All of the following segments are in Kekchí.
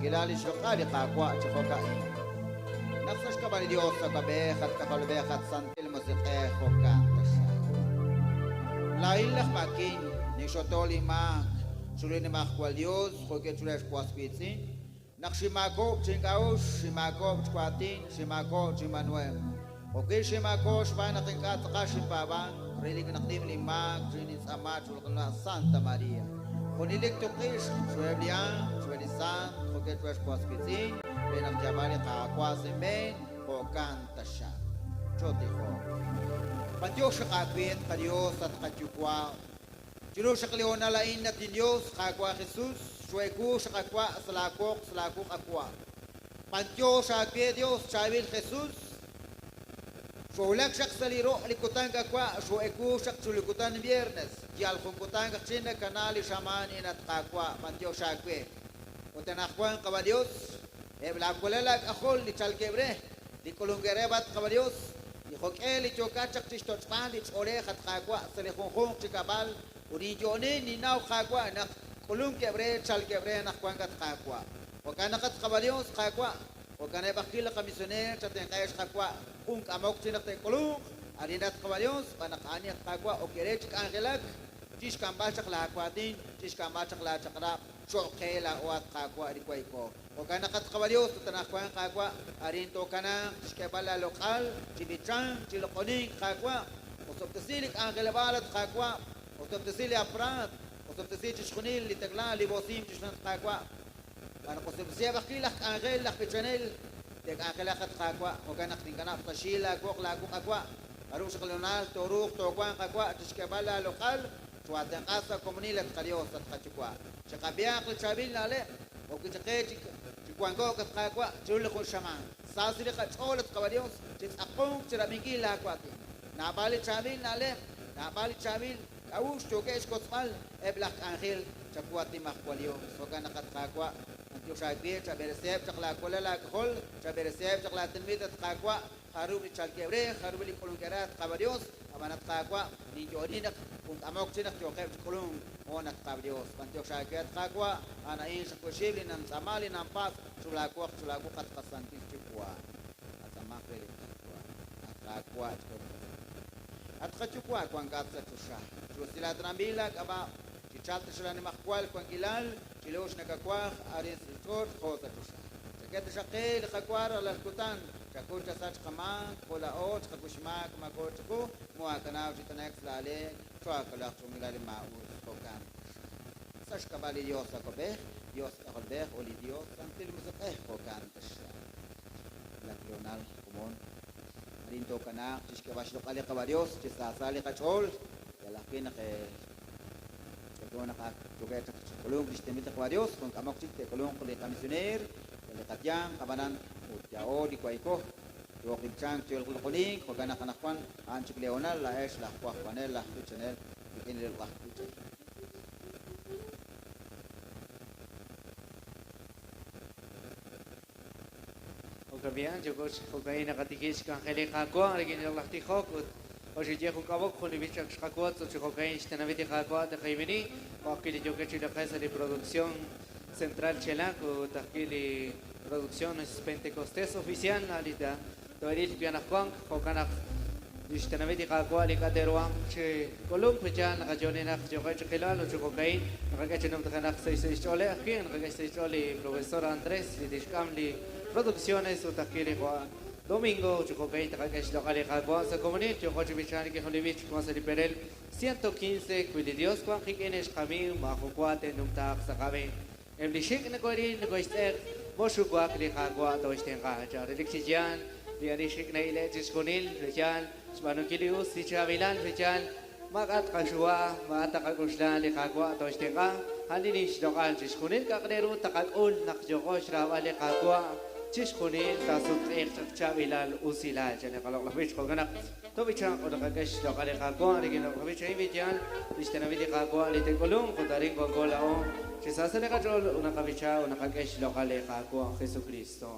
Xwankilal li xloq'al li Qaawa' chi jo'ka'in. Naq sa' xk'ab'a' li Dios Awab'ej, at K'ajolb'ej, at Santil Musiq'ej, jo'kan taxaq. Laa'in laj Makin, ninxoto li maak chiru li Nimajwal Dios jo'keb' chiru ex was wiitz'in, naq xinmaakob'k chi ink'a'uxl, xinmaakob'k chi waatin, xinmaakob'k chi inb'aanuhem. Jo'wi' xinmaakob'k xb'aan naq ink'a' tz'aqal xinpaab'ank, relik naq nim linmaak chi nintz'aama chiru li Qana' Santa Maria. Junelik tuq'ixq chiruheb' li anjl, chiruheb' li sant, jo'keb' chiru ex was wiitz'in, re naq yaab'al li Qaawa' sa' inb'een, jo'kan taxaq. Chootijoq. B'antiox xaq aawe, at qaDios, at qaYuwa', chiru xaq li hoonal a'in, at inDios, Qaawa' Jesus, xweewu xaq awa' sa' laa woq, sa' laa wuq' awa'. B'antiox aawe, Dios, chaab'il Jesus, xoo'wulak xaq sa' li ro' li kutan awa', xoo'ewu xaq chiru li kutan viernes, yal jun kutan aj chin nakana li xamaan in, at Qaawa', b'antiox aawe. Ut anaqwan, Qaba' Dios, eb' laa walal aak'ajol li chalkeb' re, li k'ulunkereb', at Qaba' Dios, li jo'k'e li yookat chaq chixtoch'b'al li ch'oolej, at Qaawa', sa' li junjunq chi kab'al, ut ninyo'oni ninnaw, Qaawa', naq k'ulunkeb' re, chalkeb' re anaqwan, at Qaawa'. Jo'kan naq, at Qaba' Dios, Qaawa', jo'kaneb' ajwi' li qamisioneer chatenq'ex, Qaawa', jun k'amok chi naq te'k'ulunq, arin, at Qaba' Dios, xb'aan naq a'an at Qaawa' ok eere chi k'anjelak, chixk'amb'al chaq laa waatin, chixk'amb'al chaq laa chaq'rab', cho'q qe laa'o, at Qaawa', li wayko. Jo'kan naq, at Qaba' Dios, ut anaqwan, Qaawa', arin tookanaaq chixk'eeb'al laaloq'al, chi b'ichank, chi loq'onink, Qaawa'. Osob'tesi li k'anjeleb'aal, at Qaawa', osob'tesi li apraat, osob'tesi chixjunil li taqla, li b'osim, chixjunil, at Qaawa'. Xb'aan naq osob'tesiheb' ajwi' laj k'anjel, laj b'ichanel, te'k'anjelaq, at Qaawa'. Jo'kan naq tinkanab' sa' xyi laawoq laawuq' awa'. Jarub' xaqlonal tooruuq toowanq awa' chixk'eeb'al laaloq'al, choohaatenq'a sa' komonil, at qaDios, at qaYuwa'. Chiqab'ihaq li chaab'il na'leb', jo'wi' chaq qe chi wanko'k, at Qaawa', chiru li jun xamaan. Sa sa' li qach'ool, at qaB'Dios, chi tz'aqonk chirab'inkil laawaatin. Naab'al li chaab'il na'leb', naab'al li chaab'il k'a'uxl yookeb' xkotzb'al eb' laj k'anjel chawu, at Nimajwal Yos. Jo'kan naq, at Qaawa', b'antiox aawe, chab'eresiheb' chaq laawalal aak'ajol, chab'eresiheb' chaq laatenamit, at Qaawa', jarub' li chalkeb' re, jarub' li k'ulunkeb' re, at qaB'Dios. Ab'an, at Qaawa', ninyo'oni naq jun k'amok chi naq yooqeb' chi k'ulunk, hoon, at qaB'Dios. B'antiox aawe, at Qaawa', a'an a'in xaq wixib' li nantz'aama li nanpatz' chiru laawoq, chiru laawuq, at qaSantil Yuwa'. Qatz'aamaq re li Qaawa'. At Qaawa', At qaYuwa' wankat sa' choxa, chusilaatranb'il laak'ab'a', chichalq taxaq laanimajwal wankilal, chiru xnakawaj arin sa' ch'och' jo' sa' choxa. Chak'e taxaq qe li qawa rajlal kutan, chakuy chasach qamaak jo' laa'o chiqakuy xmaak maako chiqu, moohaakanaw chi t'ane'k sa' laaleek, choohaakolaq chixjunilal li maa'us. Jo'kan taxaq. Sa' xk'ab'a' li Dios Awab'ej, Dios K'ajolb'ej ut li Dios Santil Musiq'ej. Jo'kan taxaq. Laj Leonal komon, arin tookanaaq chixk'eeb'al xloq'al li Qaba' Dios, chi saasa li qach'ool, yal ajwi' naq ch'olch'o naq ak yookeb' chaq chi k'ulunk lix tenamit li Qaba' Dios, jun k'amok chik te'k'ulunq li qamisioneer sa' li qayanq, ab'anan ut yaa'o li wayko, yooq li b'ichank yooq li loq'onink, jo'kan naq anaqwan a'an chik Leonal, laa'ex laj wajb'anel, laj b'ichanel rik'in li loq'laj b'ich a'in. Jo'kan yoko jo'ka'in naqatikib' xk'anjel li Qaawa' rik'in li loq'laj tijok ut oxeye jun k'ab'ok jun li b'ich ak xqawotz ut chi jo'ka'in xtenamit li Qaawa' taqayb'ini jo' ajwi' li yookeb' chi laq'e sa' li producción central Chelak ut ajwi' li producción Pentecostés oficial alita toeril pianajwank jo'kan naq li xtenamit li Qaawa' li k'ateruanq chi k'ulunk yal naqayo'oni naq yookeb' chi qilal ut chi jo'ka'in naqak'e chi numtajenaq sa' xch'oolej ajwi' naqak'e sa' xch'ool li profesor Andrés li tixk'am li producciones ut ajwi' li domingo chi jo'ka'in taqak'e xloq'al li Qaawa' sa' komunil yooko chi b'ichan rik'in jun li b'ich wan sa' li perel 115 wi li Dios wan qik'in ex qamiiw maajun wa te'numtaaq sa' qab'een eb' li xik' nako'ril nako'xtz'eq moxuwak li Qaawa' tooxtenq'a cha relik chi yaal li ani xik' na'ile' chixjunil reyal xb'aanunkil li us li chaab'ilal reyal maak'a' tqaxuwa maak'a' taqak'uxla li Qaawa' tooxtenq'a a'an li xloq'al chixjunil k'a'aq re ru taqak'ul naq yooko xraab'al li Qaawa' chixjunil taasutq'iiq chaq chaab'ilal usilal cha li qaloq'laj b'ich jo'kan naq tob'ichanq ut naqak'e xloq'al li Qaawa' rik'in loq'laj b'ich a'in b'ichan li xtenamit li Qaawa' li te'k'ulunq ut arin wanko laa'o chi saasa li qach'ool ut naqab'icha ut naqak'e xloq'al li Qaawa' Jesucristo.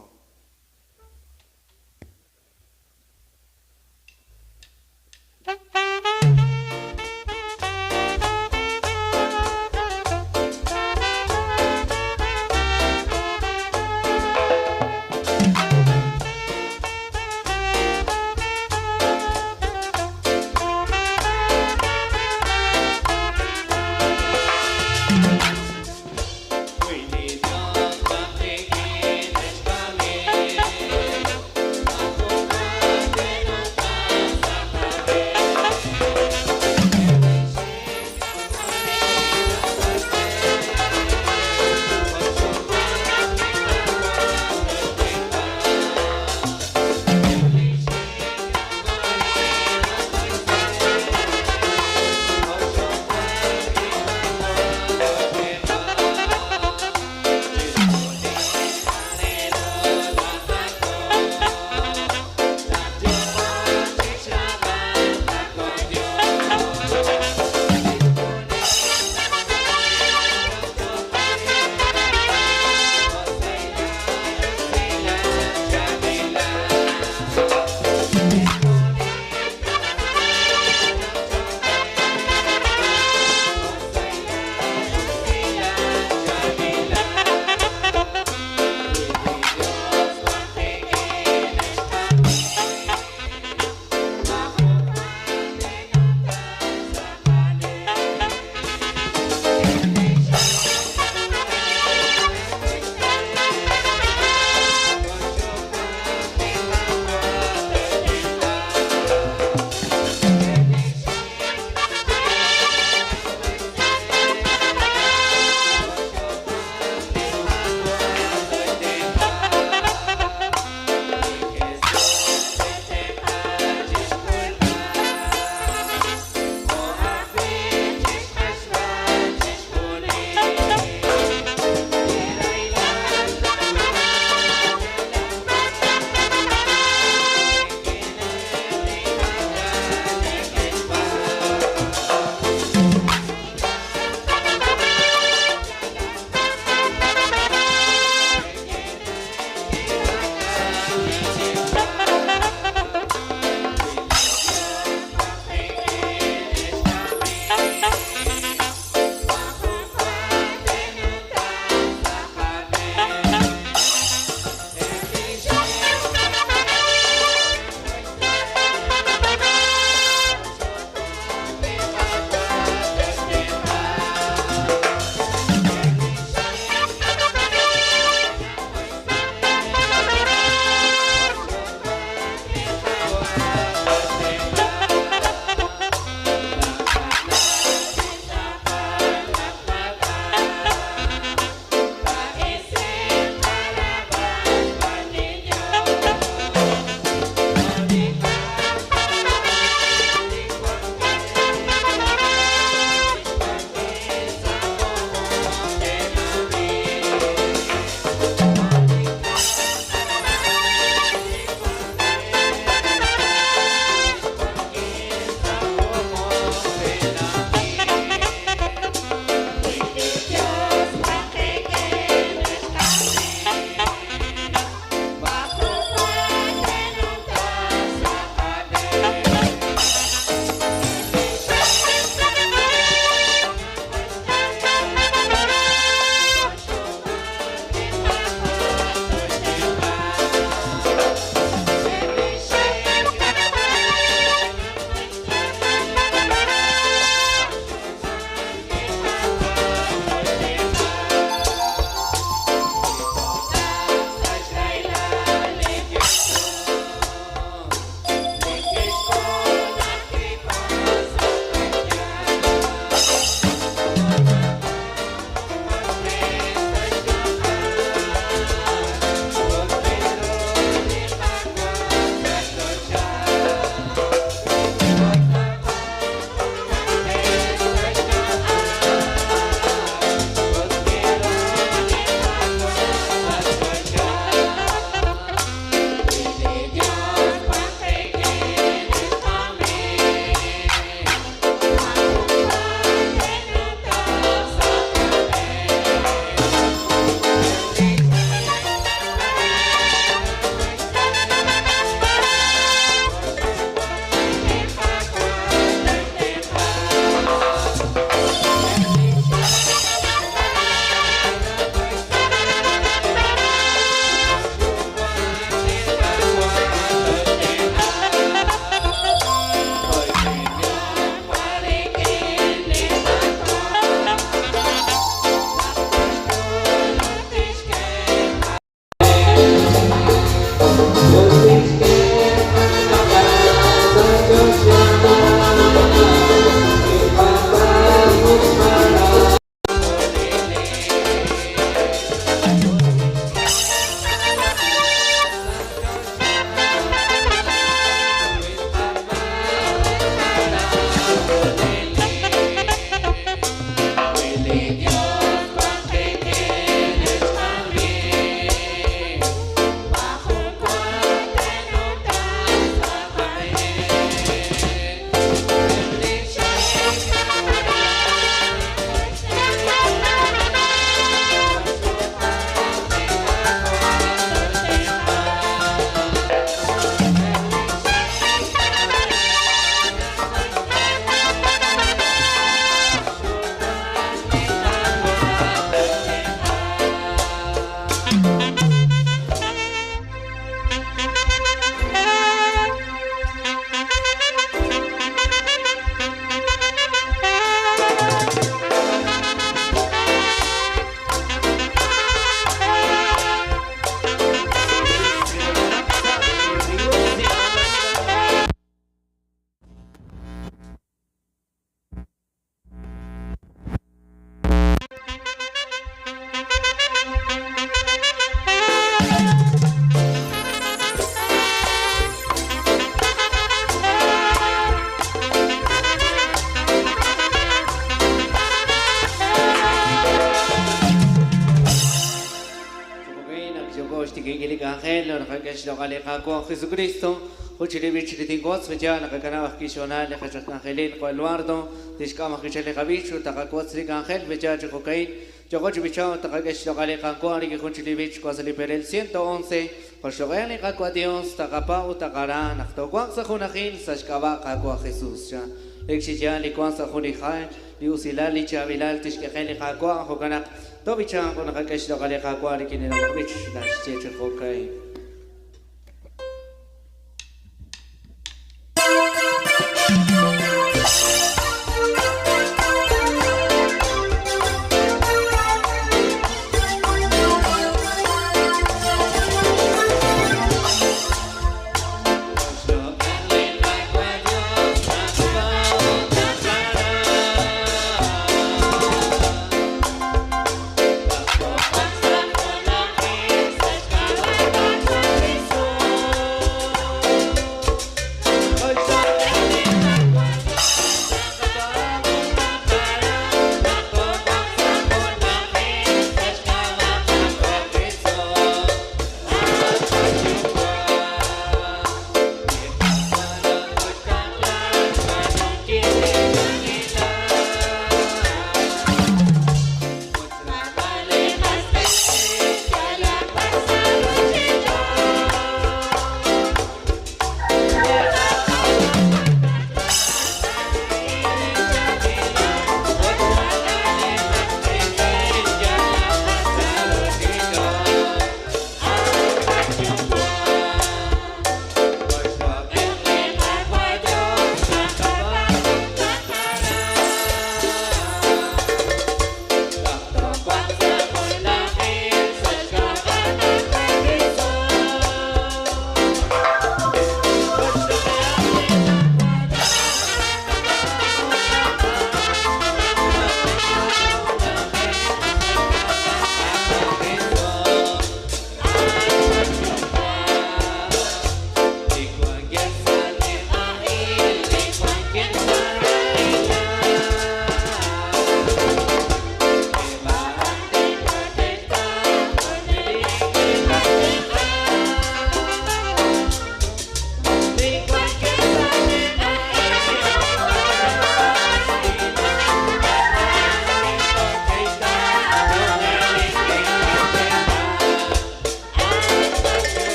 Yoko xtikinkil li k'anjel, naqak'e xloq'al li Qaawa' Jesucristo, jun chi li b'ich li tinwotz, ya naqakanab' ajwi' xhoonal li qech aj k'anjelil jo' Eduardo, tixk'am ajwi' chaq li qab'ich ut taqawotz li k'anjel, ya chi jo'ka'in, yoko chi b'ichaw taqak'e xloq'al li Qaawa' rik'in jun chi li b'ich wa sa' li perel 111, jo' xloq'al li Qaawa' Dios, taqapa ut taqara, naq toowanq sa' junajil sa' xk'ab'a' Qaawa' Jesus, cha. Lek chi yaal li wank sa' jun li jay, li usilal, li chaab'ilal tixk'e li Qaawa', jo'kan naq tob'ichanq ut naqak'e xloq'al li Qaawa' rik'in li loq'laj b'ich, naxye chi jo'ka'in.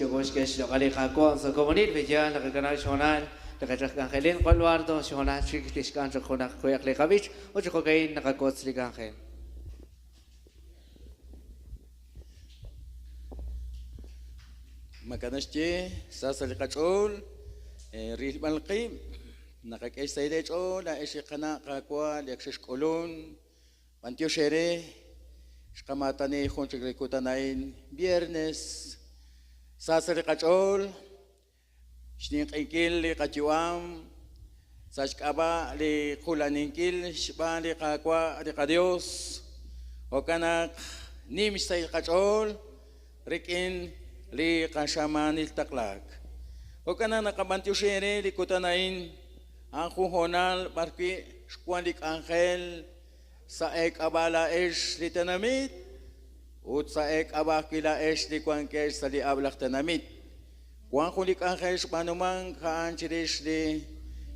yoko xk'e xloq'al li Qaawa' sa' komonil pe'yaal naqakanab' xhoonal li qechaj k'anjelil Juan Eduardo xhoonal chik tixk'am chaq junaq kuyaq li qab'ich ut chi jo'ka'in naqakotz li k'anjel. Mak'a naxye sa sa' li qach'ool rilb'al qib' naqak'e xsahil eech'ool laa'ex li qana' Qaawa' li ak xexk'ulun b'antiox eere xqamaatani jun chik li kutan a'in viernes sa sa' li qach'ool xninq'inkil li qayu'am sa' xk'ab'a' li qulaninkil xb'aan li Qaawa' li qaDios jo'kan naq nim xsahil qach'ool rik'in li qaxamaanil taqlaak. Jo'kan naq naqab'antioxi eere li kutan a'in a'an jun hoonal b'arwi' xwan li k'anjel sa' eek'ab'a' laa'ex li tenamit ut sa' eek'ab'a' ajwi' laa'ex li wankex sa' li ab'laj tenamit. Wan jun li k'anjel xb'aanumank a'an chirix li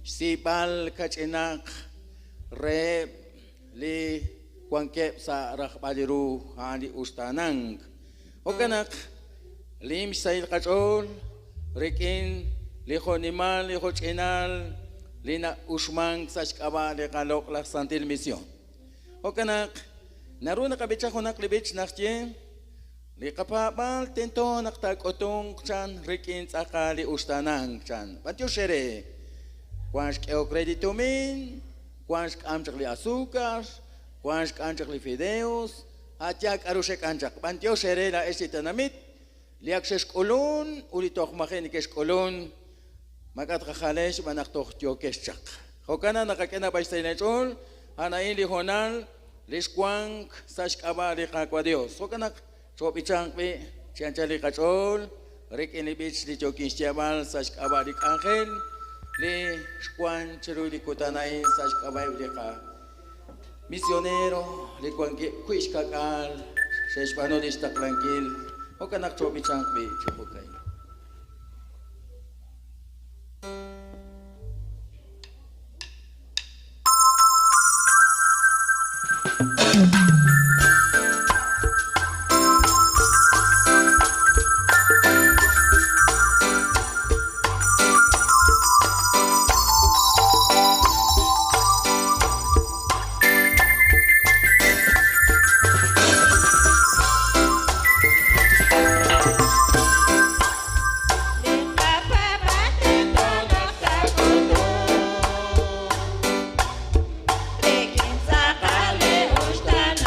xsiib'al kach'inaq reheb' li wankeb' sa' rajb'al li ru a'an li uxtaanank. Jo'kan naq lim xsahil qach'ool rik'in li jo'nimal li jo'ch'inal li na'uxmank sa' xk'ab'a' li qaloq'laj Santil Misión. Jo'kan naq naru naqab'icha junaq li b'ich naxye li qapaab'aal tento naq taak'utunq chan rik'in tz'aqal li uxtaanank chan. B'antiox eere wan xk'ehok re li tumin, wan xk'am chaq li azúcar, wan xk'am chaq li fideos, a'ya k'aru xek'am chaq. B'antiox eere laa'ex li tenamit li ak xexk'ulun ut li toj maji' neke'xk'ulun mak'a tqajalex xb'aan naq toj yookex chaq. Jo'kan naq naqak'e naab'al xsahil eech'ool a'an a'in li hoonal li xwank sa' xk'ab'a' li Qaawa' Dios. Jo'kan naq choob'ichanq b'i' chi anchal li qach'ool rik'in li b'ich li yookin xyeeb'al sa' xk'ab'a' li k'anjel li xwan chiru li kutan a'in sa' xk'ab'a'eb' li qa misionero li wankeb' wi' xkak'al xe'xb'aanu li xtaqlankil. Jo'kan naq choob'ichanq b'i' chi jo'ka'in. Li qapaab'aal tento naq taak'utunq rik'in tz'aqal li uxtaanank.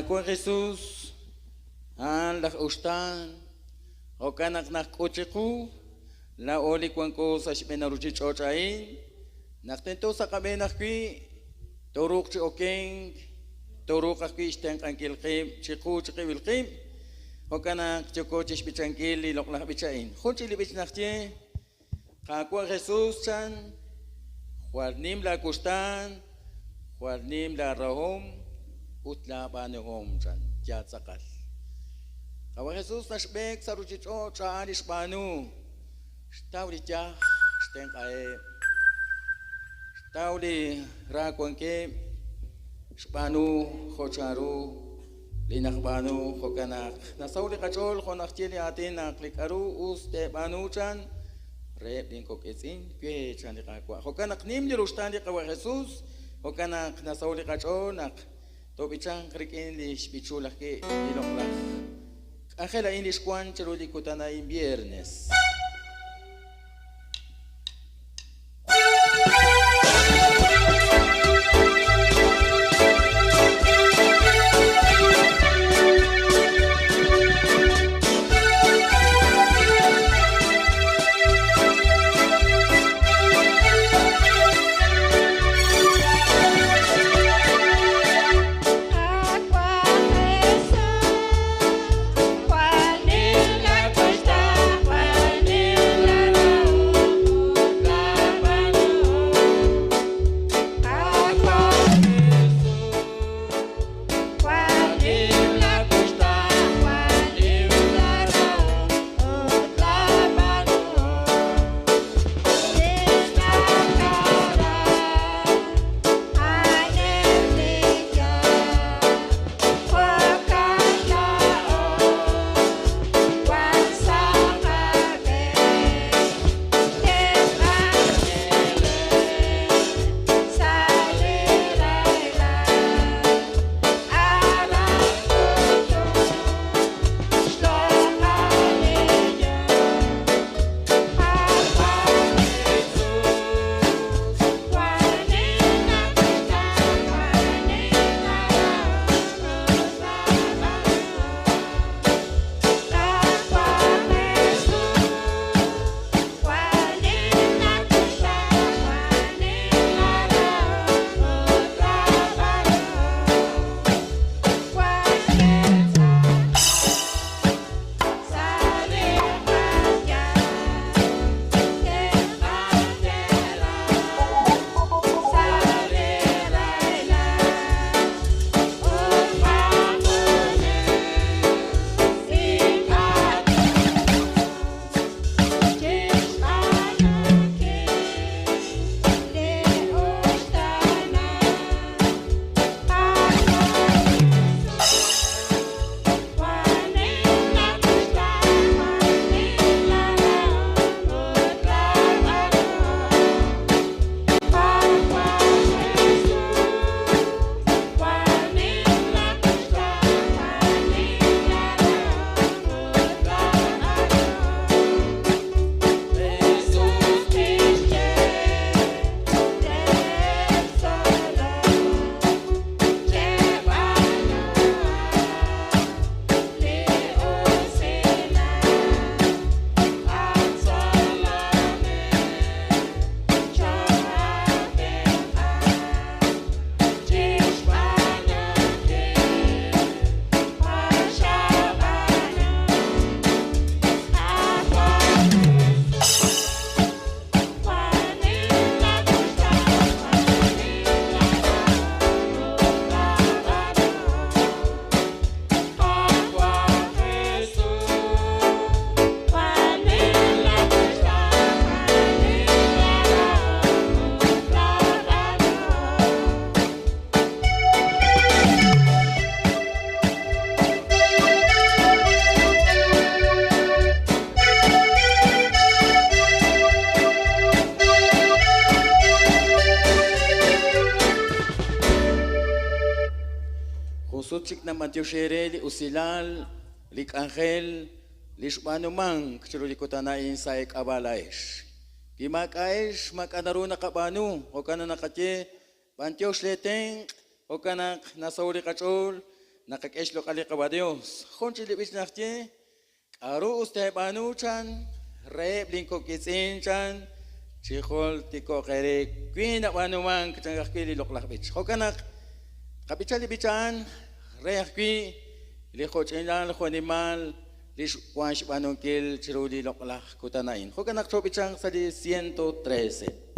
Qaawa' Jesus a'an laj uxtaan, jo'kan naq naxk'ut chiqu laa'o li wanko sa' xb'een ruuchich'och' a'in, naq tento sa' qab'een ajwi' tooruuq chi okenk, tooruuq ajwi' xtenq'ankil qib' chiqu chiqib'il qib', jo'kan naq yooko chixb'ichankil li loq'laj b'ich a'in. Jun chik li b'ich naxye, Qaawa' Jesus chan, jwal nim laawuxtaan, jwal nim laarahom ut laab'aanuhom chan, yaal tz'aqal. Qaawa' Jesus naxb'eek sa' ruuchich'och' a'an li xb'aanu, xtaw li yaj, xtenq'aheb', xtaw li ra wankeb', xb'aanu jo' chanru li naqb'aanu, jo'kan naq nasaho' li qach'ool jo' naxye li aatin naq li k'aru us teeb'aanu chan reheb' linkok' iitz'in we chan li Qaawa'. Jo'kan naq nim li ruxtaan li Qaawa' Jesus, jo'kan naq nasaho' li qach'ool naq toob'ichanq rik'in li xb'ichul ajwi' li loq'laj k'anjel a'in li xwank chiru li kutan a'in viernes. Qaawa' Jesus, jwal nim laawuxtaan, jwal nim laarahom ut laab'aanuhom. Qaawa' Jesus, jwal nim laawuxtaan, jwal nim laarahom ut laab'aanuhom. Lix nakara a'aneb' li yaal, jo'kan laa'o wan sa' qab'een. Tenq'anb'ileb' sa' li rahilal, aran k'utum xloq'al li Dios. Qaawa' Jesus, jwal nim laawuxtaan, jwal nim laarahom ut laab'aanuhom. Qaawa' Jesus, jwal nim laawuxtaan, jwal nim laarahom ut laab'aanuhom. Wankeb' sa' li qayanq, tenq'anb'ileb' sa' li rahilal, ut maajuneb' ink'a' chixb'aanunkil li uxtaanal. Qaawa' Jesus, jwal nim laawuxtaan, jwal nim laarahom ut laab'aanuhom. Qaawa' Jesus, jwal nim laawuxtaan, jwal nim laarahom ut laab'aanuhom. Jesus kixye reheb' tzolom, cheb'aanuhaq li usilal, at tzolonel cho'atenq'a chixb'aanunkil jo' xab'aanu. Qaawa' Jesus, jwal nim laawuxtaan, jwal nim laarahom ut laab'aanuhom. Qaawa' Jesus, jwal nim laawuxtaan, jwal nim laarahom ut laab'aanuhom. Jun sut chik namatyox eere li usilal, li k'anjel, li xb'aanumank chiru li kutan a'in sa' eek'ab'a' laa'ex. Wi maak'a'ex, maak'a' naru naqab'aanu, jo'kan naq naqaye, b'antiox leetenq', jo'kan naq nasaho' li qach'ool. naqak'e xloq'al li Qawa' Dios. Jun chik li b'ich naxye, K'a'ru us teeb'aanu, chan, reheb' lin kok' iitz'in, chan, chijultiko'q eere wi nab'aanumank, chan ajwi' li loq'laj b'ich. Jo'kan naq tqab'icha li b'ich a'an re ajwi' li jo'ch'inal jo'nimal li xwan xb'aanunkil chiru li loq'laj kutan a'in. Jo'kan naq choob'ichanq sa' li 113.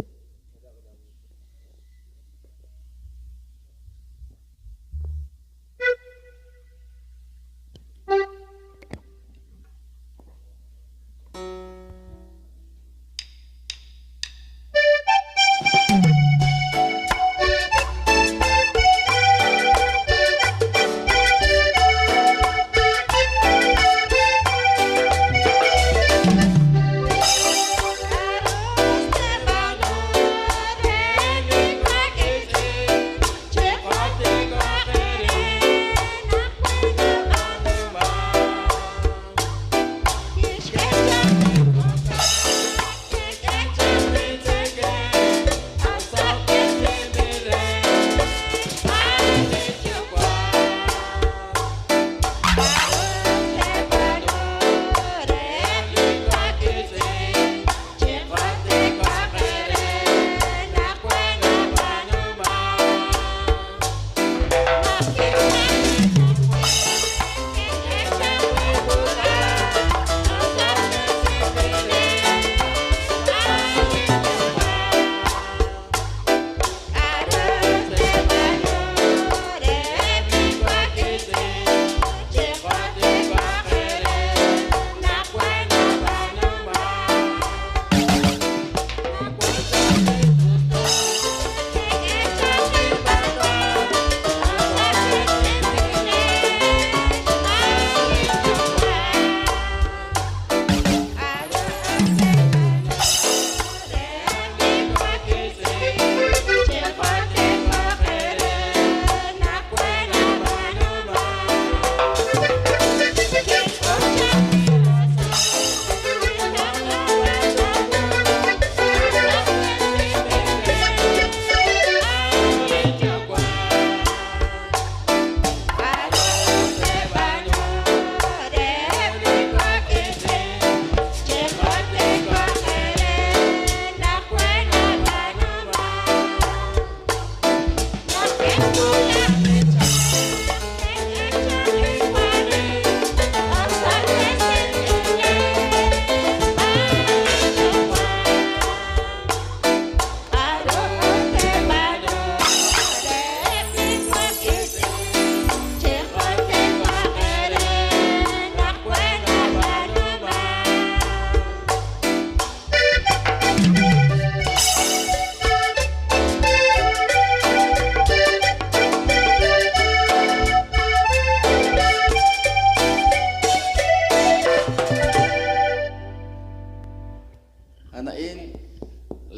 A'an a'in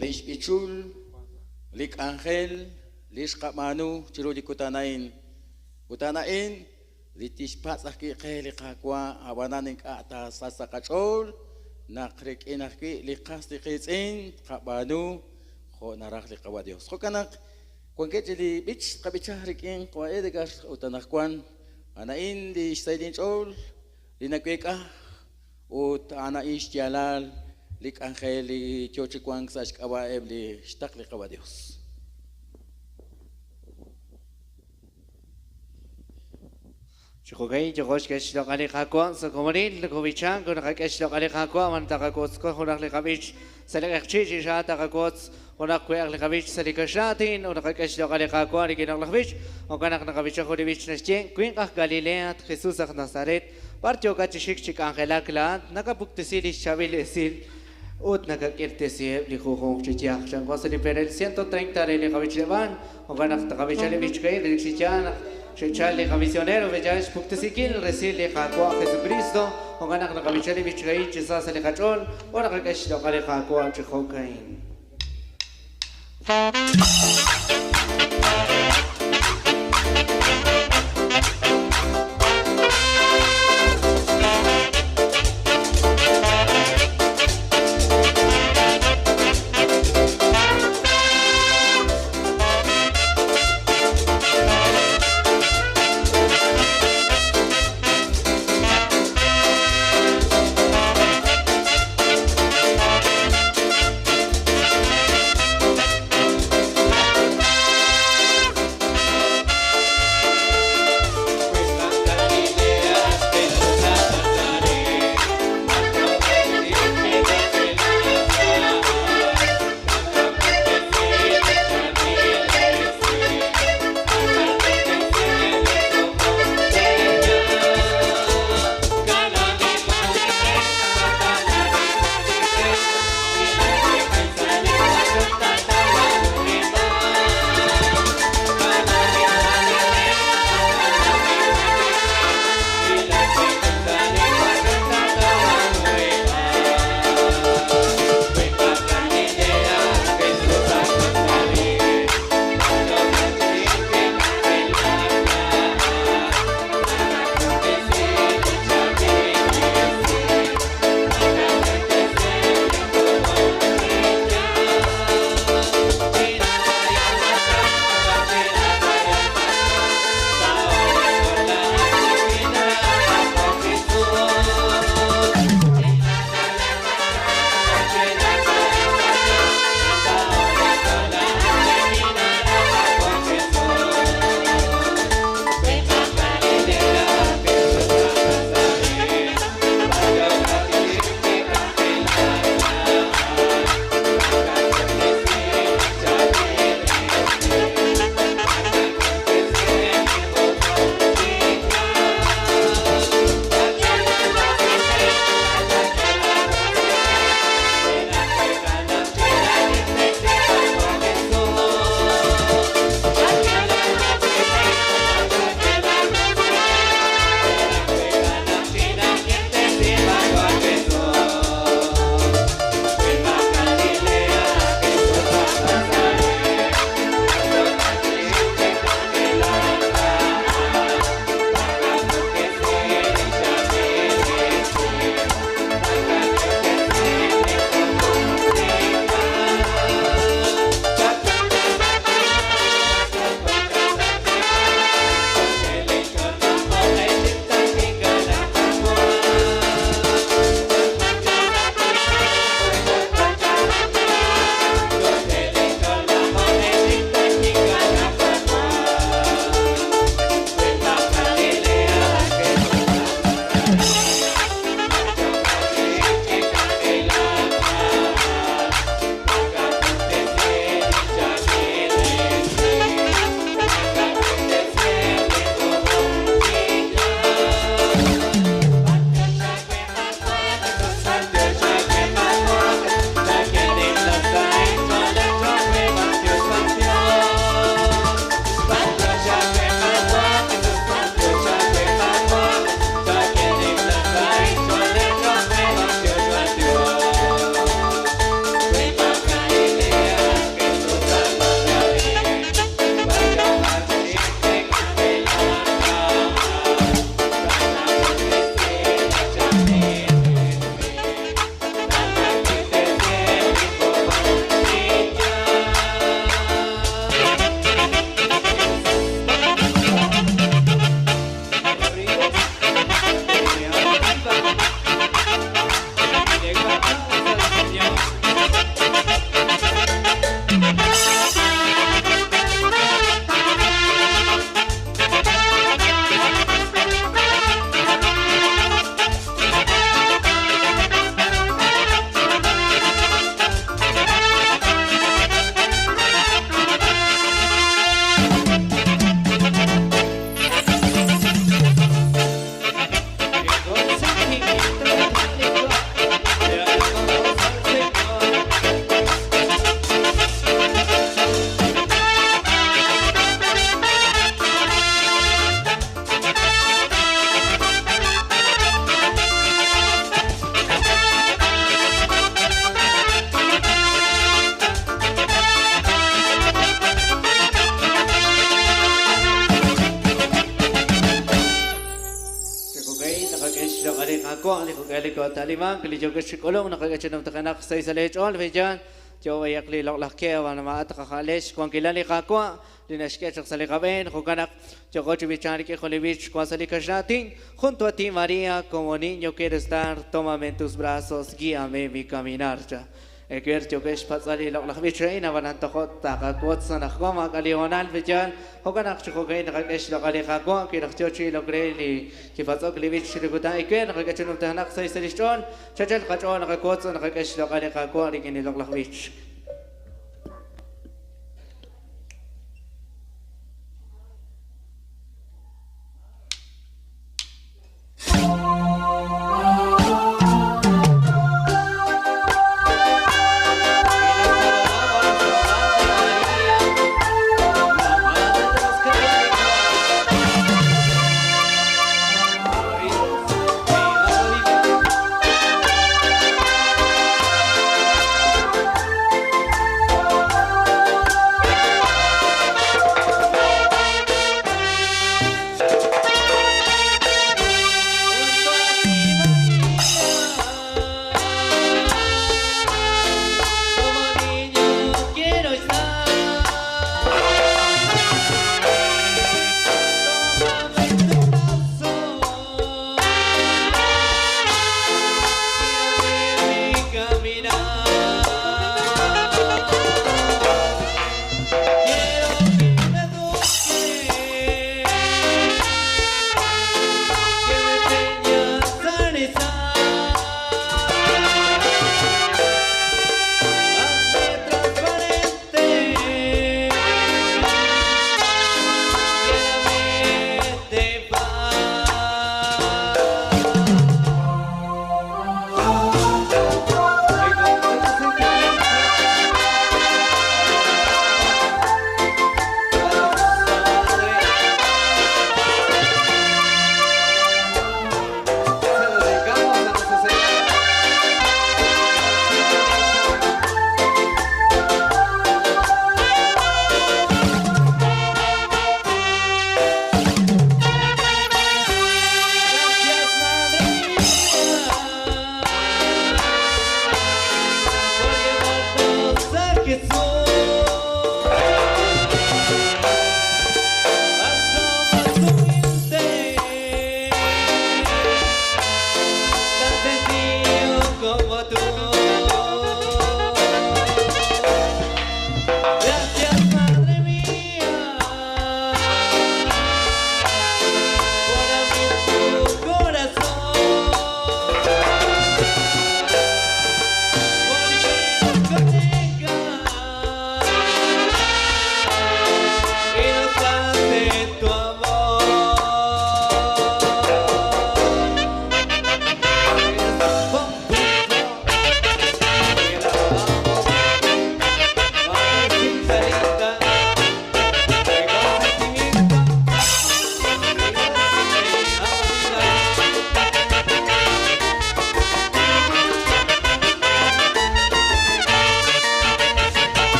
li xb'ichul li k'anjel li xqab'aanu chiru li kutan a'in. Ut a'an a'in li tixpatz' ajwi' qe li Qaawa', ab'anan ink'a' taasachq sa' qach'ool naq rik'in ajwi' li qas li qiitz'in tqab'aanu jo' naraj li Qawa' Dios. Jo'kan naq wankeb' chik li b'ich tqab'icha rik'in Qawa' Edgar ut anaqwan a'an a'in li xsahil inch'ool li naweek'a ut a'an a'in xyaalal li k'anjel li yo chi wank sa' xk'ab'a'eb' li xtaql li Qawa' Dios. Chi jo'ka'in yooko xk'e xloq'al li Qaawa' sa' komonil, nokob'ichank ut naqak'e xloq'al li Qaawa' man taqawotzko junaq li qab'ich sa' li q'eqchi' chi xa'a taqawotz junaq we'aq li qab'ich sa' li kaxlaatin ut naqak'e xloq'al li Qaawa' rik'in loq'laj b'ich. Jo'kan naq naqab'icha jun li b'ich naxye, Winq aj Galilea, at Jesus aj Nazaret, b'ar yookat chi xik chi k'anjelak laa'at, nakapuktesi li xchaab'il esil ut nakak'irtesiheb' li junjunq chi yaj. Chanko sa' li perel 130 re li qab'ichleb'aal, jo'kan naq taqab'icha li b'ich ka'in relik chi yaal naq xe'chal li qamisionero b'echa xpuktesinkil resil li Qaawa' Jesucristo, jo'kan naq naqab'icha li b'ich ka'in chi sa sa' li qach'ool ut naqak'e xloq'al li Qaawa' chi jo'ka'in. Jo'kan li kotalimank li yokex chi k'ulunk naqak'e chi numtajenaq xsahil sa' leech'ool pe'yaal yo b'ayaq li loq'laj ke ab'an maa'at qaja'lex xwankilal li Qaawa' li naxk'e chaq sa' li qab'een. Jo'kan naq yoko chi b'ichank rik'in jun li b'ich wank sa' li kaxlaatin. Junto a ti, María, como niño quiero estar, tómame en tus brazos, guíame mi caminar cha. Ewer yokex xpatz'al li loq'laj b'ich a'in ab'anan tojo' taqawotz anaqwan maak'a' li hoonal pe'yaal. Jo'kan naq chi jo'ka'in naqak'e xloq'al li Qaawa' wi naq yo chi ilok re li kipatz'ok li b'ich chiru kutan ewer naqak'e chi numtajenaq sa' li xch'ool. Chachal qach'ool naqawotz ut naqak'e xloq'al li Qaawa' rik'in li loq'laj b'ich.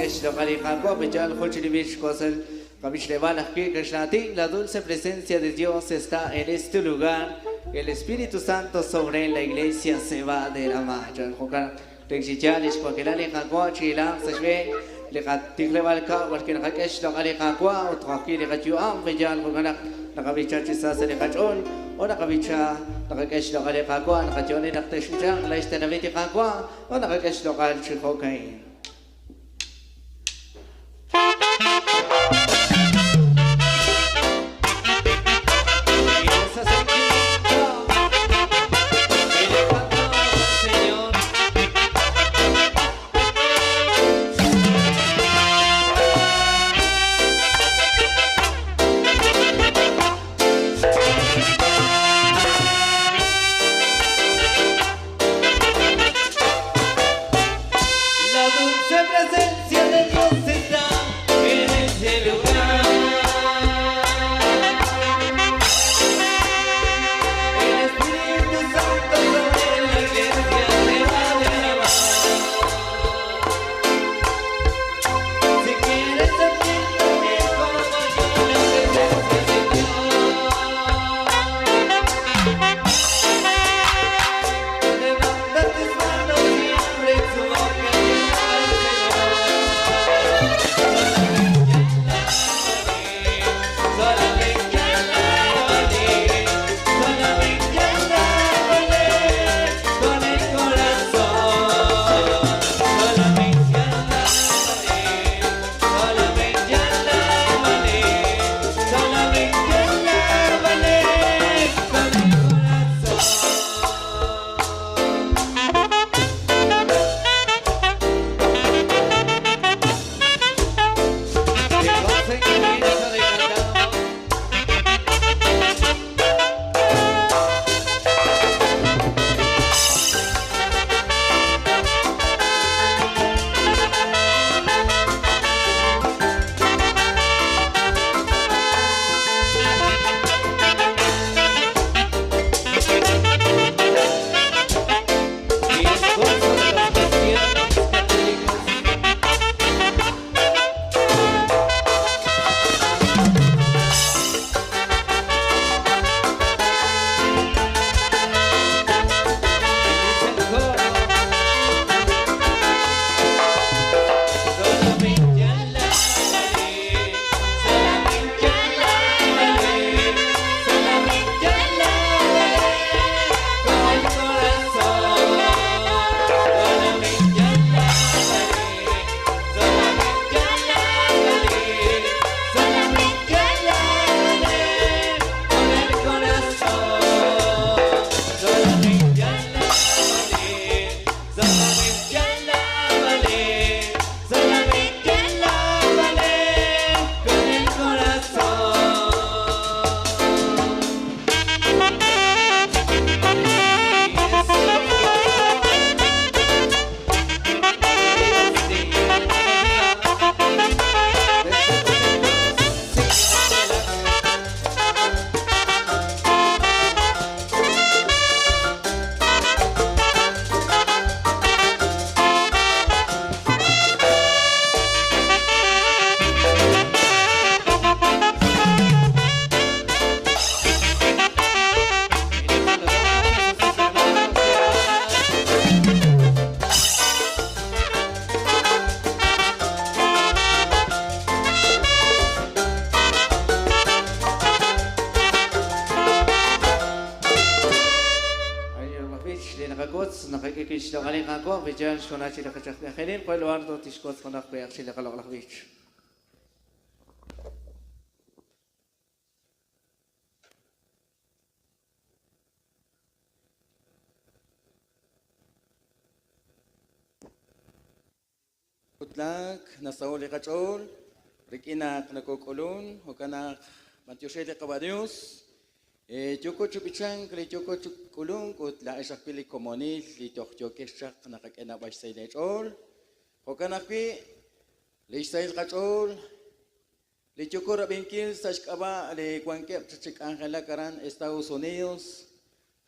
xloq'al li Qaawa' b'echal jun chi li b'ich xkosel qab'ichleb'al ajwi' kaxlaatin. La dulce presencia de Dios está en este lugar, el Espíritu Santo sobre la iglesia se va a derramar. Jo'kan rikchichal li xwankilal li Qaawa' chihilanq sa' xb'een li qatijleb'al kab' b'arwi' naqak'e xloq'al li Qaawa' ut ajwi' li qayu'am b'echal jo'kan naq naqab'icha chi sa sa' li qach'ool o naqab'icha naqak'e xloq'al li Qaawa' naqayo'oni naq te'xb'ichanq la xtenamit li Qaawa' o naqak'e xloq'al chi jo'ka'in. Y ese sentimiento que le cantamos al Señor. La dulce presencia de Dios está en este lugar. El Espíritu Santo sobre la iglesia se va a derramar. Si quieres sentir también como yo la presencia de Dios, levanta tus manos y abre tu boca y alaba al Señor. Solamente alábale, solamente alábale con el corazón. Solamente alábale, solamente alábale, solamente alábale con el corazón. Que gocen el grito de cantamos. Y el gozo de los cristianos católicos. Y dice el coro. Solamente alábale, solamente alábale, solamente alábale con el corazón. Solamente alábale, solamente alábale, solamente alábale con el corazón. Solamente alábale, solamente alábale, solamente alábale con el corazón. Utlak, nasaw li qach'ool, rik'in naq nakok'ulun, jo'kan naq b'antioxej li Qaba Dios, yoko chub'ichank li yoko chuk'ulunk ut la'ex ajwi' li komonil li toj yokex chaq naqak'e naab'al xsahil eech'ool. Jo'kan ajwi' li xsahil qach'ool, li yoko rab'inkil sa' xk'ab'a' li wankeb' chi k'anjelak aran Estados Unidos,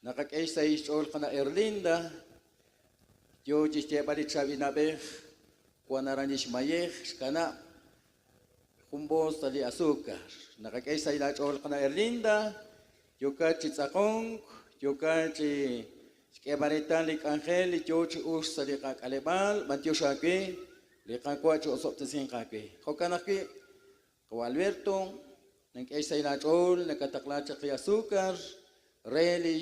naqak'e xsahil xch'ool qana Erlinda, yo chixyeeb'al li chaab'il na'b'ej. Wan aran lix mayej xkanab' jun boos sa' li azúcar. Naqak'e xsahil aach'ool qana' Erlinda, yookat chi tz'aqonk, yookat chi xk'eeb'al reetal li k'anjel li yoo chi uxk sa' li qak'aleb'aal, b'antiox aawe, li Qaawa' chi'osob'tesinq aawe. Jo'kan ajwi', qawa' Alberto, nank'e xsahil aach'ool, nakataqla chaq li azúcar re li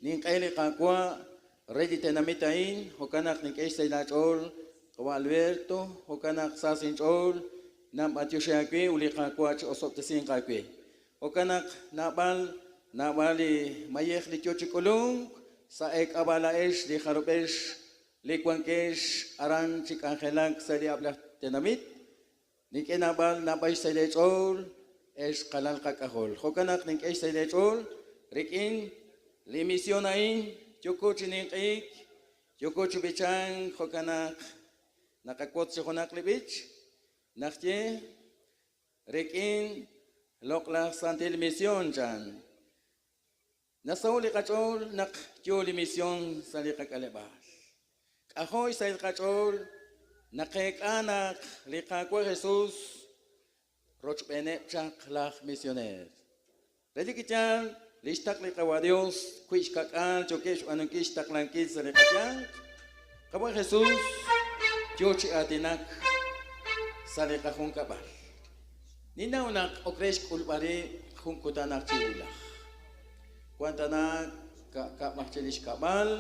ninq'e li Qaawa' re li tenamit a'in, jo'kan naq nink'e xsahil aach'ool, qawa' Alberto, jo'kan naq sa sa' inch'ool, nanb'antioxi aawe ut li Qaawa' chi'osob'tesinq aawe. Jo'kan naq naab'al, naab'al li mayej li yoo chi k'ulunk sa' eek'ab'a' laa'ex li jarub'ex li wankex aran chi k'anjelak sa' li ab'laj tenamit, nink'e naab'al, naab'al xsahil eech'ool, ex qalal qak'ajol. Jo'kan naq nink'e xsahil eech'ool rik'in li misión a'in, yooko chi ninq'ik, yooko chi b'ichank, jo'kan naq naqawotz chi junaq li b'ich, naxye rik'in loq'laj santil misión chan. Nasaho' li qach'ool naq yoo li misión sa' li qak'aleb'aal. K'ajo' xsahil qach'ool naqeek'a naq li Qaawa' Jesus rochb'eeneb' chaq laj misioneer. Relik chi yaal, li xtaql li Qawa' Dios wi' xkak'aal yookeb' xb'aanunkil xtaqlankil sa' li qayanq, Qawa' Jesus yoo chi aatinak sa' li qajunkab'al. Ninnaw naq ok re xk'ulb'al rib' jun kutan aj chi wulaj. Wan tana ka'kab' aj chi lix kab'al,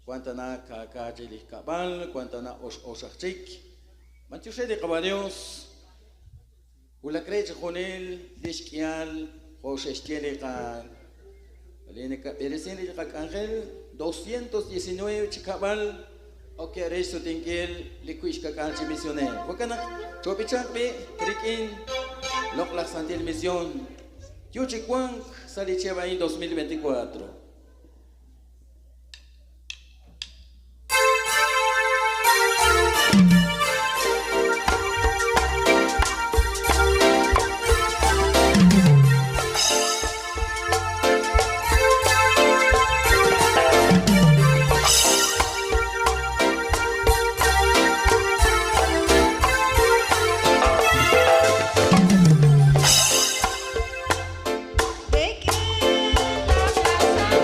wan tana ka'ka chi lix kab'al, wan tana ox ox aj chik. B'antiox re li Qawa' Dios, wulak re chixjunil lix k'ihal jo' xe'xye li qa li nakab'eresin li qak'anjel 219 chi kab'al ok re xsutinkil li wi' xkak'al chi misioneer. Jo'kan naq choob'ichanq b'i' rik'in loq'laj santil misión yo chi wank sa' li chihab' a'in 2024. Rik'in loq'laj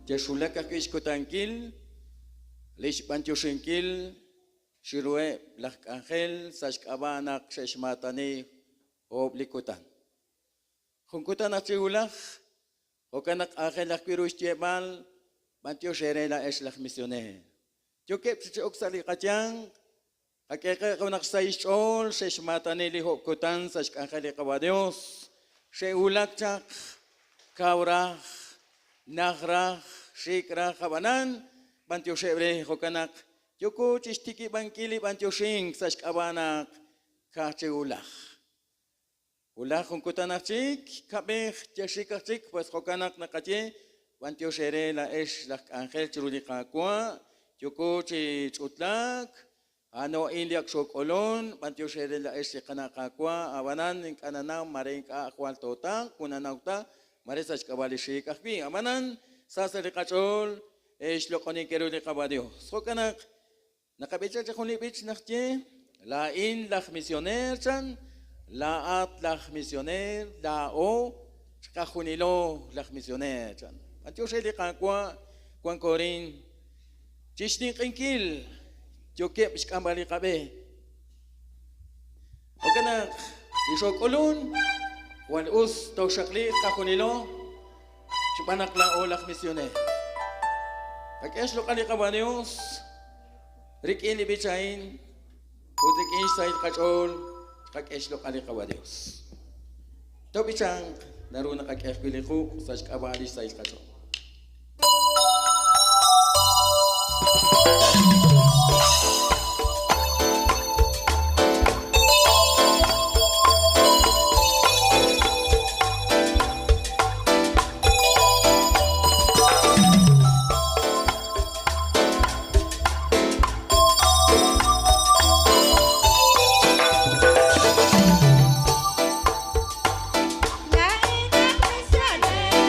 Chexwulak ajwi' xkutankil li xb'antioxinkil chiruheb' laj k'anjel sa' xk'ab'a' naq xe'xmaatani oob' li kutan. Jun kutan aj chik wulaj, jo'kan naq aajel ajwi' ru xyeeb'al b'antiox eere laa'ex laj misioneer. Yookeb' chi ok sa' li qayanq, qak'eeqe' naq xsahil xch'ool xe'xmaatani li oob' kutan sa' xk'anjel li Qawa' Dios. Xe'wulak chaq kaw raj, naj raj, xik raj ab'anan, b'antioxeb' re jo'kan naq yooko chixtikib'ankil li b'antioxink sa' xk'ab'a' naq ka'aj chi wulaj. Wulaj jun kutan aj chik, kab'ej yaxik aj chik, pues jo'kan naq naqaye b'antiox eere laa'ex laj k'anjel chiru li Qaawa', yooko chi ch'utlaak, a'ano a'in li ak xook'olon, b'antiox eere laa'ex li qana' Qaawa', ab'anan ink'a' nanaw mare ink'a' jwal tootaq, kunanaw ta, mare sa' xk'ab'a' li xiik ajwi'. Ab'anan sa sa' li qach'ool xloq'onink ru li Qawa' Dios. Jo'kan naq naqab'icha chaq jun li b'ich naq ye, laa'in laj misioneer chan, laa'at laj misioneer, laa'o xqajunilo laj misioneer chan. B'antiox re li Qaawa' wanko arin chixninq'inkil yookeb' xk'amb'al li qab'e. Jo'kan naq li xook'ulun jwal us tooxaqliiq qajunilo xb'aan naq laa'o laj misioneer. Qak'e xloq'al li Qawa' Dios rik'in li b'ich a'in ut rik'in xsahil qach'ool qak'e xloq'al li Qawa' Dios. Toob'ichanq naru naqak'e ajwi' li quq' sa' xk'ab'a' li xsahil qach'ool. Laa'in aj misioneer,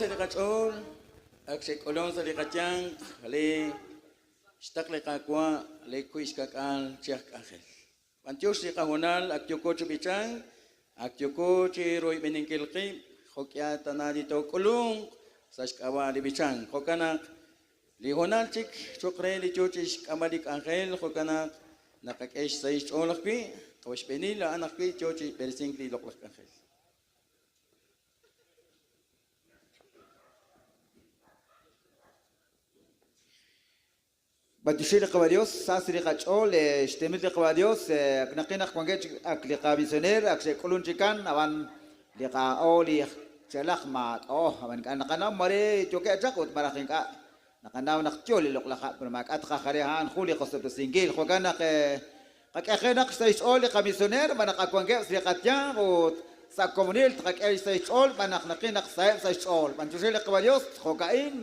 Sa' li qach'ool, ak xe'k'ulunk sa' li qayanq li xtaql li Qaawa' li wiib' xka'k'aal chi aj k'anjel. B'antiox li qahoonal ak yooko chi b'ichank, ak yooko chi royb'eninkil qib' jo'k'ihal tana li took'ulunq sa' xk'ab'a' li b'ichank. Jo'kan naq li hoonal chik cho'q re li yo chi xk'amb'al li k'anjel, jo'kan naq naqak'e xsahil xch'ool ajwi', qawa' xb'eenil a'an ajwi' yo chi b'eresink li loq'laj k'anjel. B'antioxi li Qawa' Dios, sa sa' li qach'ool, xtenamit li Qawa' Dios, ak naqil naq wankeb' chik ak li qamisioneer ak xe'k'ulun chikan, ab'an li qa'o li chalaq maak'a'o, ab'an ink'a' naqanaw mare yookeb' chaq ut malaj ink'a' naqanaw naq yo li loq'laj hab', pero maak'a' tqajale a'an jun li qosob'tesinkil. Jo'kan naq qak'e qe naq xsahil xch'ool li qamisioneer xb'aan naq ak wankeb' sa' li qayanq ut sa' komonil tqak'e xsahil xch'ool xb'aan naq naqil naq saheb' sa' xch'ool. B'antioxi li Qawa' Dios, jo'ka'in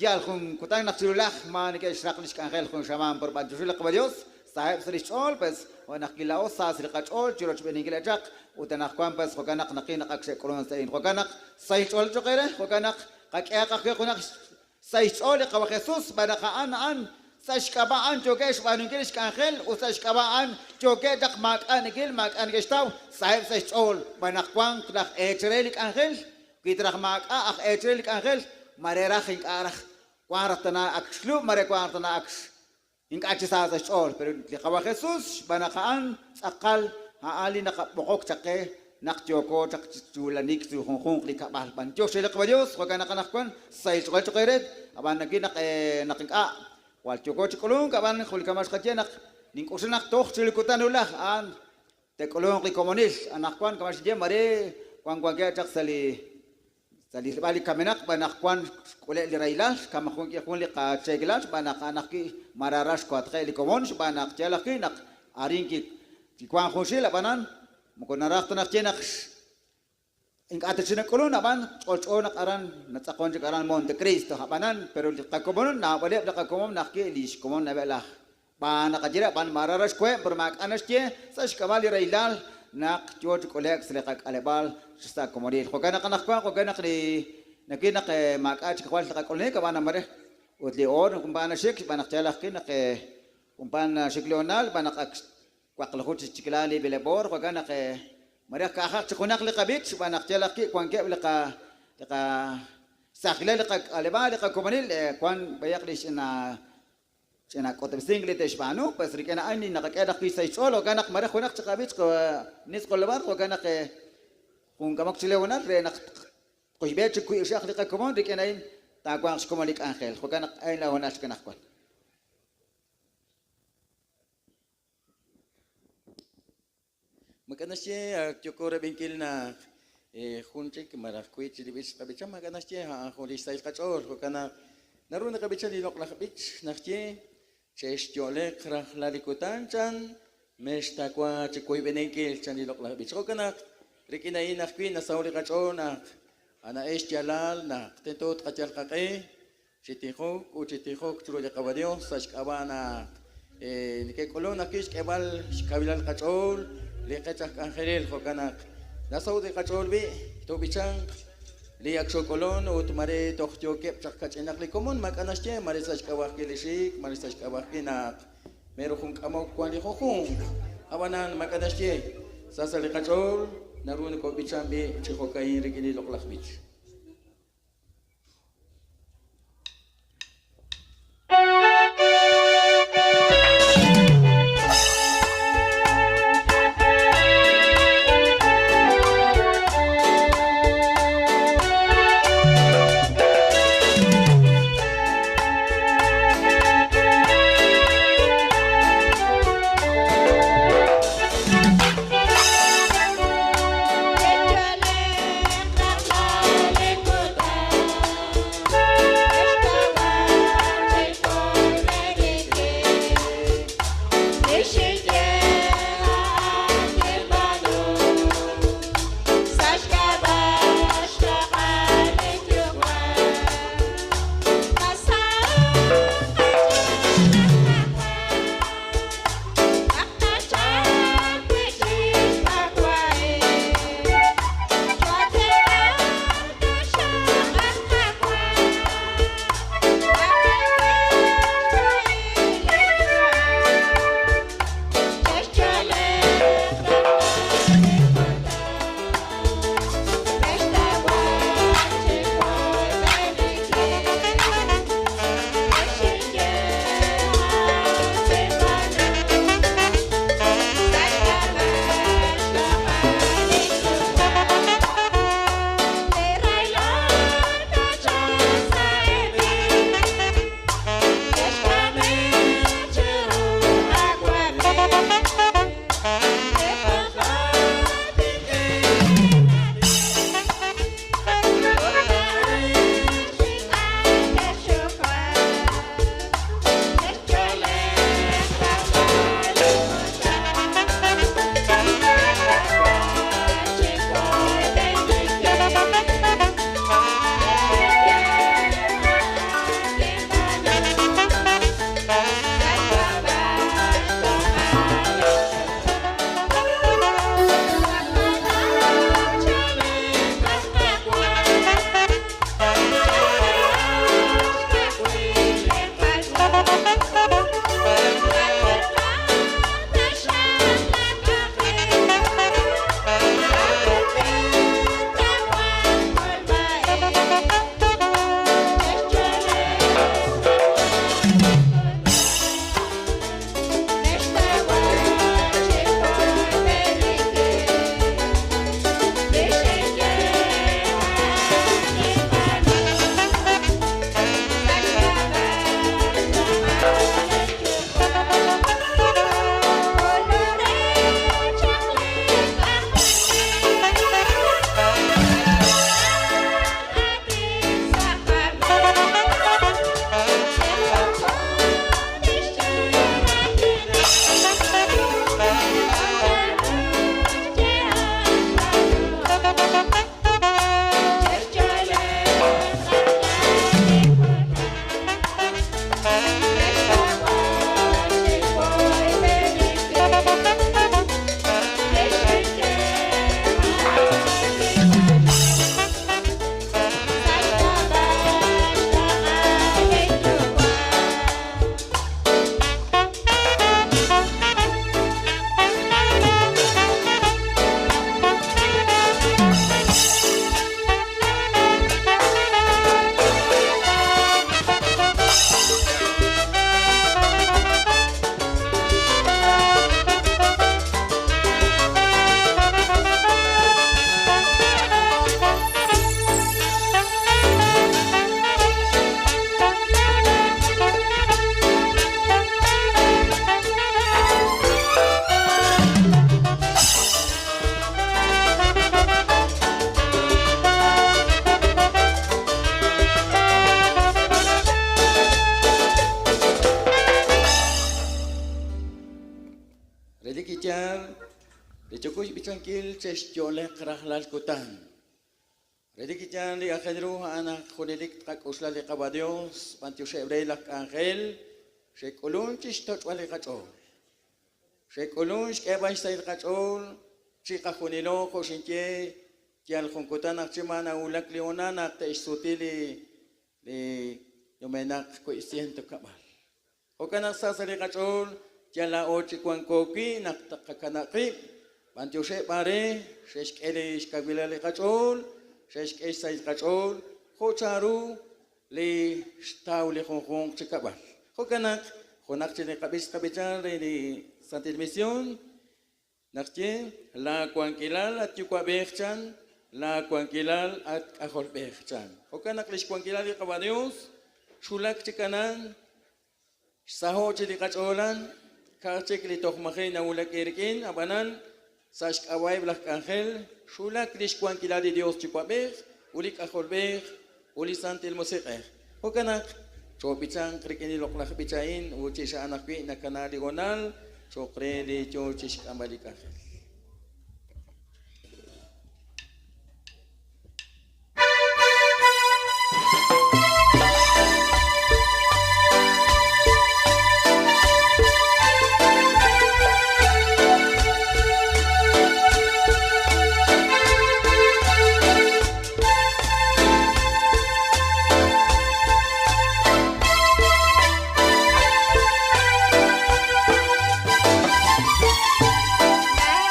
Yal jun kutan naq chiru laj ma neke'xraq lix k'anjel jun xamaan por b'antioxil li Qawa' Dios, saheb' sa' lix ch'ool, pues, jo' naq kilaa'o sa sa' li qach'ool chirochb'eeninkil chaq, ut anaqwan, pues, jo'kan naq naqil naq ak xe'k'ulunk sa' a'in. Jo'kan naq sahil ch'oolej cho'q eere, jo'kan naq qak'ehaq ajwi' junaq xsahil xch'ool li Qawa' Jesus, xb'aan naq a'an a'an sa' xk'ab'a' a'an yookeb' xb'aanunkil lix k'anjel ut sa' xk'ab'a' a'an yookeb' chaq maak'a' neke'il, maak'a' neke'xtaw, saheb' sa' xch'ool, xb'aan naq wank laj eech re li k'anjel. Wi ta raj maak'a' aj eech re li k'anjel, mare raj ink'a' raj wank raj tana ak xlub', mare wank raj tana ak ink'a' chi sa sa' xch'ool. Pero li Qawa' Jesus, xb'aan naq a'an tz'aqal a'an li naqab'oqok chaq qe naq yooko chaq chi tuulanik chiru junjunq li kab'al. B'antiox re li Qawa' Dios, jo'kan naq anaqwan sahil ch'oolej cho'q eere, ab'an nawil naq naq ink'a' jwal yooko chi k'ulunk, ab'an julkama xqaye naq nink'oxla naq toj chiru li kutan wulaj a'an Te'k'ulunq li komonil. Anaqwan kama' xinye, mare wan wankeb' chaq sa' li sa' li rilb'al li kamenaq xb'aan naq wan xk'uleb' li rahilal, xkam jun jun li qacheekelal xb'aan naq a'an ajwi' marara xwatqeb' li komon xb'aan naq yaal ajwi' naq arin kiwank junxil ab'anan moko naraj ta naxye naq Ink'a' ta chik nak'ulun, ab'an ch'olch'o naq aran natz'aqon chik aran Montecristo. Ab'anan, pero li qakomon, naab'aleb' li qakomon naq ki' li xkomon nab'e laj B'aan naqaye re, ab'an maara ra xweb', pero maak'a' naxye sa' xk'ab'a' li rahilal naq yo chi k'ule'k sa' li qak'aleb'aal sa' komonil. Jo'kan naq anaqwan, jo'kan naq li nawil naq maak'a' chik jwal li qak'ulunik, ab'an mare ut li oor junpaat naxik xb'aan naq yaal ajwi' naq junpaat naxik li hoonal xb'aan naq ak Waqlaju chi chikla li b'eleb' oor, jo'kan naq mare ka'ajaq chi junaq li qab'ich, xb'aan naq yal ajwi' wankeb' li qa li qa xsajilal li qak'aleb'aal, li qakomonil, wank b'ayaq li ch'ina ch'ina k'utb'esink li te'xb'aanu, pues rik'in a'an li naqak'e ajwi' sa' xch'ool, jo'kan naq mare junaq chi qab'ich nitz' qolob'al, jo'kan naq jun k'amok chi leonal re naq tqoyb'e chi wiib' xaq li qakomon, rik'in a'in taawanq xkomon li k'anjel, jo'kan naq a'in la hoonal chik anaqwan. Maak'a' naxye ak yooko rab'inkil naq jun chik malaj wiib' chi li b'ich xqab'icha, maak'a' naxye a'an jun li xsahil qach'ool. Jo'kan naq naru naqab'icha li loq'laj b'ich naxye, Chexyo'leq rajlal li kutan chan, mextawa chi woyb'eninkil chan li loq'laj b'ich. Jo'kan naq rik'in a'in ajwi' nasaho' li qach'ool naq ana'ex xyaalal naq tento tqayal qaq'e Chi tijok ut chi tijok chiru li Qawa' Dios sa' xk'ab'a' naq neke'k'ulunk ajwi' xk'eeb'al xkawilal qach'ool li qech aj k'anjelil. Jo'kan naq nasaho'k li qach'ool b'i' toob'ichanq li ak xook'ulunk ut mare toj yookeb' chaq kach'inaq li komon, maak'a' naxye, mare sa' xk'ab'a' ajwi' li xik, mare sa' xk'ab'a' ajwi' naq mero jun k'amok wank li junjunq. Ab'anan maak'a' naxye, sa sa' li qach'ool naru nokoob'ichank b'i' chi jo'ka'in rik'in li loq'laj b'ich. yaal li yooko xb'ichankil chexyo'leq rajlal kutan. Relik chi yaal li aajel ru a'an naq junelik tqak'oxla li Qaawa' Dios, b'antioxeb' re laj k'anjel, xe'k'ulun chixtoch'b'al li qach'ool. Xe'k'ulun xk'eeb'al xsahil qach'ool chiqajunilo jo' xinye yal jun kutan naq chi ma nawulak li hoonal naq te'xsuti li li numenaq wi' ciento kab'al. Jo'kan naq sa sa' li qach'ool yal laa'o chi wanko wi' naq tqakanab' qib', b'antioxeb' b'an re xe'xk'e li xkawilal li qach'ool, xe'xk'e xsahil qach'ool, jo' chanru li xtaw li junjunq chi kab'al. Jo'kan naq junaq chi li qab'ich qab'ichal re li Santil Misión, naq ye laa wankilal at yuwa'b'ej chan, laa wankilal at k'ajolb'ej chan. Jo'kan naq lix wankilal li Qaawa' Dios xwulak chi kanan, xsaho' chi li qach'oolan, ka'aj chik li toj maji' nawulak eerik'in, ab'anan sa' xk'ab'a'eb' laj k'anjel, xwulak lix wankilal li Dios yuwa'b'ej, ut li k'ajolb'ej, ut li Santil Musiq'ej. Jo'kan naq choob'ichanq rik'in li loq'laj b'ich a'in, ut chi xa'an ajwi' nakana li hoonal cho'q re li yoo chixk'amb'al li k'anjel. La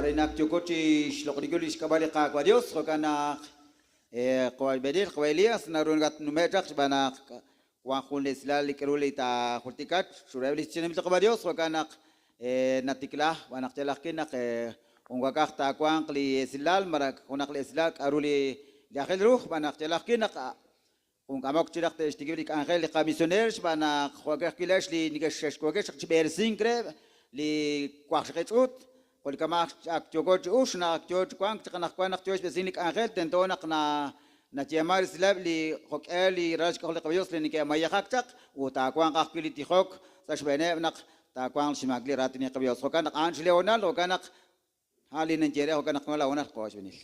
Re naq yooko chi xloq'oninkil li xk'ab'a' li Qaawa' Dios, jo'kan naq qawa' Benil, qawa' Elías naru nakatnume' chaq xb'aan naq wan jun li esilal li k'aru li taajultika chiruheb' li xtenamit li Qaawa' Dios, jo'kan naq natikla xb'aan naq yal ajwi' naq jun wakaj taawanq li esilal malaj junaq li esilal k'aru li aajel ru xb'aan naq yal ajwi' naq jun k'amok chi raj te'xtikib' li k'anjel li qamisioneer xb'aan naq jo'keb' ajwi' laa'ex li nekex'xwakex chaq chi b'eresink re li waqxaqib' ch'uut jo' li kama' ak yooko chi uxk naq yo chi wank chaq anaqwan naq yo xb'eresink li k'anjel tento naq nayeeman resileb' li jo'k'e li ralal xk'ajol li qaDios li neke'mayejak chaq ut taawanq ajwi' li tijok sa' xb'eeneb' naq taawanq xnimankil li raatin li qaDios. Jo'kan naq a'an xleonal, jo'kan naq a'an li ninye re, jo'kan naq wan laonal qawa' xb'eenil.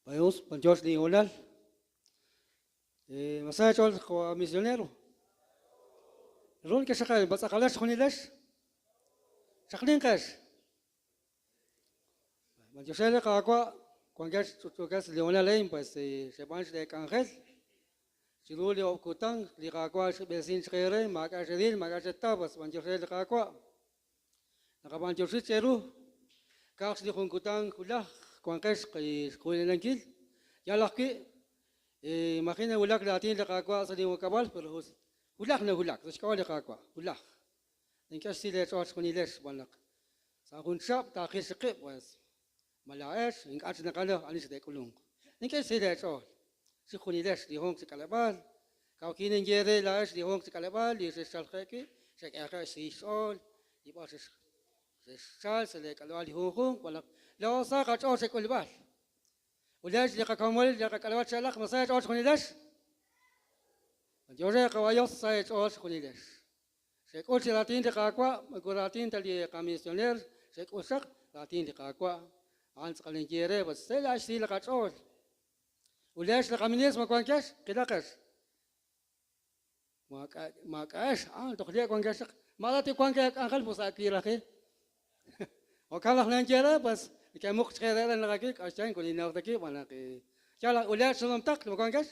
Payos, panchos li honal. Masaya chol ko misionero. Ron ke shaqal batsaqalash khunilash. Shaqlin qash. Manchoshele qaqwa kwangash chuchukas leonal ein pues shebanch de kangel. Chiru li okutan li qaqwa besin chqere makash dil makash tabas manchoshele qaqwa. Naqabanchoshi cheru. Kaqsh li junkutan kulaj kwanqesh q'uynankil yalaqki imagina hulak latin li qaqwa sa li wakabal pero hulak na hulak sa xk'awa li qaqwa hulaj ninkax si le ch'och qunilex b'anaq sa jun chab taqil xiqib pues mala'ex ink'ach naqalaj anix de k'ulunk ninkax si le ch'ol si qunilex li jun chik'aleb'al kawkinin yere la'ex li jun chik'aleb'al li xixchalqe'ki xek'eqe si x'ol li b'ax xixchal se le k'alb'al li junjun b'anaq la saqa ch'ol xek'ulb'al وليش اللي قاكمول اللي قاكلوات شلق مساج أوش خنيلش جوري قوايوس ساج أوش خنيلش شيك أوش لاتين تقاكوا مقولاتين تلي قاميسيونير شيك أوشق لاتين تقاكوا عن سقلين جيري بس سيل عشتي لقاش أوش وليش لقامينيس ما كوانكش قلاقش ما كاش عن تخليك كوانكش ما لا تكوانك أنخل بس أكيد وكان لخنا جيري بس كان مخ خير انا غاكيك عشان كل ناخذك وانا قي يلا ولا شنو متق ما كان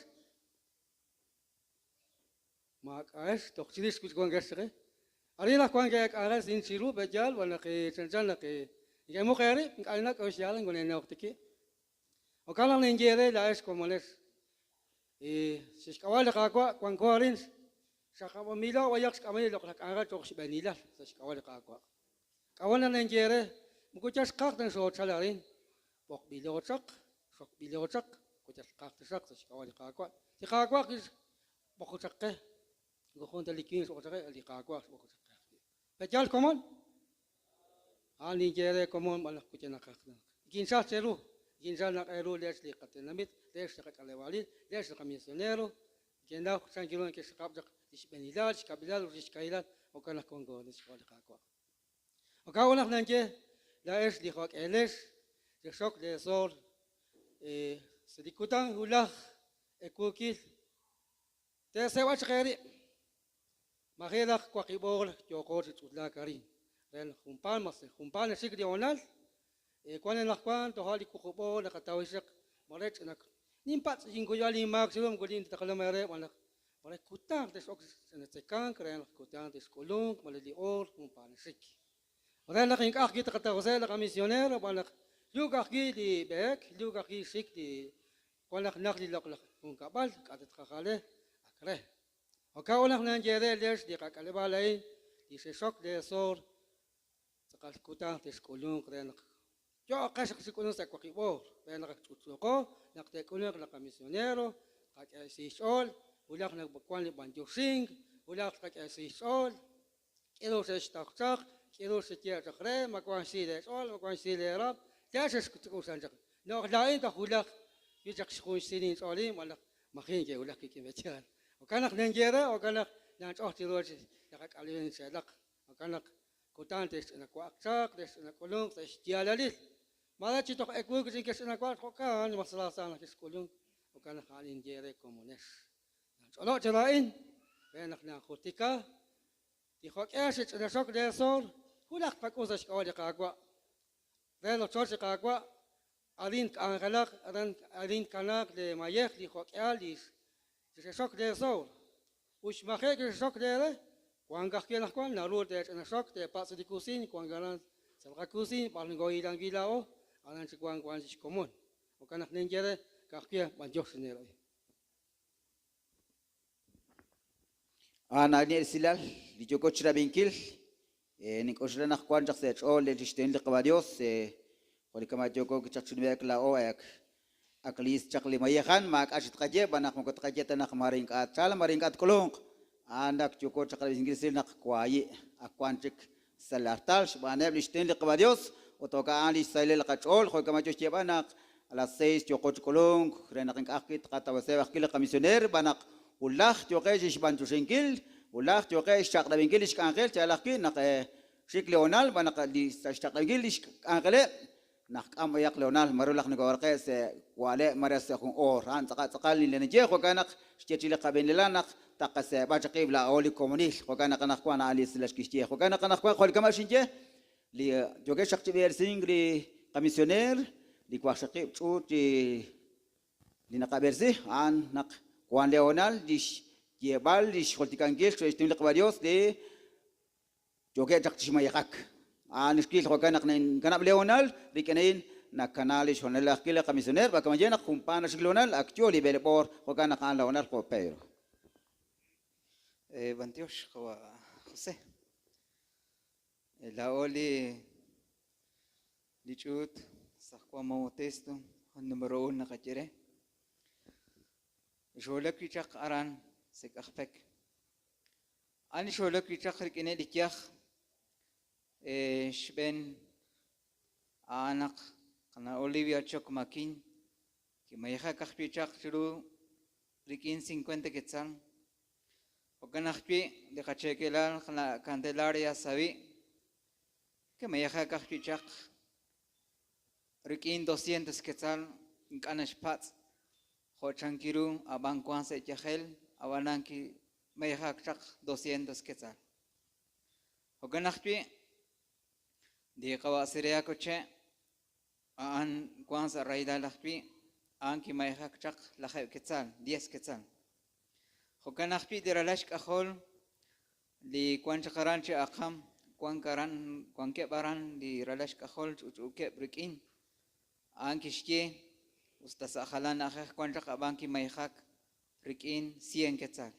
ما كاش تخشيش كل كان كاش ارينا كان كاك على سين شيرو بجال وانا قي چنچن قي كان مخ خير قالنا كوش يلا كل ناخذك وكان نينجيري لاش كومولش اي شكوال قاكوا كوان كورين شقا ميلا وياكش كامل لو كان غا بنيلا شكوال قاكوا كوانا نينجيري مكوتش قاقدن شو تشالارين بوق بيلوتشق شوق بيلوتشق كوتش قاقد شق شكوالي قاقوا تقاقوا كيش بوق شقه غخون تلكين شو شقه اللي قاقوا بوق شقه بجال كومون اني جيري كومون مال كوتنا قاقدن كين شا تشرو كين شا نقيرو ليش لي قتنميت ليش لقت على والي ليش لقميسيونيرو كين دا خشان كيلون كيش قابجق ليش بنيلال شكابيلال وش كايلال وكان كونغو ليش قاقوا وكاونا نانجي لا إيش لي خاك إلش لشوك لزور سديكوتان هولاخ إكوكيل تسوى شغيري ما غيرك كواكبول يقول تطلع كارين رين خمبان مس خمبان شيك ديونال كوان نحكوان تهالي كوكبول لكتاويشك مريت إنك نيمبات ينكو يالي ماك سلوم قولين تتكلم مرة وانا مرة كوتان تشوك سنتكان كرين كوتان تشكولون مالي أور خمبان شيك ورا لك أخي تقطع لك ميسيونير ولا لوك أخي لي بيك لوك أخي شيك لي ولا نقلي لك لك قبل قد تخاله أكره وكأولا نانجيري ليش دي قال بالي دي شوك دي صور تقال كوتان تشكولون كرين جو قشق سكونون سكوكيبو بين لك تشوكو لك تكونون لك ميسيونيرو قد سيشول ولا لك بكوان لي بانجوشينغ ولا لك سيشول كيلو سيشتاق كيلو ستيا تخري ما كوان سيدي شول ما كوان سيدي راب تاشش كتكو سانجق نوغ لا انت خلاق يجاك شكون سيدين شولين ولا ما خين جي ولا كي كيمتيان وكان ننجيرا وكان نانش اختي روج يقك عليين سيدق وكان كوتان تش انا كواكشاق تش انا كولون تش ديالاليل ما لا تشتوك اكوك جيكش انا كواك كان مسلا سانا كسكولون وكان خالين جيري كومونش نانش اولو جرائن بينك ناخوتيكا تخوك ايش انا شوك ديسور هناك فكوزش قولي قاقوا ريلو تشوش قاقوا أرين كأنغلاق أرين كناق لمايخ لخوك أليس تشوك ديسور وش مخيك تشوك ديره Wank ajwi' anaqwan naru teech'ina xok, teepatz' li kusiin, wank aran sa' li qakusiin, b'ar nokoohilank wi' laa'o, aran chik wank wank xkomon. Jo'kan naq ninye re ka'ajwi' b'antiox chineerab'i. A'an a'in esilal li yooko chirab'inkil, nink'oxla naq wank chaq sa' eech'ool li xtenamit li Qaawa' Dios, jo' li kama' yooko chaq chi nume'k laa'o ak liist chaq li mayejan, maak'a' chik tqaye, b'an naq moko tqaye ta naq mare ink'a' tchalq, mare ink'a' tk'ulunq. A'an ak yooko chaq rab'inkil resil naq waayi' ak wank chik sa' li artal xb'aaneb' li xtenamit li Qaawa' Dios, ut jo'kan a'an li xsahilal li qach'ool, jo' kama' yo xyeeb'al naq a las 6 yooqo chi k'ulunk re naq ink'a' ajwi' tqatawaseb' ajwi' li qamisioneer, b'an naq wulaj yooqeb' chixb'antioxinkil, wulaj yooqeb' xchaq'rab'inkil li xk'anjel, yaal ajwi' naq xik li honal, b'an naq li sa' xchaq'rab'inkil li xk'anjeleb' naq k'am b'ayaq li honal, maru laj nokooraqe' sa' wa'leb' mare sa' jun oor. A'an tz'aqal tz'aqal li ninye, jo'kan naq xye chi li qab'eenilal naq taqaseeb'a chaq qib' laa'o li komonil, jo'kan naq anaqwan a'an li esilal kixye. Jo'kan naq anaqwan jo' li kama' xinye, li yookeb' chaq chi b'eresink li qamisioneer, li waqxaqib' ch'uut li naqab'eresi, a'an naq wan li honal li xyeeb'al li xjultikankil xtenamit li Qaawa' Dios li yookeb' chaq chi xmayejak. A'an xkil jo'kan naq ninkanab' li honal rik'in a'in nakana li xhonal ajwi' li qamisioneer, b'ar kama ye naq junpaat naxik li honal ak yo li b'eleb' oor, jo'kan naq a'an la honal jo' Pedro. B'antiox qawa' José. Laa'o li ch'uut San Juan Bautista, número 1 naqaye re. Xwulak wi' chaq aran Sek'ajpek. A'an xwulak wi' chaq rik'ineb' li yaj, xb'een a'an naq qana' Olivia Choc Maquín kimayejak ajwi' chaq chiru rik'in 50 quetzal. Jo'kan ajwi' li qacheekelal qana' Candelaria Sabi kimayejak ajwi' chaq rik'in 200 quetzal ink'a' naxpatz' jo' chankiru ab'an wan sa' yajel ab'anan kimayejak chaq 200 quetzal. Jo'kan ajwi' li qawa' Siriaco Che a'an wan sa' rahilal ajwi' a'an kimayejak chaq lajeb' quetzal, 10 quetzal. Jo'kan ajwi' li ralal xk'ajol li wan chaq aran chi aqam, wan aran, wankeb' aran li ralal xk'ajol ch'uch'uukeb' rik'in. A'an kixye usta sa' jalan na'ajej wan chaq ab'an kimayejak rik'in 100 quetzal.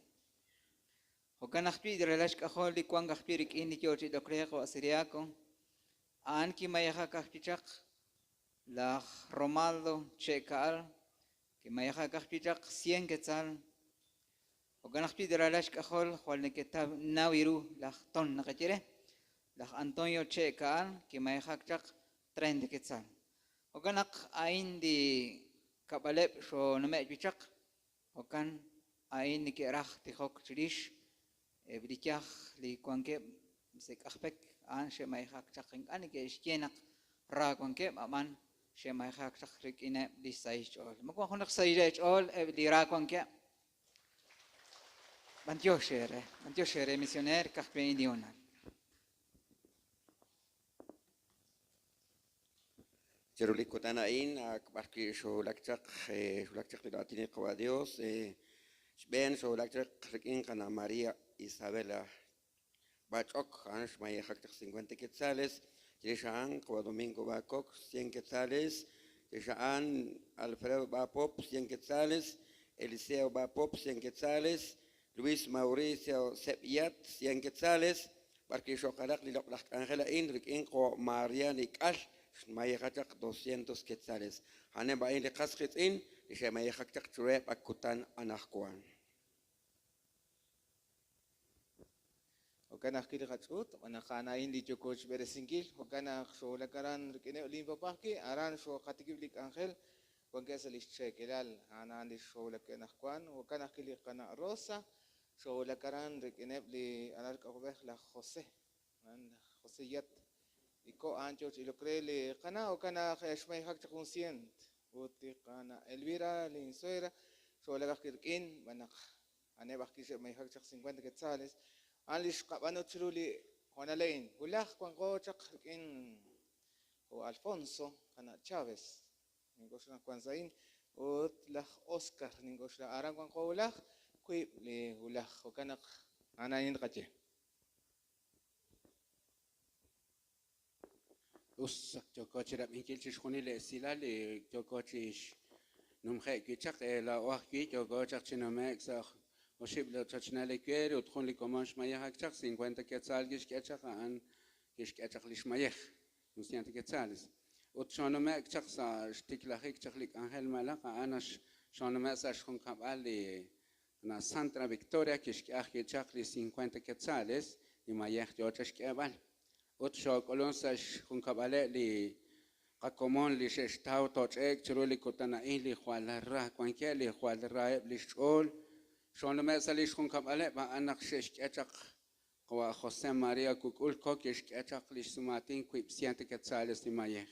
Jo'kan ajwi' li ralal xk'ajol li wan ajwi' rik'in li yoo chi ilok re qawa' Siriaco, a'an kimayejak ajwi' chaq laj Romaldo Che Ka'al, kimayejak ajwi' chaq 100 quetzal. Jo'kan ajwi' li ralal xk'ajol jwal neke'naw ru laj Ton naqaye re, laj Antonio Che Ka'al kimayejak chaq 30 quetzal. Jo'kan naq a'in li kab'aleb' xonume' wi' chaq, jo'kan a'in neke'raj tijok chirix eb' li yaj li wankeb' Sek'ajpek, a'an xe'mayejak chaq ink'a' neke'xye naq ra wankeb', ab'an xe'mayejak chaq rik'ineb' li xsahil xch'ool. Ma wan junaq xsahil xch'ool eb' li ra wankeb'? B'antiox eere, b'antiox eere misioneer ka'ajwi' li honal. Chiru li kutan a'in ak b'arwi' xwulak chaq, xwulak chaq li raatin li Qaawa' Dios, xb'een xwulak chaq rik'in qana' María Isabela Bach'ok, a'an xmayejak chaq 50 quetzales, chirix a'an qawa' Domingo Bacoc 100 quetzales, chirix a'an Alfredo Bapop 100 quetzales, Eliseo Bapop 100 quetzales, Luis Mauricio Sebyat 100 quetzales, b'arwi' xoqalaq li loq'laj k'anjel a'in rik'in qawa' María Nik'al xmayejak chaq 200 quetzales. A'aneb' a'in li qas qiitz'in li xe'mayejak chaq chiruheb' ak kutan anaqwan. Jo'kan ajwi' li qach'uut, b'an naq a'an a'in li yooko xb'eresinkil, jo'kan naq xwulak aran rik'ineb' li inpapajki, aran xoqatikib' li k'anjel wankeb' sa' li xcheekelal, a'an a'an li xwulak anaqwan, jo'kan ajwi' li qana' Rosa, xwulak aran rik'ineb' li alal k'ajolb'ej laj José, a'an laj José Yat, iko a'an yoo chi ilok re li qana', jo'kan naq xmayejak chaq jun cient, ut li qana' Elvira, lin suegra, xwulak ajwi' rik'in, b'an naq a'aneb' ajwi' xe'mayejak chaq 50 quetzales, a'an li xqab'aanu chiru li honalein, wulaj wanqo chaq rik'in jo Alfonso qana' Chávez, nink'oxla naq wan sa' a'in, ut laj Oscar nink'oxla aran wanqo wulaj, wiib' li wulaj, jo'kan naq a'an a'in qaye. Us yooko chirab'inkil chixjunil li esilal li yooko chixnumje'k wi' chaq laa'o ajwi' yooko chaq chi nume'k sa' oxib' li ochochnal ewer ut jun li komon xmayejak chaq 50 quetzal kixk'e chaq a'an kixk'e chaq li xmayej un ciento quetzales ut xoonume'k chaq sa' xtiklajik chaq li k'anjel malaq a'an xoonume'k sa' xjunkab'al li na Santa Victoria kixk'e ajwi' chaq li 50 quetzales li mayej yoo chixk'eeb'al ut xook'ulun sa' xjunkab'aleb' li qakomon li xe'xtaw toch'eek chiru li kutan a'in li jwal ra wankeb' li jwal raheb' li xch'ool xoonume' sa' li xjunkab'aleb' a'an naq xe'xk'e chaq qawa' José María Kukulko kixk'e chaq li xsumaatin wiib' ciento quetzales li mayej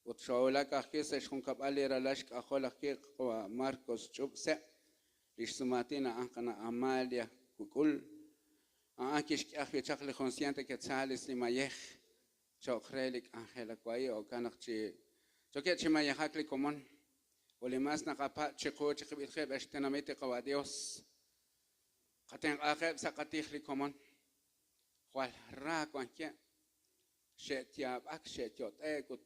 ut xoowulak ajwi' sa' xjunkab'al li ralal xk'ajol ajwi' qawa' Marcos Ch'ub'seb' li xsumaatin a'an qana' Amalia Kukul a'an kixk'e ajwi' chaq li jun ciento quetzales li mayej cho'q re li k'anjel wa'i jo'kan naq chi chokeb' chi mayejak li komon ut li mas naqapa' chiqu chiqib'ilqib' ex tenamit li qawa' Dios qatenq'aqeb' sa' qatij li komon jwal ra wankeb' xe'yaab'ak xe'yot'e'k ut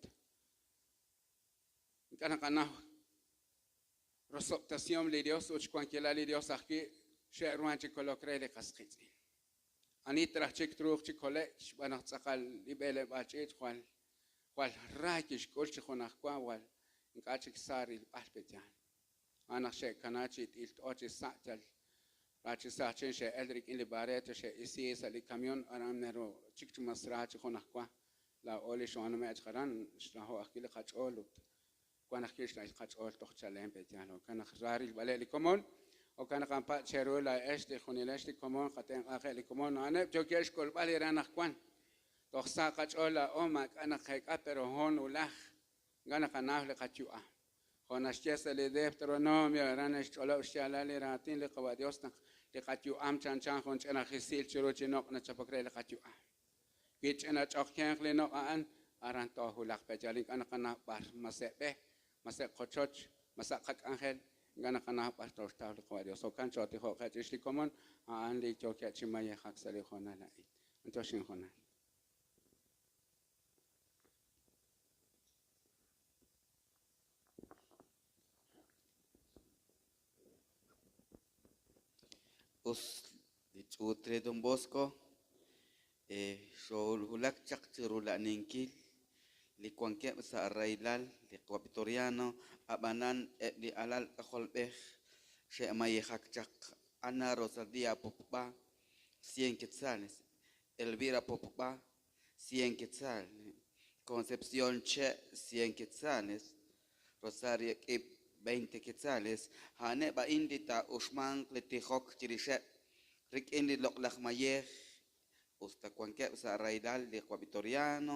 ink'a' naqanaw rosob'tasihom li Dios ut xwankilal li Dios ajwi' xe'ruhan chi kolok re li qas qiitz'in ani traj chik truuq chi kole'k xb'aan naq tz'aqal li b'eleb'aal ch'iich' jwal jwal ra kixk'ul chi junajwa wal ink'a' chik sa rilb'al pe'yaal a'an naq xe'kana chi t'ilt'o chi sa' yal ra chi sa' chin xe'el rik'in li bareta xe'isi sa' li camión aran mero chik chi mas ra chi junajwa laa'o li xoonume' chaq aran xraho' ajwi' li qach'ool ut wan ajwi' xrahil qach'ool toj chalen pe'yaal jo'kan naq ra rilb'aleb' li komon jo'kan naq anpa' cheru laa'ex li junilex li komon qatenq'aqeb' li komon a'aneb' yookeb' xk'ulb'al li ra naq wan toj sa' qach'ool laa'o maak'a' naqeek'a pero hoon ulaj ink'a' naqanaw li qayu'am jo' naxye sa' li Deuteronomio aran naxch'olob' xyaalal li raatin li qawa' Dios naq li qayu'am chanchan jun ch'ina jisil chiru chi noq' nachapok re li qayu'am wi ch'ina ch'oqkenq li noq' a'an aran toojulaq pe'yaal ink'a' naqanaw b'ar ma sa' b'e ma sa' qochoch ma sa' qak'anjel ink'a' naqanaw b'ar tooxtaw li qawa' Dios jo'kan chootijo'qe chirix li komon a'an li yookeb' chi mayejak sa' li hoonal a'in b'antiox inhoonal. Us li ch'uut re Don Bosco xoowulak chaq chi rula'aninkil li wankeb' sa' rahilal li qawa' Victoriano ab'anan eb' li alal k'ajolb'ej xe'mayejak chaq Ana Rosalía Popb'a 100 quetzales Elvira Popb'a 100 quetzales Concepción Che 100 quetzales Rosario K'ib 20 quetzales a'aneb' a'in li taa'uxmanq li tijok chirixeb' rik'in li loq'laj mayej usta wankeb' sa' rahilal li qawa' Victoriano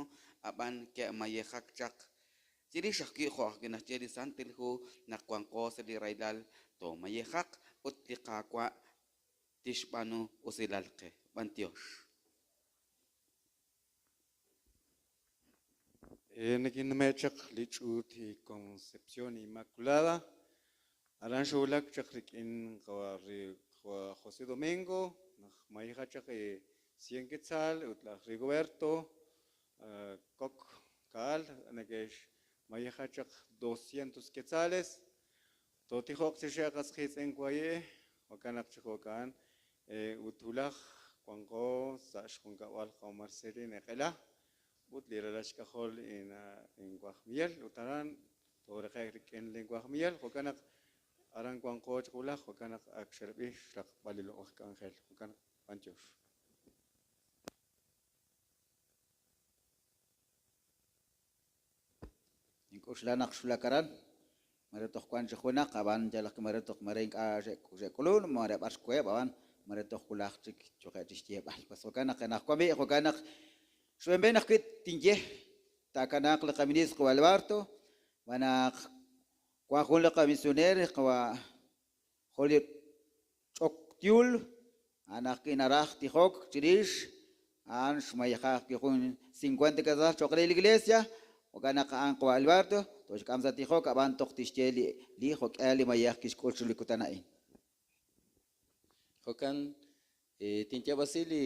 ab'an ke'mayejak chaq chirix ajwi' jo' ajwi' naxye li Santil Hu naq wanqo sa' li rahilal toomayejaq ut li Qaawa' tixb'aanu usilal qe b'antiox. Nikinnume' chaq li ch'uut Concepción Inmaculada aran xowulak chaq rik'in qawa' José Domingo naq mayeja chaq 100 quetzal ut laj Rigoberto Kok Kaal neke'xmayeja chaq 200 quetzales tootijoq chixe'q qas qiitz'in waye' jo'kan naq chi jo'kan ut wulaj wanqo sa' xjunkab'al qawa' Marcelino Eq'ela ut li ralal xk'ajol inwaj Miguel ut aran tooreqe'k rik'in linwaj Miguel jo'kan naq aran wanqo chaq wulaj jo'kan naq ak xe'rab'i xraqb'al li loq'laj k'anjel jo'kan naq b'antiox. Ink'uxla naq xwulak aran mare toj wan chi junaq ab'an yalaq mare toj mare ink'a' xe'k'ulun mare b'ar xkuheb' ab'an mare toj wulaj chik choqe' chi xyeeb'al pues jo'kan naq anaqwan b'i' jo'kan naq xb'enb'en ajwi' tinye taakanaaq li qaministro qawa' Alberto b'anaq wan jun li qamisioner qawa' Julio Ch'ok Tiul a'an ajwi' naraj tijok chirix a'an xmayeja ajwi' jun 50 quetzal cho'q re li iglesia jo'kan naq a'an qawa' Alberto toxk'am sa' tijok ab'an toj tixye li jo'k'ihal li mayej kixk'ul chiru li kutan a'in. Jo'kan tinyaab'asi li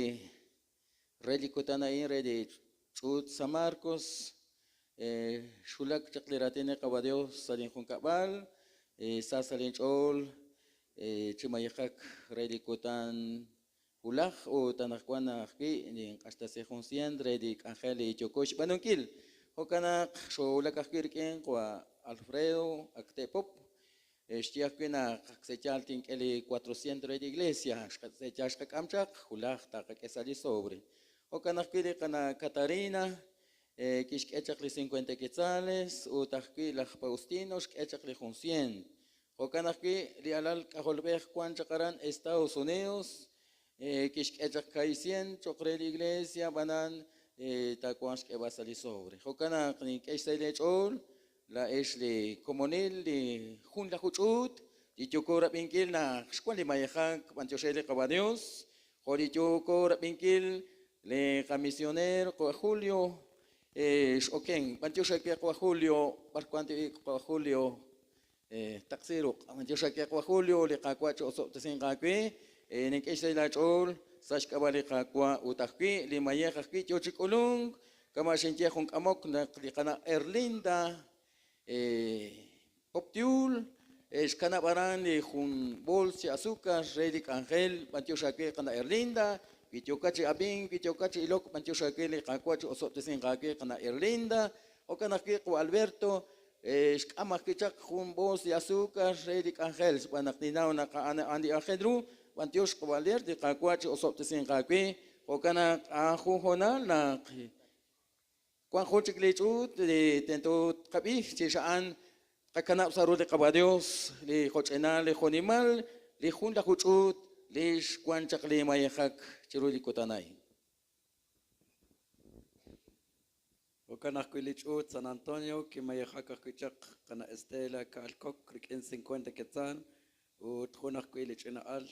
re li kutan a'in re li ch'uut San Marcos. Xwulak chaq li raatin li Qawa' Dios sa' linjunkab'al, sa sa' linch'ool chi mayejak re li kutan wulaj ut anaqwan ajwi' ninq'axtesi jun sient re li k'anjel li yooko xb'aanunkil. Jo'kan naq xoowulak ajwi' rik'in qawa' Alfredo Actepop, xye ajwi' naq ak sa' yaal tink'e li 400 re li iglesia, sa' yaal xqak'am chaq, wulaj taqak'e sa' li sobre. Jo'kan ajwi' li qana' Catarina kixk'e chaq li 50 quetzales ut ajwi' laj Faustino xk'e chaq li jun sient. Jo'kan ajwi' li alal k'ajolb'ej wan chaq aran Estados Unidos kixk'e chaq kahi sient cho'q re li iglesia, ab'anan taawanq xk'eeb'al sa' li sobre. Jo'kan naq nink'e xsahil eech'ool laa'ex li komonil li junlaju ch'uut li yooko rab'inkil naq xwan li mayejak b'antiox re li Qawa' Dios, jo' li yooko rab'inkil li qamisioneer qawa' Julio x'oken. B'antiox aawe qawa' Julio, b'ar wank tib'i qawa' Julio? Taqsi ruq'. B'antiox aawe qawa' Julio, li Qaawa' chi'osob'tesinq aawe. Nink'e xsahil aach'ool sa' xk'ab'a' li Qaawa' ut ajwi' li mayej ajwi' yo chi k'ulunk. Kama' xinye jun k'amok naq li qana' Erlinda Poptiul xkanab' aran li jun bools chi azúcar re li k'anjel. B'antiox aawe qana' Erlinda, wi yookat chi ab'ink, wi yookat chi ilok, b'antiox aawe li Qaawa' chi'osob'tesinq aawe qana' Erlinda. Jo'kan ajwi' qawa' Alberto xk'am ajwi' chaq jun bools li azúcar re li k'anjel xb'aan naq ninnaw naq a'an a'an li aajel ru. B'antiox qawa' Alberto, li Qaawa' chi'osob'tesinq aawe. Jo'kan naq a'an jun hoonal naq wan jun chik li ch'uut li tento tqab'ij chirix a'an tqakanab' sa' ru li Qawa' Dios li jo'ch'inal li jo'nimal li junlaju ch'uut li xwan chaq li mayejak chiru li kutan a'in. Jo'kan ajwi' li ch'uut San Antonio kimayejak ajwi' chaq qana' Estela Ka'alkok rik'in 50 quetzal ut jun ajwi' li ch'ina'al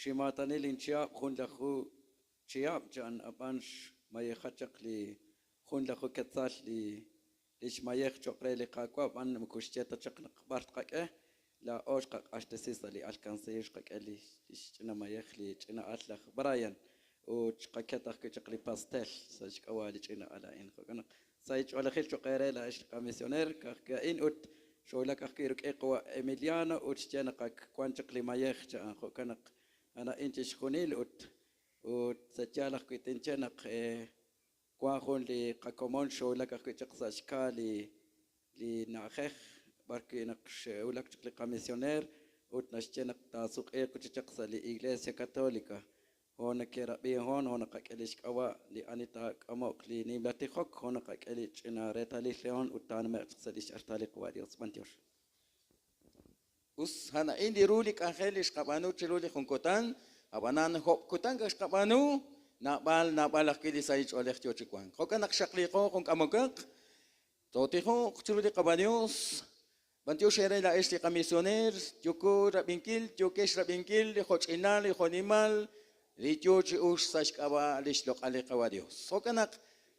ximaatani linchihab' junlaju chihab' chan ab'an xmayeja chaq li junlaju quetzal li xmayej cho'q re li Qaawa' b'an moko xye ta chaq naq b'ar tqak'e, laa'o xqaq'axtesi sa' li alcancía xqak'e li xch'ina mayej li ch'ina'al laj Brian ut xqaket ajwi' chaq li pastel sa' xk'ab'a' li ch'ina'al a'in. Jo'kan naq sa' ch'oolejil cho'q eere laa'ex li qamisioneer ka'ajwi' a'in ut xowulak ajwi' rik'in qawa' Emiliano ut xye naq ak wan chaq li mayej cha'an. Jo'kan naq a'in chixjunil ut sa' yaal ajwi' tinche naq wan jun li qakomon xowulak ajwi' chaq sa' xka li na'ajej b'arwi' naq xewulak chaq li qamisioneer ut naxye naq taasuq'iiq chaq sa' li Iglesia Católica. Ho nakerab'i hon ho naqak'e li xk'ab'a' li ani taak'amoq li nimla tijok ho naqak'e li ch'ina reetalil rehon ut taanume'q chaq sa' li x'artal li Qawa' Dios. B'antiox. Us a'in li ru li k'anjel li xqab'aanu chiru li jun kutan, ab'anan job' kutan xqab'aanu, naab'al naab'al ajwi' li sahil ch'oolej yo chi wank. Jo'kan naq xaqliqo jun k'amokaq, tootijoq chiru li Qawa' Dios. B'antiox eere laa'ex li qamisioneer, yooko rab'inkil, yookex rab'inkil li jo'ch'inal li jo'nimal li yo chi ux sa' xk'ab'a' li xloq'al li Qawa' Dios. Jo'kan naq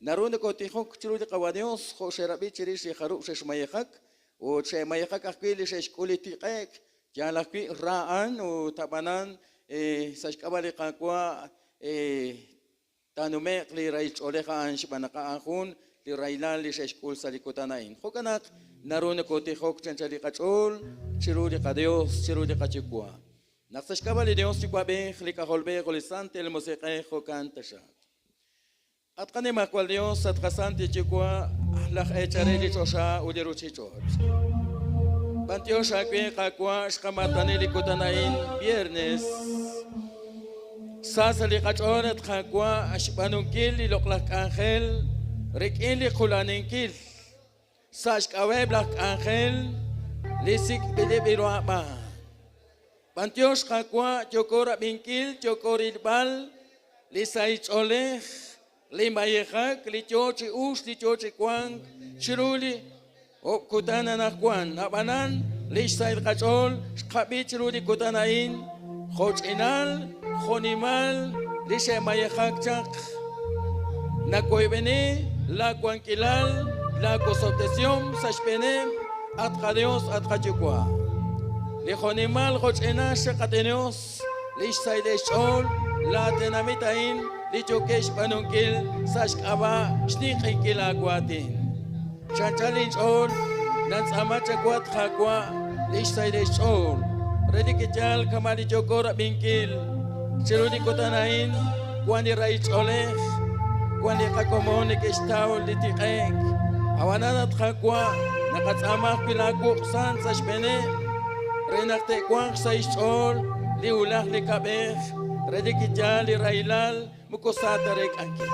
naru nokotijok chiru li Qawa' Dios jo' xerab'i chirix li jarub' xexmayejak ut xe'mayejak ajwi' li xe'xk'ul li tiq'e'k, yaal ajwi' ra'an ut ab'anan sa' xk'ab'a' li Qaawa' taanume'q li rahil ch'oolej a'an xb'aan naq a'an jun li rahilal li xe'xk'ul sa' li kutan a'in. Jo'kan naq naru nokotijok chanchal li qach'ool chiru li qaDios, chiru li qaYuwa'. Naq sa' xk'ab'a' li Dios Yuwa'b'ej, li K'ajolb'ej ut li Santil Musiq'ej jo'kan taxaq. At qanimajwal Dios, at qasantil Yuwa', laj eechare li choxa ut li ruuchich'och'. B'antiox aawe Qaawa' xqamaatani li kutan a'in viernes. Sa sa' li qach'ool at Qaawa' xb'aanunkil li loq'laj k'anjel rik'in li qula'aninkil. Sa' xk'ab'a'eb' laj k'anjel li sik'b'ileb' ru ab'aan. B'antiox Qaawa' yooko rab'inkil, yooko rilb'al li sahil ch'oolej, li mayejak, li yo chi ux, li yo chi wank chiru li job' kutan anaqwan. Ab'anan li xsahil qach'ool xqab'i chiru li kutan a'in jo'ch'inal, jo'nimal li xe'mayejak chaq. Nakoyb'eni la wankilal, la kosob'tesihom sa' xb'eeneb' at qaDios, at qaYuwa'. Li jo'nimal jo'ch'inal xe'qatenios li xsahil xch'ool la tenamit a'in li yookeb' xb'aanunkil sa' xk'ab'a' xninq'inkil aawaatin. Chanchal inch'ool nantz'aama chawu at Qaawa' li xsahil eech'ool re li kiyal kama' li yooko rab'inkil. Chiru li kutan a'in wan li rahil ch'oolej, wan li qakomon neke'xtaw li tiq'e'k. Ab'anan at Qaawa' naqatz'aama ajwi' laawuq' sant sa' xb'eeneb' re naq te'wanq xsahil xch'ool li wulaj li kab'ej re li kiyal li rahilal moko sa ta reek'ankil.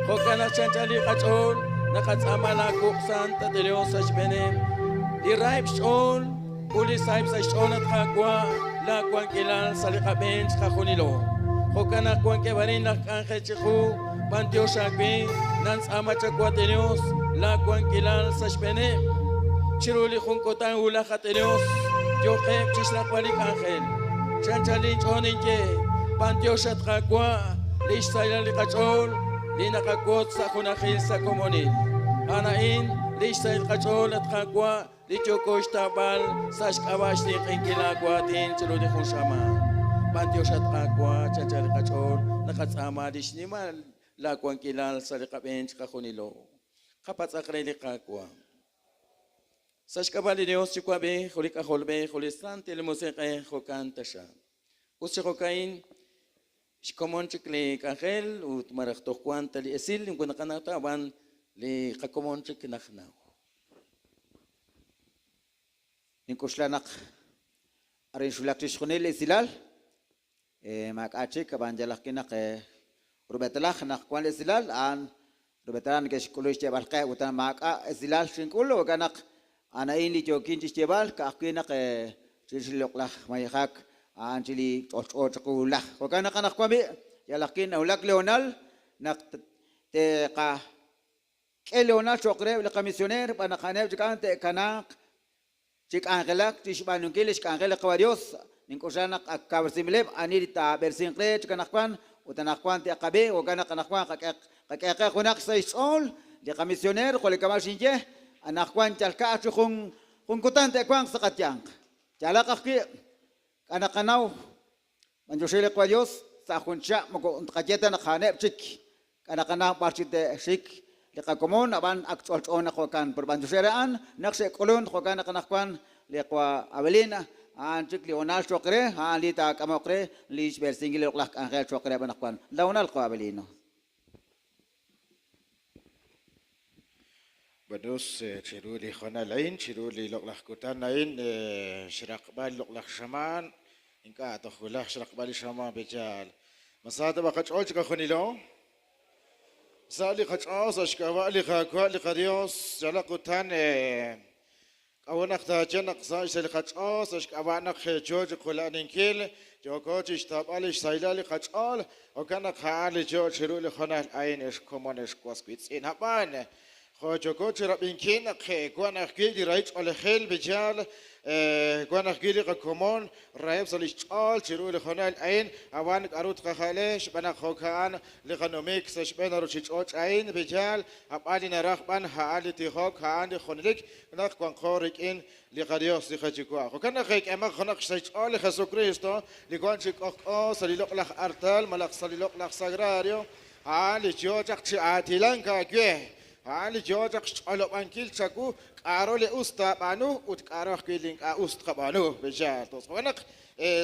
Jo'kan naq chanchal li qach'ool naqatz'aama laawuq' sant, at Dios, sa' xb'eeneb' li raheb' xch'ool ut li saheb' sa' xch'ool, at Qaawa', laawankilal sa' li qab'een chiqajunilo. Jo'kan naq wankeb' arin laj k'anjel chiqu, b'antiox aawe, nantz'aama chawu, at Dios, laawankilal sa' xb'eeneb'. Chiru li jun kutan wulaj, at Dios, yooqeb' chixraqb'al li k'anjel. Chanchal linch'ool ninye, b'antiox, at Qaawa', li xsahilal li qach'ool li naqawotz sa' junajil sa' komonil. A'an a'in li xsahil qach'ool, at Qaawa', li yooko xtawb'al sa' xk'ab'a' xninq'ehinkil aawaatin chiru li jun xamaan. B'antiox, at Qaawa', chanchal li qach'ool naqatz'aama li xnimal laawankilal sa' li qab'een chiqajunilo. Qapatz'aq re li Qaawa'. Sa' xk'ab'a' li Dios Yuwa'b'ej, ut li K'ajolb'ej, ut li Santil Musiq'ej, jo'kan taxaq. Us chi jo'ka'in, xkomon chik li k'anjel ut malaj toj wank ta li esil moko naqanaw ta, ab'an li qakomon chik najnaw. Nink'oxla naq arin xwulak chixjunil li esilal, maak'a' chik, ab'an yal ajwi' naq rub'etalaj naq wank li esilal, a'an rub'etalaj neke'xk'ulu xyeeb'al qe, ut maak'a' esilal xink'ul, jo'kan naq a'an a'in li yookin chi xyeeb'al, ka'ajwi' naq chirix li loq'laj mayejak a'an chi li ch'olch'o chiqu wulaj. Jo'kan naq anaqwan b'i', yal ajwi' nawulak li hoonal naq te'qak'e li hoonal cho'q reheb' li qamisioneer, xb'aan naq a'aneb' chik a'an te'kanaaq chi k'anjelak chi xb'aanunkil li xk'anjel li Qawa' Dios. Nink'oxla naq ak kawresinb'ileb' ani li taab'eresinq re chik anaqwan ut anaqwan te'qab'i, jo'kan naq anaqwan qak'e qe junaq xsahil xch'ool li qamisioneer jo' li kama' xinye, anaqwan yal ka'aj chi jun jun kutan te'wanq sa' qayanq. Yaalaq ajwi' k'a' naqanaw b'antioxi li Qawa' Dios sa' jun chihab' moko tqaye ta naq a'aneb' chik k'a' naqanaw b'ar chik te'xik li qakomon, ab'an ak ch'olch'o naq jo'kan. Pero b'antioxi re a'an naq xe'k'ulunk, jo'kan naq anaqwan li Qawa' Avelina a'an chik li hoonal cho'q re, a'an li taak'amoq re li xb'eresinkil li loq'laj k'anjel cho'q reheb' anaqwan. La hoonal Qawa' Avelino. Buenos chiru li hoonal a'in, chiru li loq'laj kutan a'in, xraqb'al li loq'laj xamaan, ink'a' toj wulaj xraqb'al li xamaan pe'yaal. Ma sa ta b'a qach'ool chiqajunilo? Sa li qach'ool sa' xk'ab'a' li Qaawa' li qaDios, yalaq kutan k'a'ut naq taaye naq sa' xsahil qach'ool sa' xk'ab'a' naq yo chi qula'aninkil, yooko chi xtawb'al li xsahilal li qach'ool, jo'kan naq a'an li yo chiru li hoonal a'in, ex komon, ex was wiitz'in. Ab'an jo' yooko chi rab'inkil naq wan ajwi' li rahil ch'oolejil pe'yaal, wan ajwi' li qakomon raheb' sa' li xch'ool chiru li hoonal a'in, ab'an k'aru tqajale xb'aan naq jo'ka'an li qanumik sa' xb'een ruuchich'och' a'in pe'yaal, ab'an li naraj b'an a'an li tijok, a'an li junelik naq wanqo rik'in li qaDios li qaYuwa'. Jo'kan naq k'eemaq junaq xsahil xch'ool li Jesukristo li wank chi k'ojk'o sa' li loq'laj artal malaj sa' li loq'laj sagrario, a'an li yo chaq chi aatilank aawe, a'an li yo chaq xch'olob'ankil chawu k'a'ru li us taab'aanu ut k'a'ru ajwi' li ink'a' us tqab'aanu pe'yaal. Jo'kan naq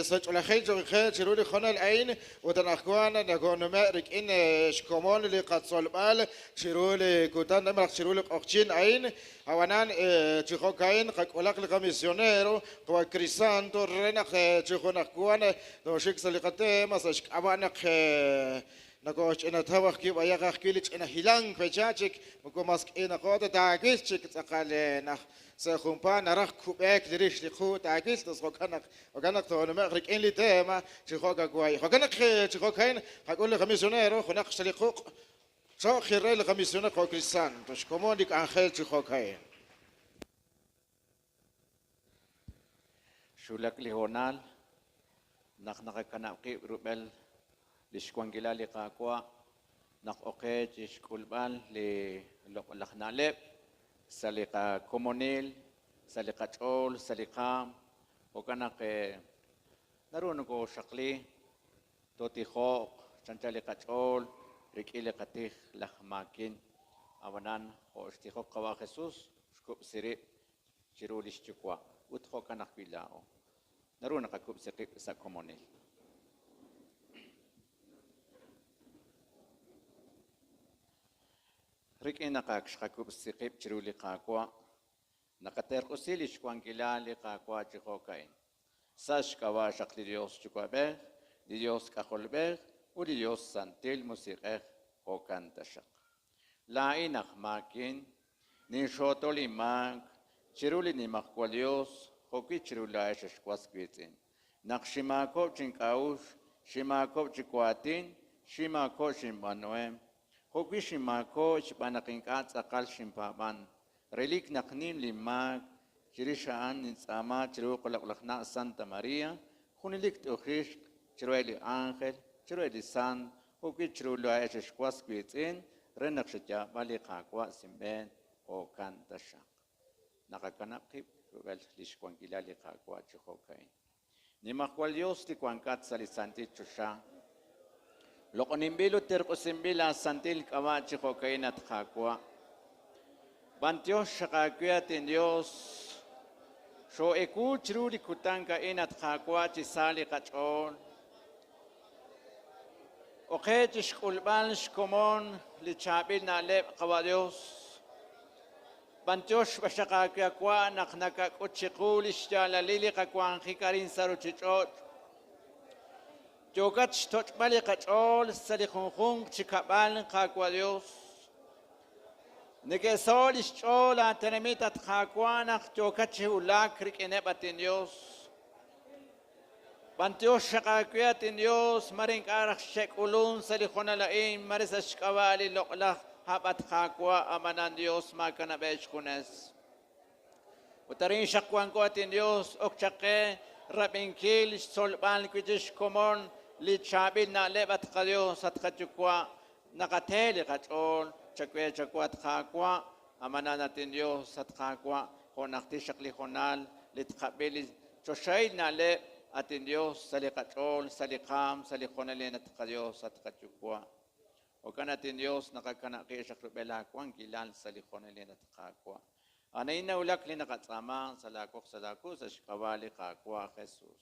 sa' ch'oolejil cho'q qe chiru li hoonal a'in ut anaqwan nokonume' rik'in xkomon li qatzolb'al chiru li kutan malaj chiru li q'oqyink a'in. Ab'anan chi jo'ka'in qak'ulaq li qamisionero Qawa' Crisanto re naq chi junajwan tooxik sa' li qatema sa' xk'ab'a' naq nokoxch'inataw ajwi' b'ayaq ajwi' li ch'ina hilank pe'yaal chik moko mas k'iinaqo ta taawil chik tz'aqal naq sa' junpaat naraj kub'eek li rix li qu taawil tos jo'kan naq jo'kan naq toonume'q rik'in li tema chi jo'kawai. Jo'kan naq chi jo'ka'in qak'ul li qamisionero junaq xsa' li quq' cho'q re li qamisionero jo' Crisanto xkomon li k'anjel chi jo'ka'in. Xwulak li hoonal naq naqakanab' qib' rub'el li xwankilal li Qaawa' naq oqe chi xk'ulb'al li loq'laj na'leb' sa' li qakomonil, sa' li qach'ool, sa' li qaam. Jo'kan naq naru nokooxaqli, tootijoq chanchal li qach'ool rik'in li qatij laj maakin. Ab'anan jo' xtijok Qawa' Jesus, xkub'si rib' chiru li xYuwa' ut jo'kan ajwi' laa'o. Naru naqakub'si qib' sa' komonil. Rik'in naq ak xqakub'si qib' chiru li Qaawa', naqaterq'usi li xwankilal li Qaawa' chi jo'ka'in. Sa' xk'ab'a' xaq li Dios Yuwa'b'ej, li Dios K'ajolb'ej ut li Dios Santil Musiq'ej, jo'kan taxaq. Laa'in aj maakin, ninxooto linmaak chiru li Nimajwal Yos jo'wi' chiru laa'ex ex was wiitz'in. Naq xinmaakob'k chink'a'uxl, xinmaakob'k chi waatin, xinmaakob'k xinb'aanuhem, jo'wi' xinmaakob'k xb'aan naq ink'a' tz'aqal xinpaab'an. Relik naq nim linmaak, chirix a'an nintz'aama chiru qaloq'laj Na' Santa María, junelik t'uxixq chiruheb' li ánjel, chiruheb' li sant, jo'wi' chiru laa'ex ex was wiitz'in, re naq xeyaab'a li Qaawa' sinb'een, jo'kan taxaq. Naqakanab' qib' rub'el li xwankilal li Qaawa' chi jo'ka'in. Nimajwal Yos li wankat sa' li santil choxa, loq'oninb'il ut terq'usinb'il laasantil k'ab'a' chi jo'ka'in, at Qaawa'. B'anyox xaq aawe, at inYos, xoo'ewu chiru li kutan a'in, at Qaawa', chi sa li qach'ool. Oqe chi xk'ulb'al xkomon li chaab'il na'leb', Qawa' Yos. B'anyox b'axaq aawe wa' naq nakak'ut chiqu li xyaalalil li qawanjik arin sa' ruuchich'och'. Yookat xtoch'b'al li qach'ool sa' li junjunq chi kab'al, Qaawa' Yos. Neke'saho' li xch'ool aatenamit, at Qaawa', naq yookat chi wulak rik'ineb', at inYos. B'anyox xaq aawe, at inYos, mare ink'a' raj xe'k'ulunk sa' li honal a'in, mare sa' xk'ab'a' li loq'laj hab', at Qaawa', ab'anan Yos maakanab'eb' xjunes. Ut arin xaq wanko, at inYos, ok chaq qe rab'inkil xtzolb'al wi' chik xkomon li chaab'il na'leb', at qaYos, at qaYuwa', naqate li qach'ool chawe chawu, at Qaawa', ab'anan at inYos, at Qaawa', jo' najtil xaq li honal li tqab'i li choxahil na'leb', at inYos, sa' li qach'ool, sa' li qaam, sa' li honalil, at qaYos, at qaYuwa'. Jo'kan, at inYos, naqakanab' qib' xaq rub'el aawankilal sa' li honalil, at Qaawa'. A'an nawulak li naqatz'aama sa' laawoq sa' laawu sa' xk'ab'a' li Qaawa' Jesus.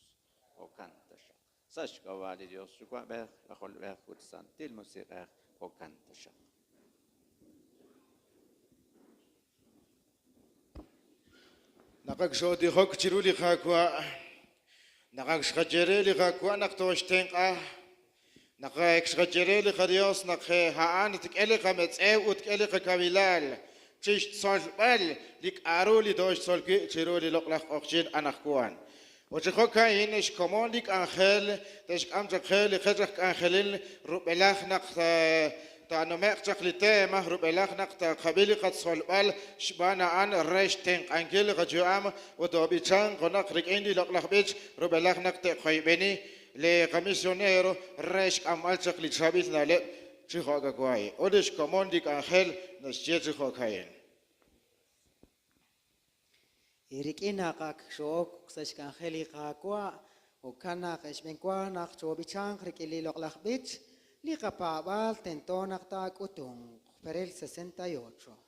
Jo'kan taxaq. Sa' xk'ab'a' li Dios Yuwa'b'ej, K'ajolb'ej ut Santil Musiq'ej, jo'kan taxaq. Naq ak xootijok chiru li Qaawa', naq ak xqaye re li Qaawa' naq tooxtenq'a, naq ak xqaye re li qaDios naq a'an tk'e li qametz'ew ut tk'e li qakawilal chixtzolb'al li k'a'ru li tooxtzol wi' chiru li loq'laj q'oqyink anaqwan. Ut chi jo'ka'in xkomon li k'anjel te'xk'am chaq qe li qech aj k'anjelil rub'elaj naq taanume'q chaq li tema, rub'elaj naq taqab'i li qatzolb'al xb'aan a'an re xtenq'ankil li qayu'am ut toob'ichanq junaq rik'in li loq'laj b'ich rub'elaj naq te'qoyb'eni li qamisionero re xk'amb'al chaq li chaab'il na'leb' chi jo'kawai. Ut li xkomon li k'anjel naxye chi jo'ka'in. Rik'in naq ak xo'ok sa' xk'anjel li Qaawa', jo'kan naq xb'enwa naq choob'ichanq rik'in li loq'laj b'ich, li qapaab'aal tento naq taak'utunq. Perel 68.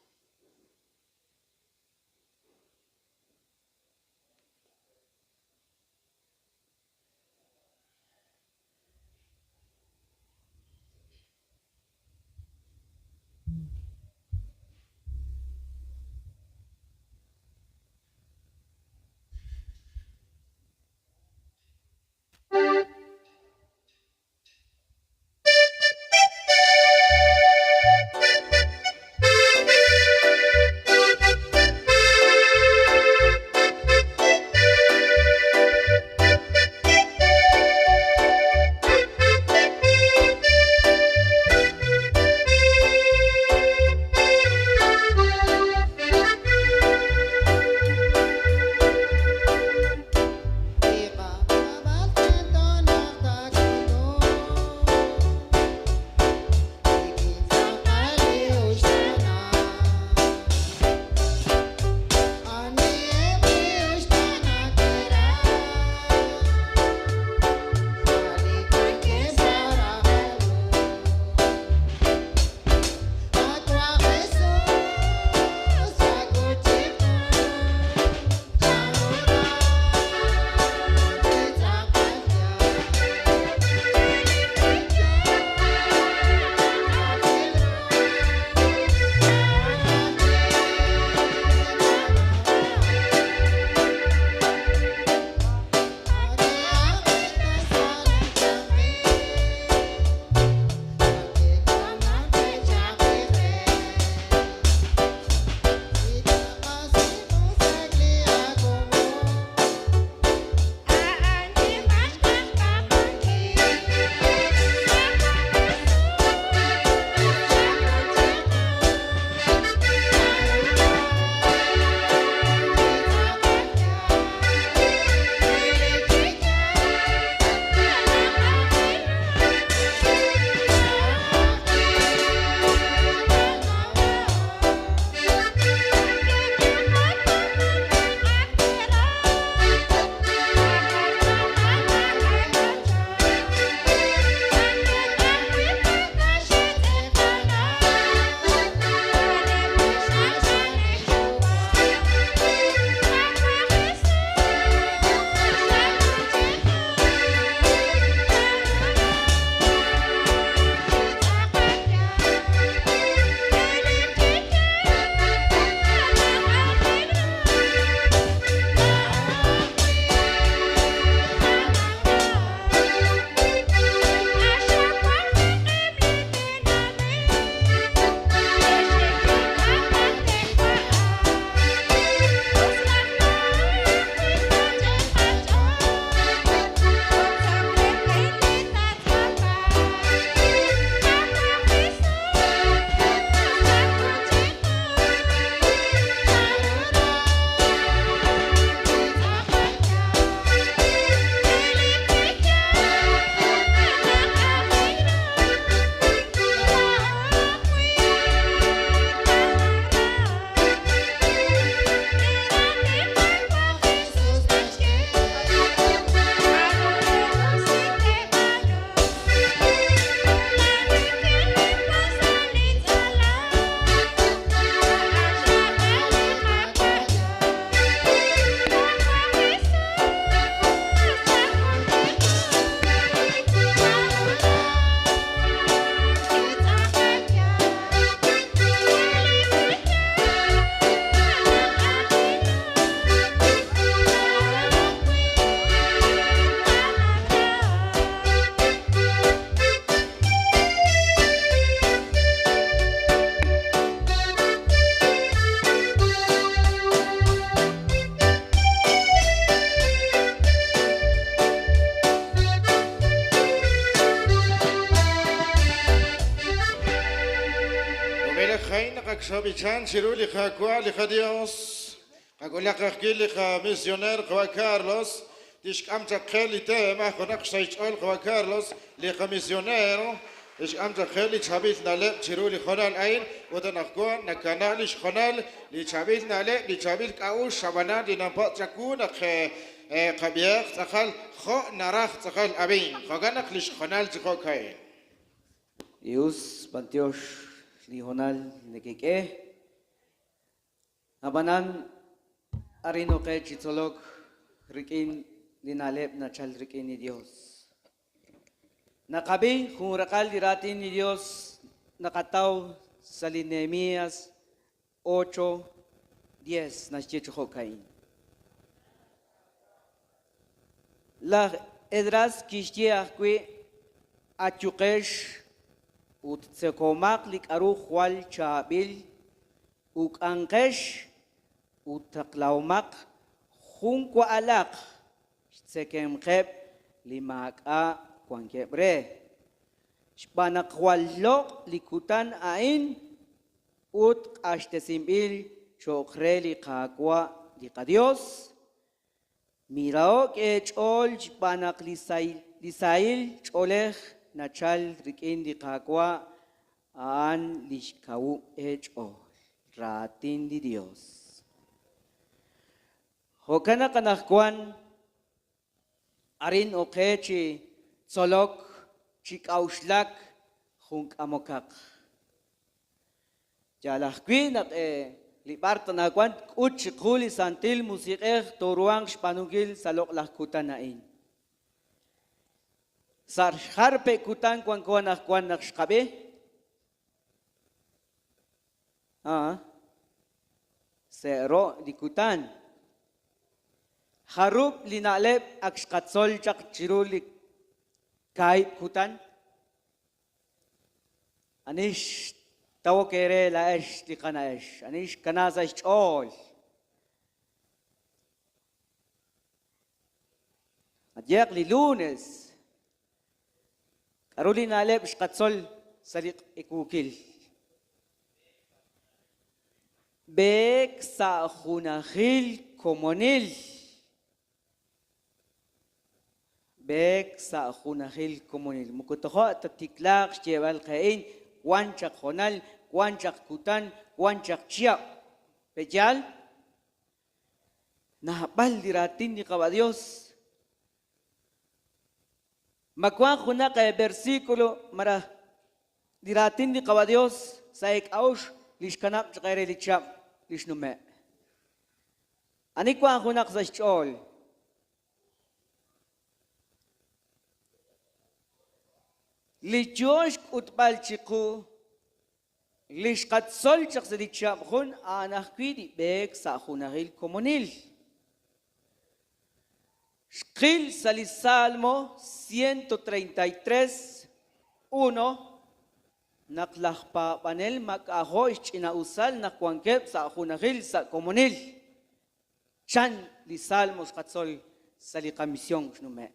tob'ichan chiru li Qaawa' li qaDios. Qak'ulaq ajwi' li qamisioneer qawa' Carlos, tixk'am chaq qe li tema junaq xsahil xch'ool qawa' Carlos, li qamisioneer, tixk'am chaq qe li chaab'il na'leb' chiru li hoonal a'in ut anaqwan nakana li xhoonal li chaab'il na'leb', li chaab'il k'a'uxl ab'anan li nanpatz' chawu naq qab'ihaq tz'aqal jo' naraj tz'aqal ab'ink. Jo'kan naq li xhoonal chi jo'ka'in. Us, b'antiox li hoonal nekek'e. Ab'anan arin oqe chi tzolok rik'in li na'leb' nachal rik'in li Dios. Naqab'i jun raqal li raatin li Dios naqataw sa' li Nehemías 8:10 naxye chi jo'ka'in. Laj Esdras kixye ajwi', Ayuqex ut tzekomaq li k'aru jwal chaab'il, uk'anqex ut taqlahomaq jun wa'alaq xtzekemqeb' li maak'a' wankeb' re. Xb'aan naq jwal loq' li kutan a'in ut q'axtesinb'il cho'q re li Qaawa' li qaYos, miraho'k eech'ool xb'aan naq li sahil ch'oolej nachalk rik'in li Qaawa' a'an li xkawub' eech'ool. Raatin li Yos. Jo'kan naq anaqwan arin oqe chi tzolok, chi k'a'uxlak jun k'amokaq. Yaal ajwi' naq li b'ar tanawan tk'ut chiqu li Santil Musiq'ej tooruhanq xb'aanunkil sa' loq'laj kutan a'in. Sa' jar pe' kutan wanko anaqwan naq xqab'i? Ah, se'ro' li kutan. Jarub' li na'leb' ak xqatzol chaq chiru li kaahib' kutan? Ani xtawok eere laa'ex li qana'ex? Ani xkana sa' xch'ool? Qayehaq li lunes. K'aru li na'leb' xqatzol sa' li q'ikuukil? B'eek sa' junajil komonil. B'eek sa' junajil komonil. Moko tojo' ta tiklaaq xyeeb'al qe a'in, wan chaq hoonal, wan chaq kutan, wan chaq chihab'. Pe'yaal? Naab'al li raatin li Qaawa' Dios. Ma wank junaq versículo malaj li raatin li Qaawa' Dios sa' eek'a'uxl li xkanab' chaq eere li chihab' li xnume'? Ani wank junaq sa' xch'ool? Li yo xk'utb'al chiqu li xqatzol chaq sa' li chihab' jun a'an ajwi' li b'eek sa' junajil komonil. Xqil sa' li Salmo 133, 1 naq laj paab'anel mak'ajo' xch'ina'usal naq wankeb' sa' junajil sa' komonil. Chan li Salmo xqatzol sa' li qamision xnume'.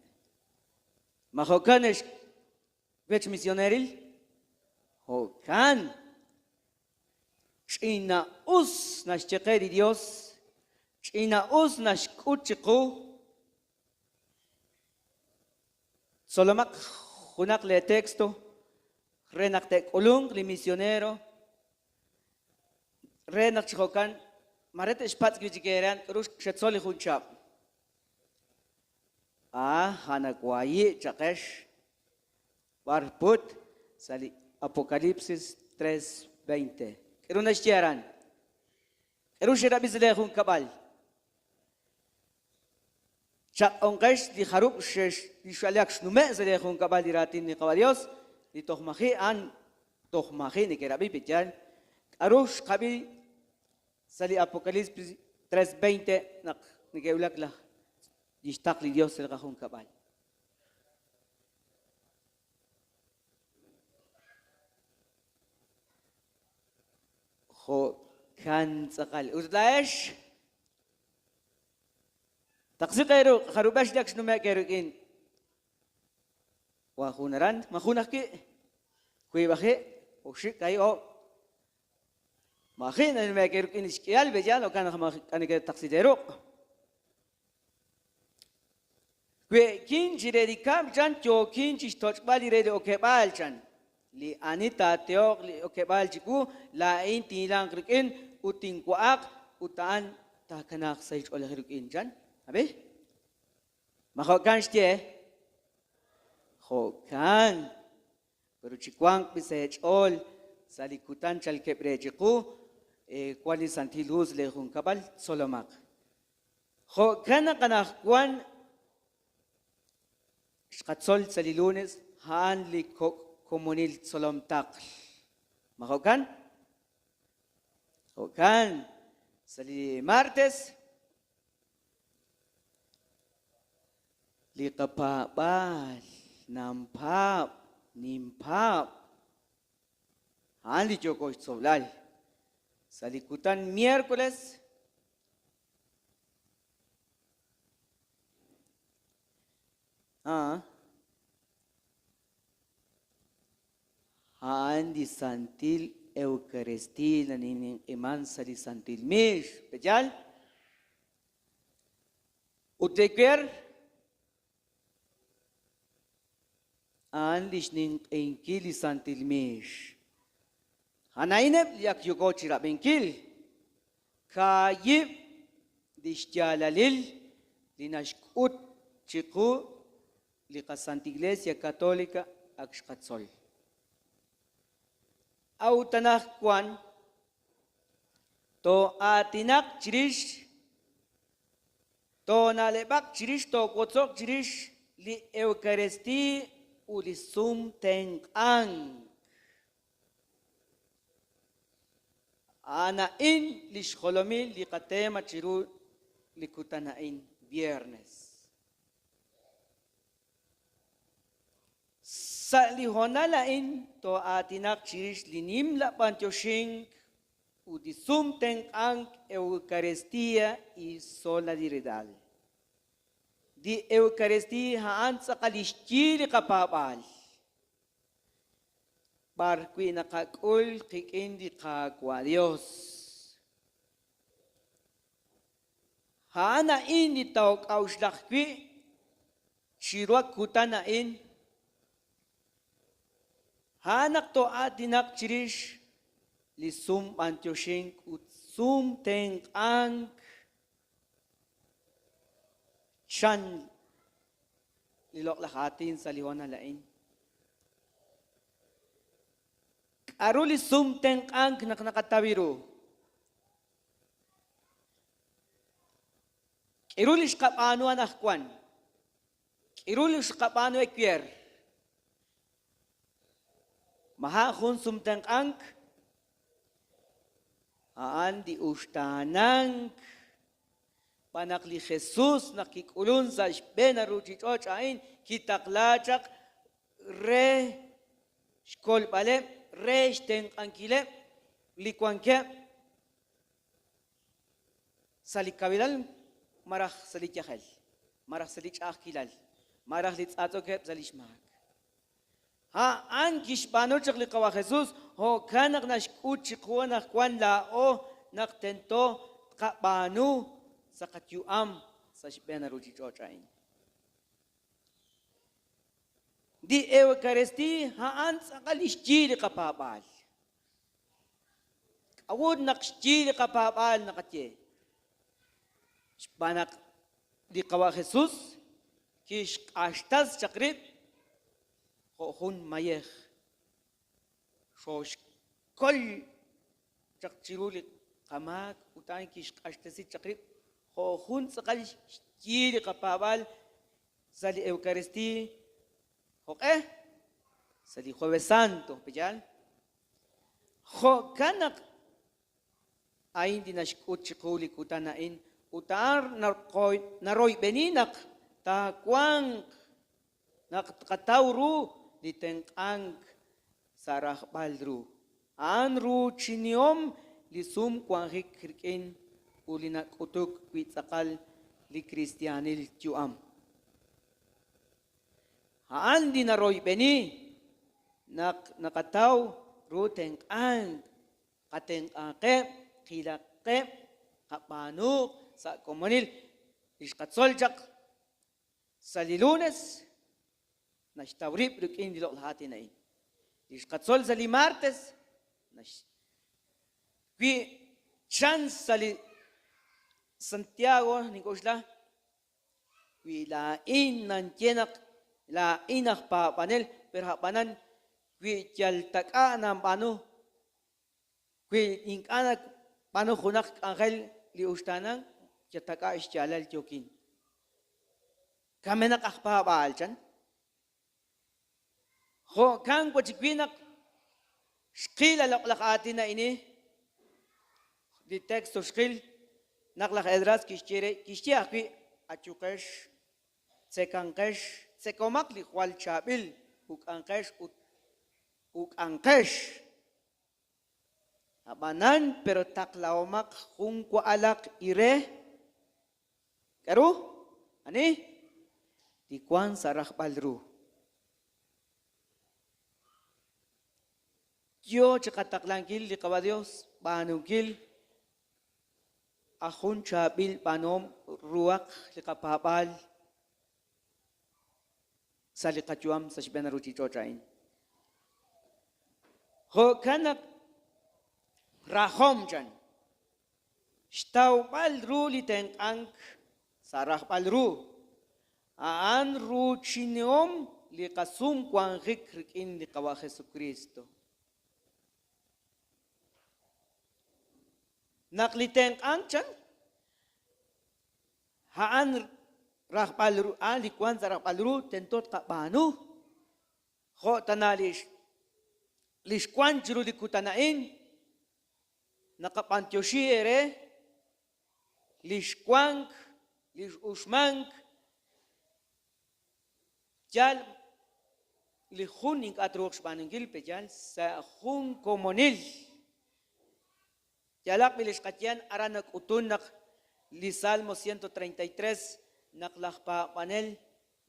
Ma jo'kan ex wech misioneril? Jo'kan. Ch'ina'us naxye qe li Dios, ch'ina'us naxk'ut chiqu. Tzolomaq junaq lee texto re naq te'k'ulunq li misionero re naq chi jo'kan mare te'xpatz' wi' chik eere k'aru xetzol li jun chihab'. Ah, janawayi' chaqex b'ar put sa' li Apocalipsis 3:20. K'aru naxye aran? K'aru xerab'i sa' lee junkab'al? Chaq'onqex li jarub' xex li xalak xnume' sa' lee junkab'al li raatin li Qaawa' Dios li toj maji' a'an toj maji' neke'rab'i pe'yaal. K'aru xqab'i sa' li Apocalipsis 3:20 naq neke'wulak laj li xtaql li Dios sa' li qajunkab'al? Jo'kan tz'aqal. Ut laa'ex taqsiq eeru jarub'ex li ak xnume'k eerik'in. Wan jun aran, ma jun ajwi', wiib' aji', oxib', kaahib', oob'. Maji' nanume'k eerik'in li xk'ihal, pe'yaal jo'kan naq ink'a' neke'taqsi teeruq'. We'kin chire li kab'l chan, yookin chi xtoch'b'al li re li okeb'aal chan. Li ani taatehoq li okeb'aal chiwu, laa'in tinhilanq rik'in ut tinwa'aq ut a'an taakanaaq sahil ch'oolejil rik'in chan. Ab'i? Ma jo'kan xye? Jo'kan. Pero chiwanq b'i' sa' eech'ool sa' li kutan chalkeb' re chiqu, wan li Santil Hu sa' lee junkab'al, tzolomaq. Jo'kan naq anajwan xqatzol sa' li lunes a'an li kok' komonil tzolom taql. Ma jo'kan? Jo'kan. Sa' li martes, li qapaab'aal, nanpaab', ninpaab', a'an li yooko xtzolb'al. Sa' li kutan miércoles, A'an li Santil Eucaristía li ninq'iman sa' li Santil Miix. Pe'yaal? Ut ewer, a'an li xninq'ehinkil li Santil Miix. A'an a'ineb' li ak yooko chirab'inkil. Kaahib' li xyaalalil li naxk'ut chiqu li qaSanta Iglesia Católica ak xqatzol. A'ut anaqwan too'aatinaq chirix, toona'leb'aq chirix, toowotzoq chirix li Eucaristía ut li sumtenq'ank. A'an a'in li xjolomil li qatema chiru li kutan a'in, viernes. Sa' li hoonal a'in too'aatinaq chirix li nimla b'antioxink ut li sumtenq'ank Eucaristía y Solidaridad. Li Eucaristía a'an tz'aqal li xyi li qapaab'aal, b'ar wi' naqak'ul qik'in li Qaawa' Dios. A'an a'in li took'a'uxlaq wi' chiru kutan a'in. A'an naq too'aatinaq chirix li sumb'antioxink ut sumtenq'ank chan li loq'laj aatin sa' li hoonal a'in. K'aru li sumtenq'ank naq naqataw ru? K'aru li xqab'aanu anaqwan? K'aru li xqab'aanu ewer? Ma a'an jun sumtenq'ank? A'an li uxtaanank. Xb'aan naq li Jesús naq kik'ulunk sa' xb'een ruuchich'och' a'in kitaqla chaq re xkolb'aleb', re xtenq'ankileb' li wankeb' sa' li kawilal malaj sa' li yajel, malaj sa' li ch'a'ajkilal, malaj li tz'aatz'ookeb' sa' li xmaak. A'an kixb'aanu chaq li Qawa' Jesús, jo'kan naq naxk'ut chiqu anaqwan laa'o naq tento tqab'aanu sa' qayu'am sa' xb'een ruuchich'och' a'in. Li Eucaristía a'an tz'aqal li xyi li qapaab'aal. K'a'ut naq xyi li qapaab'aal naqaye? Xb'aan naq li Qawa' Jesús kixq'axtas chaq rib' jo' jun mayej. Xooxkol chaq chiru li qamaak ut a'an kixq'axtesi chaq rib' jo' jun tz'aqal xyi li qapaab'aal sa' li Eucaristía jo'q'e? Sa' li Jueves Santo, pe'yaal? Jo'kan naq a'in li naxk'ut chiqu li kutan a'in ut a'an naroyb'eni naq taawanq naq tqataw ru li tenq'ank sa' rajb'al ru. A'an ruuchinihom li sumwanjik rik'in ut li nak'utuk wi' tz'aqal li kristiaanil yu'am. A'an li naroyb'eni naq naqataw ru tenq'ank. Qatenq'aqeb', qilaqeb', qab'aanuuq sa' komonil. Li xqatzol chaq sa' li lunes naxtaw rib' rik'in li loq'laj aatin a'in. Li xqatzol sa' li martes nax wi chan sa' li Santiago nink'oxla wi laa'in nanye naq laa'in aj paab'anel pero a'b'anan wi yal tak'a' nanb'aanu wi ink'a' nab'aanu junaq k'anjel li uxtaanan yal tak'a' xyaalal yookin. Kamenaq aj paab'aal chan. Jo'kan wachik wi' naq xqil a loq'laj aatin a'ini, li texto xqil naq laj Esdras kixye re, kixye ajwi', Ayuqex, tzekanqex, tzekomaq li jwal chaab'il, uk'anqex ut uk'anqex. Ab'anan, pero taqlahomaq jun wa'alaq ire K'aru? Ani? Li wank sa' rajb'al ru. Yoo chiqataqlankil li Qawa' Dios b'aanunkil a jun chaab'il b'aanuhom ruhaq li qapaab'aal sa' li qayu'am sa' xb'een ruchich'och' a'in. Jo'kan naq rajom chan Xtawb'al ru li tenq'ank sa' rajb'al ru, a'an ruuchinihom li qasumwanjik rik'in li Qawa' Jesukristo. Naq li tenq'ank chan, a'an rajb'al ru, a'an li wank sa' rajb'al ru tento tqab'aanu, jo' tana li xwank chiru li kutan a'in. Naqab'antioxi eere li xwank, li x'uxmank, yal li jun ink'a' truuq xb'aanunkil, pe yal sa' jun komonil. Yalaq b'i li xqaye aran nak'utun naq li Salmo 133 naq laj paab'anel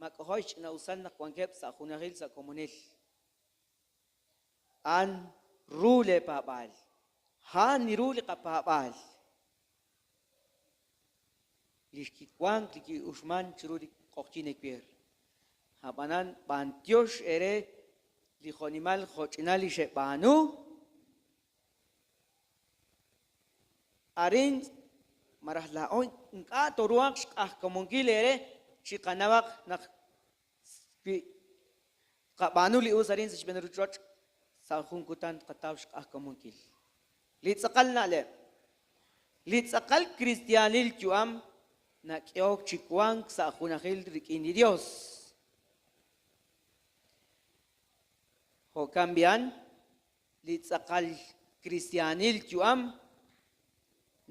mak'ojo' xch'ina'usal naq wankeb' sa' junajil sa' komonil. A'an ru lee paab'aal. A'an li ru li qapaab'aal. Li xkiwank li ki'uxman chiru li q'oqyink ewer. A'b'anan b'antiox eere li jo'nimal jo'ch'inal li xeb'aanu. Arin malaj laa'o ink'a' tooruhanq xq'ajkamunkil eere chi qanawaq naq Wi tqab'aanu li us arin sa' xb'een ruuchich'och', sa' jun kutan tqataw xq'ajkamunkil. Li tz'aqal na'leb'. Li tz'aqal kristiaanil yu'am nak'ehok chi wank sa' junajil rik'in li Yos. Jo'kan b'i'an, li tz'aqal kristiaanil yu'am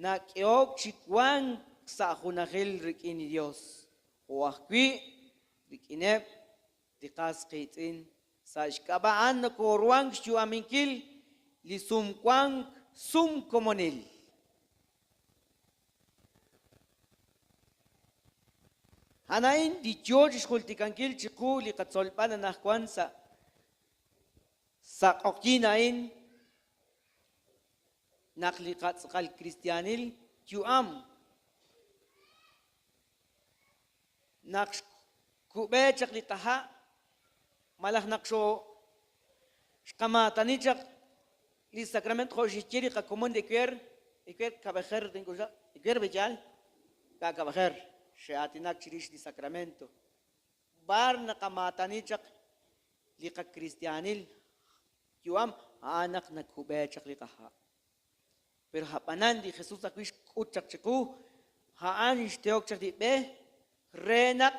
nak'ehok chi wank sa' junajil rik'in li Yos, jo' ajwi' rik'ineb' li qas qiitz'in. Sa' xk'ab'a' a'an nokooruhank xyu'aminkil li sumwank sumkomonil. A'an a'in li yoo chixjultikankil chiqu li qatzolb'al anajwan sa' Sa' q'oqyink a'in, naq li qatz'aqal kristiaanil yu'am, naq xkub'e chaq li qaha' malaj naq xqamaatani chaq li sacramento jo' xixye li qakomon de ewer, ewer kab'ejer tink'oxla, ewer b'eyal, ka'kab'ejer, xe'aatinak chirix li sacramento. B'ar naqamaatani chaq li qakristiaanil yu'am a'an naq nakub'e chaq li qaha'. Pero a'b'anan li Jesus ajwi' xk'ut chaq chiqu, a'an xtehok chaq li b'e re naq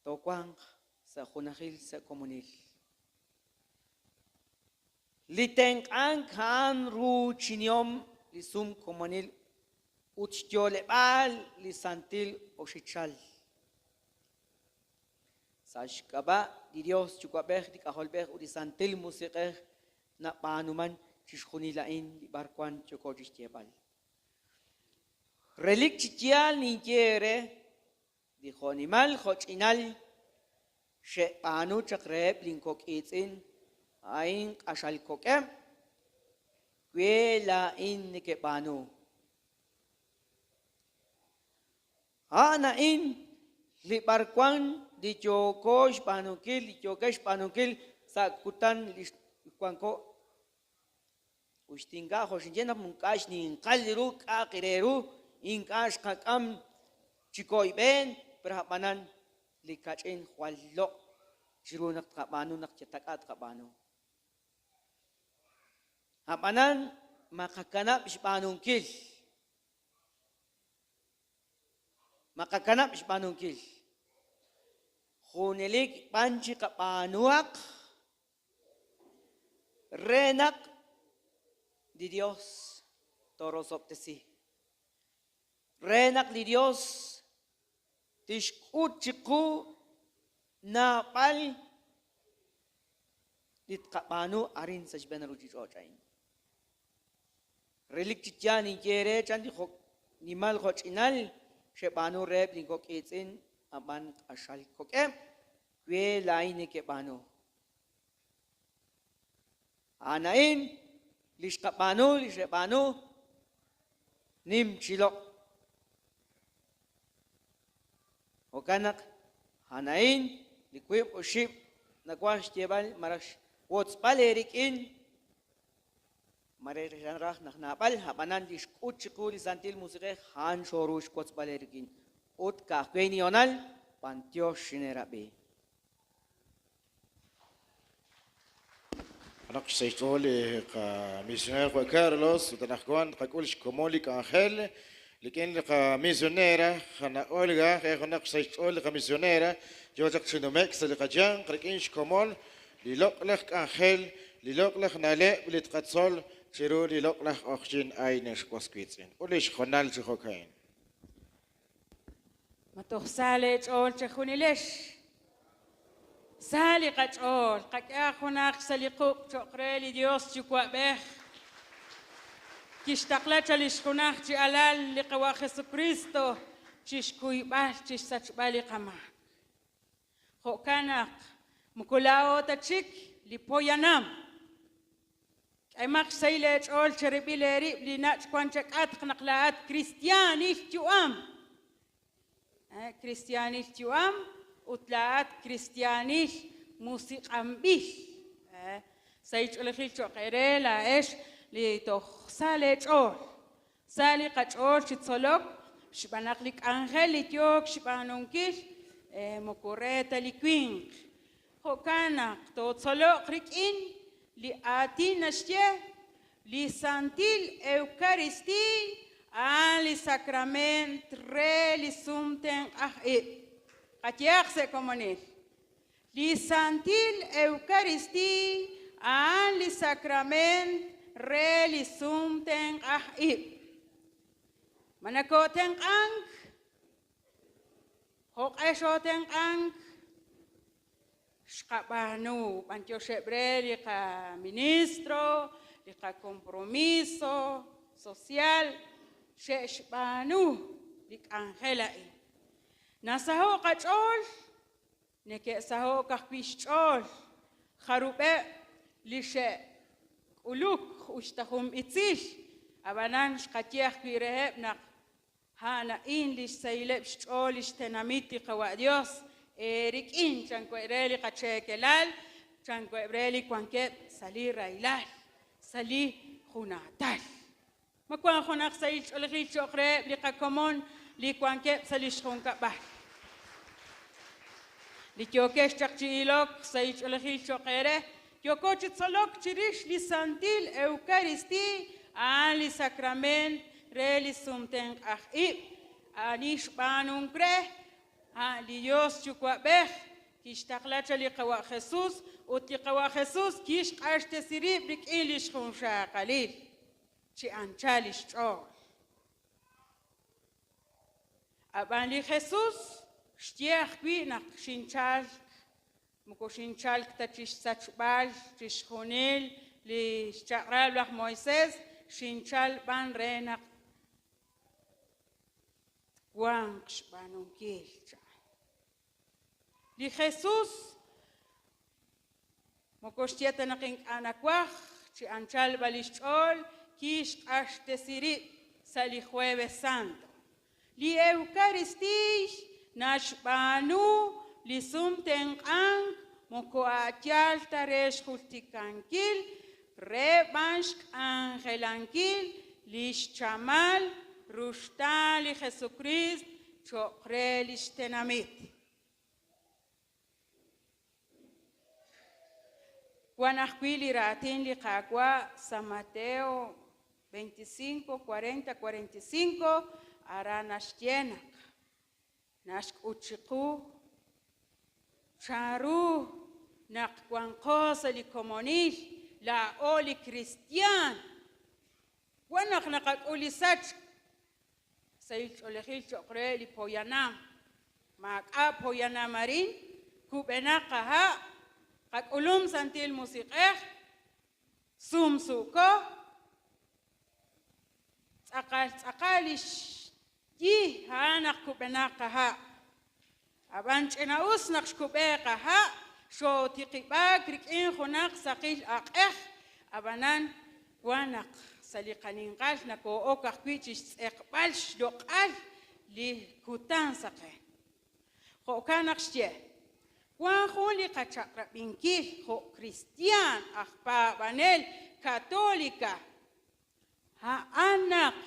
toowanq sa' junajil sa' komonil. Li tenq'ank a'an ruuchinihom li sumkomonil ut xyo'leb'aal li santil oxichal. Sa' xk'ab'a' li Dios Yuwa'b'ej, li K'ajolb'ej ut li Santil Musiq'ej nab'aanuman chixjunil a'in li b'arwan yooko chixyeeb'al. Relik chi yaal ninye eere, li jo'nimal jo'ch'inal xe'b'aanu chaq reheb' lin kok' iitz'in, a'in q'axal kok'eb', We laa'in nekeb'aanu. A'an a'in li b'arwan li yooko xb'aanunkil, li yookex xb'aanunkil sa' kutan li wanko. Ut ink'a' jo' xinye naq ink'a' xninqal ru k'a'aq re ru, ink'a' xqak'am chi koyb'een, pero ab'anan li kach'in jwal loq' chiru naq tqab'aanu naq chatak'a tqab'aanu. Ab'anan maqakanab' xb'aanunkil. Maqakanab' xb'aanunkil. Junelik b'an chi qab'aanuhaq re naq li Dios torosob'tesi. Re naq li Dios tixk'ut chiqu naab'al li tqab'aanu arin sa' xb'een ruuchich'och' a'in. Relik chi yaal ninye eere chan li nimal jo'ch'inal xeb'aanu reheb' linkok' iitz'in ab'an q'axal kok'eb', we laa'in nekeb'aanu. A'an a'in li xqab'aanu, li xeb'aanu, nim chi loq'. Jo'kan naq a'an a'in li wiib' oxib' nawaj xyeeb'al malaj xwotzb'al eerik'in mare raj naq naab'al, ab'anan li xk'ut chiqu li Santil Musiq'ej a'an xooru xwotzb'al eerik'in. Ut ka'ajwi' nihonal, b'antiox xineerab'i. Naq xsaych'ool li qamisionero Juan Carlos ut anaqwan tqak'ul xkomon li k'anjel rik'in li qamisionera Jana Olga, junaq xsaych'ool li qamisionera yo chaq chi nume'k sa' li qayanq rik'in xkomon li loq'laj k'anjel, li loq'laj na'leb' li tqatzol chiru li loq'laj q'oqyin ayne xwas wiitz'in. Ut li xjonal chi jo'ka'in. Ma toj sa leech'ool chejunilex. Sa li qach'ool, qak'e junaq sa' li quq' cho'q re li Dios Yuwa'b'ej. Kixtaqla cha li xjunaj chi alal li qawa' Jesucristo chixkuyb'al chixsachb'al li qamaak. Jo'kan naq moko laa'o ta chik li poyanam. K'emaq xsahil eech'ool cherib'il eerib' li nach' wan chak'atq naq laa'at kristiaanil yu'am. Kristiaanil yu'am ut laa'at kristiaanil musiq'anb'il. Sahil ch'oolejil cho'q eere laa'ex li toj sa leech'ool. Sa li qach'ool chi tzolok xb'aan naq li k'anjel li yook xb'aanunkil moko re ta li winq. Jo'kan naq tootzoloq rik'in li aatin naxye li Santil Eucaristiiy a'an li sakrament re li sumtenq'aj ib'. Qayehaq sa' komonil. Li Santil Eucaristiiy a'an li sakrament re li sumtenq'aj ib'. Ma nakootenq'ank? Jo'q'e xootenq'ank? Xqab'aanu b'antioxeb' re li qaministro, li qacompromiso social xe'xb'aanu li k'anjel a'in. Nasaho' qach'ool, neke'saho'k ajwi' xch'ool jarub'eb' li xe'k'uluk uxta jun b'itzil, ab'anan xqaye ajwi' reheb' naq a'an a'in li xsahileb' xch'ool li xtenamit li qawa' Dios eerik'in chanweb' re li qacheekelal, chanweb' re li wankeb' sa' li rahilal, sa' li junaatal. Ma wank junaq sahil ch'oolejil cho'q reheb' li qakomon li wankeb' sa' li xjunkab'al. Li yookex chaq chi ilok sahil ch'oolejil cho'q eere, yooko chi tzolok chirix li Santil Eucaristiiy a'an li sakrament re li sumtenq'aj ib'. Ani xb'aanunk re, a'an li Dios Yuwa'b'ej kixtaqla cha li qawa' Jesus ut li qawa' Jesus kixq'axtesi rib' rik'in li xjunxaqalil chi anchal li xch'ool. Ab'an li Jesus xye ajwi' naq xinchalk, moko xinchalk ta chixsachb'al chixjunil li xchaq'rab' laj Moisés, xinchalk b'an re naq twanq xb'aanunkil chan. Li Jesus moko xye ta naq ink'a' nawaj chi anchal b'an li xch'ool kixq'axtesi rib' sa' li Jueves Santo. Li Ewkaristiiy naxb'aanu li sumtenq'ank moko a' yaal ta re xjultikankil, re b'an xk'anjelankil li xchamal ruxtaan li Jesukriist cho'q re li xtenamit. Wan ajwi' li raatin li Qaawa' sa' Mateo 25, 40, 45, aran naxye naq naxk'ut chiqu chanru naq wanqo sa' li komonil laa'o li kristiaan. Wan naq naqak'ul li sachk, sahil ch'oolejil cho'q re li poyanam. Maak'a' poyanam arin, kub'enaq qaha', qak'ulum Santil Musiq'ej, sumsuuko, tz'aqal tz'aqal li xyi a'an naq kub'enaq qaha'. Ab'an ch'ina'us naq xkub'e qaha', xootiqib'aak rik'in junaq saqil aq'ej, ab'anan wan naq sa' li qaninqal nakoo'ok ajwi' chi xtz'eqb'al xloq'al li kutan saqen. Jo'kan naq xye, Wan jun li qachaq'rab'inkil jo' kristiaan aj paab'anel Katolika, a'an naq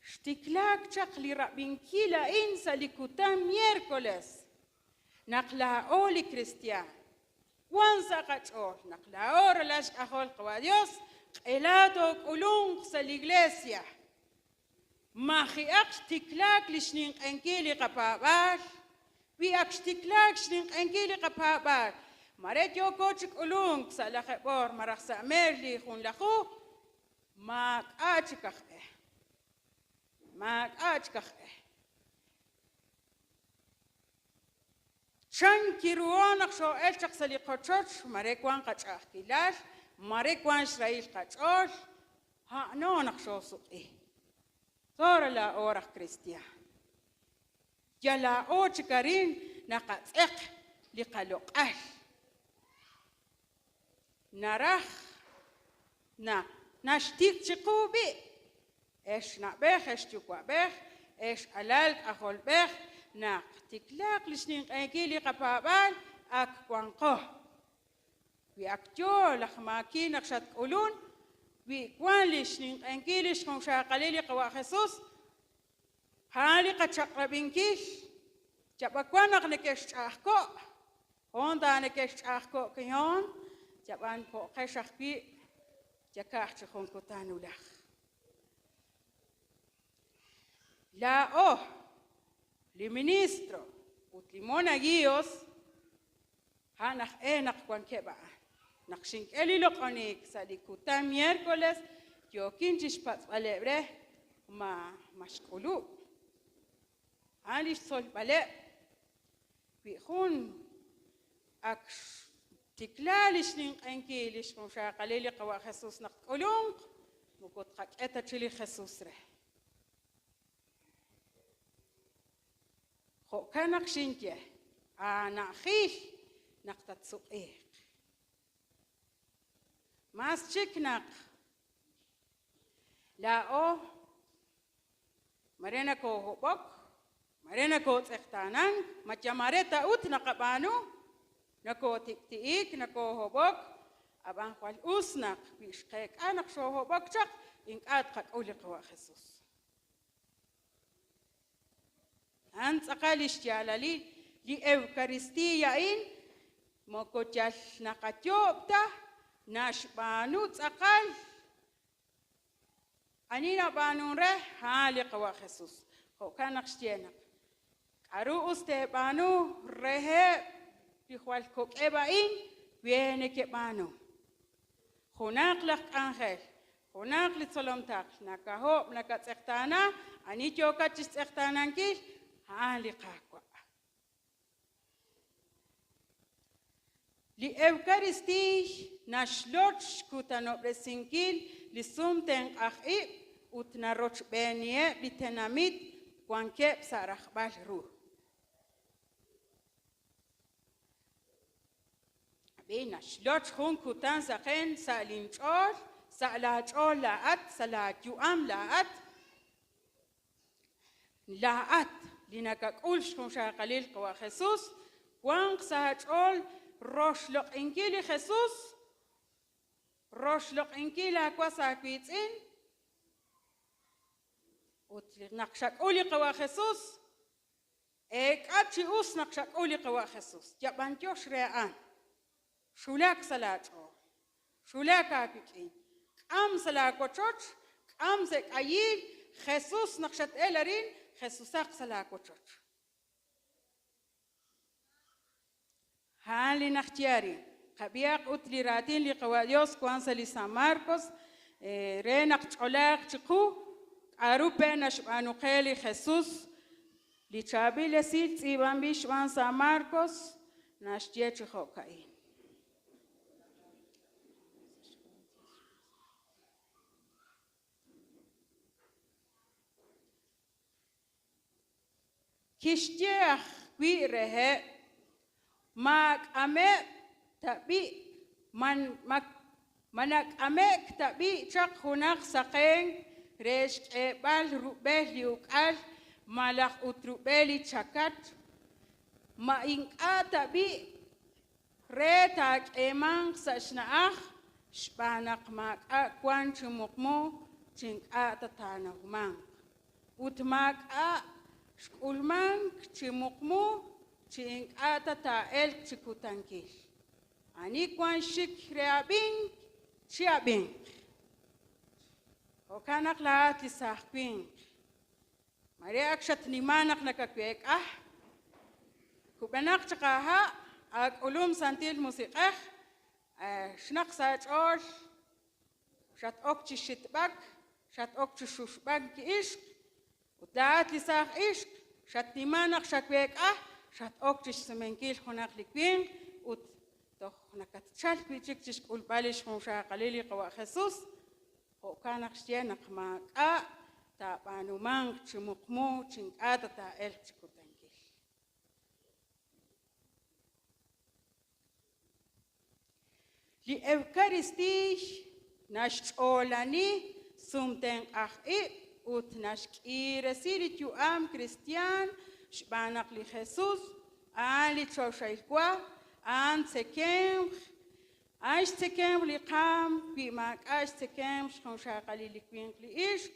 xtiklaak chaq li rab'inkil a'in sa' li kutan miércoles, naq laa'o li kristiaan wan sa' qach'ool naq laa'o ralal xk'ajol Qawa' Dios, q'ela took'ulunq sa' li iglesia. Maji'aq xtiklaak li xninq'enkil li qapaab'aal. Wi ak xtiklaak xninq'enkil li qapaab'aal, mare yooko chi k'ulunk sa' lajeeb' oor malaj sa' meer li junlaju, maak'a' chik aj e. Maak'a' chik aj e. Chan kiruho naq xoo'elk chaq sa' li qochoch, mare wank qach'a'ajkilal, mare wank xrahil qach'ool, a'ano naq xoosuq'i. Tzora laa'o raj kristiaan. Yal laa'o chik arin naqatz'eq li qaloq'al. Naraj naq naxtik chiqu b'i', ex na'b'ej, ex yuwa'b'ej, ex alal k'ajolb'ej, naq tiklaaq li xninq'ehinkil li qapaab'aal ak wanqo. Wi ak yoo laj maaki naq xatk'ulun, wi wan li xninq'ehinkil li xjunxaqalil li Qawa' Jesus, a'an li qachaq'rab'inkil. Yab'a wan naq neke'xch'a'ajko', hoon ta neke'xch'a'ajko' kihoon, yab'an po'qex ajwi' yaka'aj chi jun kutan wulaj. Laa'o, li ministro ut li monaguillos, a'an aj e naq wankeb' a'an. Naq xink'e li loq'oniik sa' li kutan miércoles, yookin chixpatz'b'aleb' re ma ma xk'ulub'. A'an lix tzolb'aleb'. Wi jun ak xtikla li xninq'ehinkil li xjunxaqalil li Qawa' Jesus naq tk'ulunq, moko tqak'e ta chi li Jesus re. Jo'kan naq xinye, aana'jil naq tatsuq'iiq. Mas chik naq laa'o mare nakoohob'ok, mare nakootz'eqtaanank, ma yal mare ta ut naqab'aanu, nakootik'ti'ik, nakoohob'ok, ab'an jwal us naq wi xqeek'a naq xoohob'ok chaq, ink'a' tqak'ul li Qawa' Jesus. A'an tz'aqal li xyaalalil li Ewkaristiiy a'in, moko yal naqayoob' ta, naxb'aanu tz'aqal. Ani nab'aanun re? A'an li Qawa' Jesus. Jo'kan naq xye naq k'aru us teeb'aanu reheb' li jwal kok'eb' a'in, we nekeb'aanu. Junaq laj k'anjel, junaq li tzolom taql, nakahob', nakatz'eqtaana, ani yookat chi xtz'eqtaanankil, a'an li Qaawa'. Li Ewkaristiiy naxloch xkutanob'resinkil li sumtenq'aj ib' ut narochb'eeniheb' li tenamit wankeb' sa' rajb'al ru. Ab'i, naxloch jun kutan saqen sa' linch'ool, Sa' laach'ool laa'at, sa' laayu'am laa'at, laa'at li nakak'ul xjunxaqalil qawa' Jesús, wanq sa' aach'ool roxloq'inkil li Jesús, roxloq'inkil aawas aawiitz'in, ut naq xak'ul li qawa' Jesús, eek'a chi us naq xak'ul li qawa' Jesús. Yab'anyox re a'an. Xulak sa' laach'ool. Xulak aawik'in. K'am sa' laawochoch, k'am sa' k'ayil, Jesús naq xat-el arin, Jesúsaq sa' laawochoch. A'an li naxye arin. Qab'ihaq ut li raatin li qawa' Dios wank sa' li San Marcos re naq ch'olaaq chiqu k'a'ru pe' naxb'aanu qe li Jesús. Li chaab'il esil tz'iib'anb'il xb'aan San Marcos naxye chi jo'ka'in. Kixye ajwi' reheb', Maak'ameb' tab'i' ma nak'ame'k tab'i' chaq junaq saqenk re xk'eeb'al rub'el li uk'al malaj ut rub'el li chakach? Ma ink'a' tab'i' re taak'eemanq sa' xna'aj xb'aan naq maak'a' wank chi muqmu chi ink'a' ta taanawmanq? Ut maak'a' xk'ulmank chi muqmu chi ink'a' ta taa'elq chi kutankil. Ani wank xik re ab'ink, chi'ab'inq. Jo'kan naq laa'at li saaj winq, mare ak xatnimank naq nakaweek'a, kub'enaq chaq aaha', aak'ulum Santil Musiq'ej, xnaq sa' aach'ool, xat-ok chi xitb'ak, xat-ok chi xuxb'ak li ixq, ut laa'at li saaj ixq, xatnimank naq xaweek'a, xat-ok chi xsumenkil junaq li winq ut toj nakatchalk wi' chik chi xk'ulb'al li xjunxaqalil li qawa' Jesús, jo'kan naq xye naq maak'a' taab'aanumanq chi muqmu chi ink'a' ta taa'elq chi kutankil. Li Ewkaristiiy naxch'oolani sumtenq'aj ib' ut naxk'iiresi li yu'am kristiaan xb'aan naq li Jesús a'an li choxahil wa, a'an tzekemq, a'an xtzekemq li qaam, wi maak'a' xtzekemq xjunxaqalil li winq li ixq,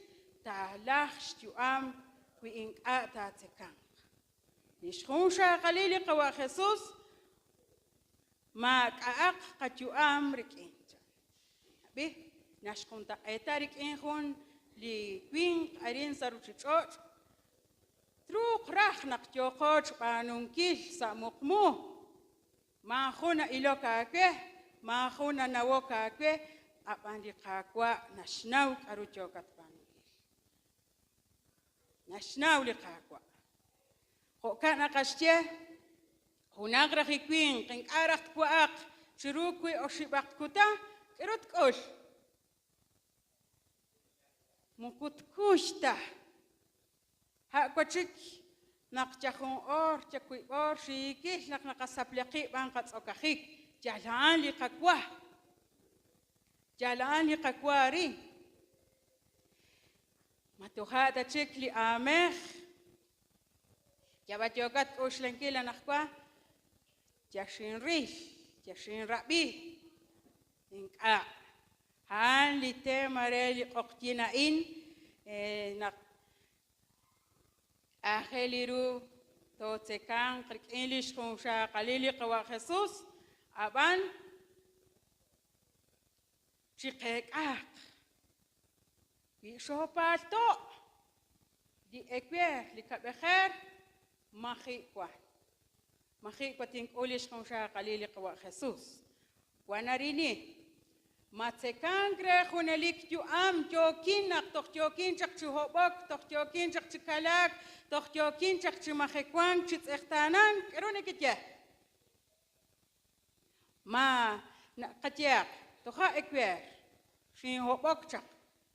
taalajq xyu'am wi ink'a' taatzekanq. Li xjunxaqalil li qawa' Jesús maak'a'aq qayu'am rik'in. Ab'i, naxjuntaq'eeta rik'in jun li winq arin sa' ruuchich'och', truuq raj naq yooqo xb'aanunkil sa' muqmu, maajun na'ilok aawe, maajun nanawok aawe, ab'an li Qaawa' naxnaw k'aru yookat b'aanunkil. Naxnaw li Qaawa'. Jo'kan naqaxye, junaq raj li winq ink'a' raj twa'aq chiru wi oxib'aq kutan, k'aru tk'ul? Moko tkuy ta. A' wachik naq yal jun oor, yal wiib' oor xiikil naq naqasaple qib' b'an qatz'okajik, yal a'an li qawa. Yal a'an li qawa arin. Ma toja' ta chik li aamej? Yab'a yookat k'oxlankil anaqwan, yal xinril, yal xinrab'i. Ink'a'. A'an li tema re li q'oqyin a'in naq aajel ru tootzekanq rik'in li xjunxaqalil li qawa' Jesús, ab'an chiqeek'aq. Wi xoopaalto' li ewer, li kab'ejer, maji' wan. Maji' wa tink'ul li xjunxaqalil li qawa' Jesús. Wan arini, matzekank re junelik yu'am yookin naq toj yookin chaq chi hob'ok, toj yookin chaq chi kalaak, toj yookin chaq chi majewank, chi tz'eqtaanank, k'aru nekeye? Ma qayehaq, toja' ewer, xinhob'ok chaq,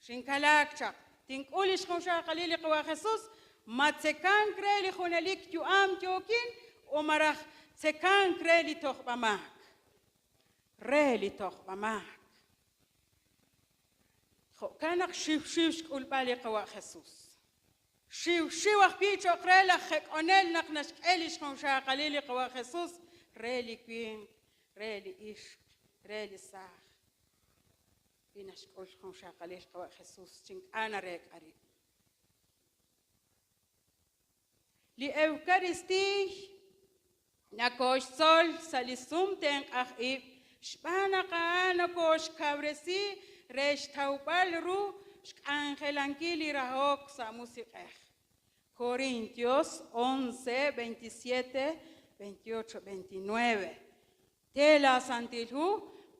xinkalaak chaq, tink'ul li xjunxaqalil li qawa' Jesús, ma tzekank re li junelik yu'am yookin o malaj tzekank re li tojb'amaak? Re li tojb'amaak. Jo'kan naq xiwxiw xk'ulb'al li Qawa' Jesus. Xiwxiw ajwi' cho'q re laj jek'onel naq naxk'e li xjunxaqalil li Qawa' Jesus re li winq, re li ixq, re li saaj. Li naxk'ul xjunxaqalil Qawa' Jesus chi ink'a' nareek'a rib'. Li Ewkaristiiy nakooxtzol sa' li sumtenq'aj ib' xb'aan naq a'an nokooxkawresi re xtawb'al ru xk'anjelankil li rahok sa' musiq'ej. Corintios 11, 27, 28, 29. Te laasantil hu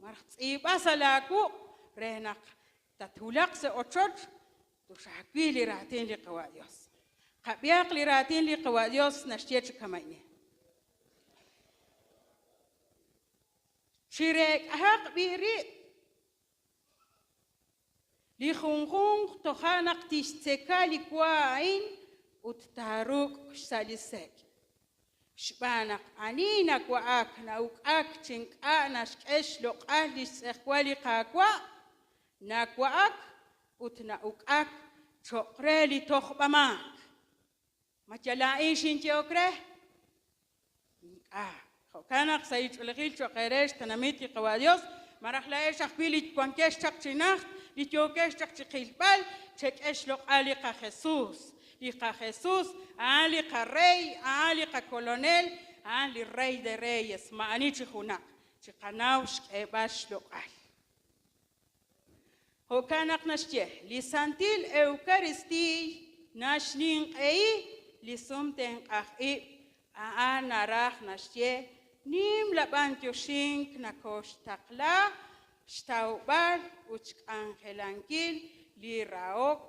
malaj tz'iib'a sa' laawuq' re naq tatwulaq sa' ochoch tuxaawil li raatin li Qawa' Dios. Qab'ihaq li raatin li Qawa' Dios naxye chi kama'in. Chireek'ahaq b'i' rib' li junjunq toja' naq tixtzeka li wa a'in ut taaruk' xsa' li sek'. Xb'aan naq ani nawa'ak na'uk'ak chi ink'a' naxk'e xloq'al li xtz'ejwal li Qaawa', nawa'ak ut na'uk'ak cho'q re li tojb'amaak. Ma yal laa'in xinyehok re? Ink'a'. Jo'kan naq sa' li ch'oolejil cho'q eere xtenamit li Qawa' Dios, malaj laa'ex ajwi' li wankex chaq chi najt, li yookex chaq chi qilb'al, chek'e xloq'al li qaJesus. Li qaJesus a'an li qaRey, a'an li qaKolonel, a'an li Rey de Reyes, ma'ani chi junaq, chiqanaw xk'eeb'al xloq'al. Jo'kan naq naxye, li Santil Ewkaristiiy naxninq'ehi li sumtenq'aj ib', a'an naraj naxye nimla b'antioxink nakooxtaqla xtawb'al ut xk'anjelankil li rahok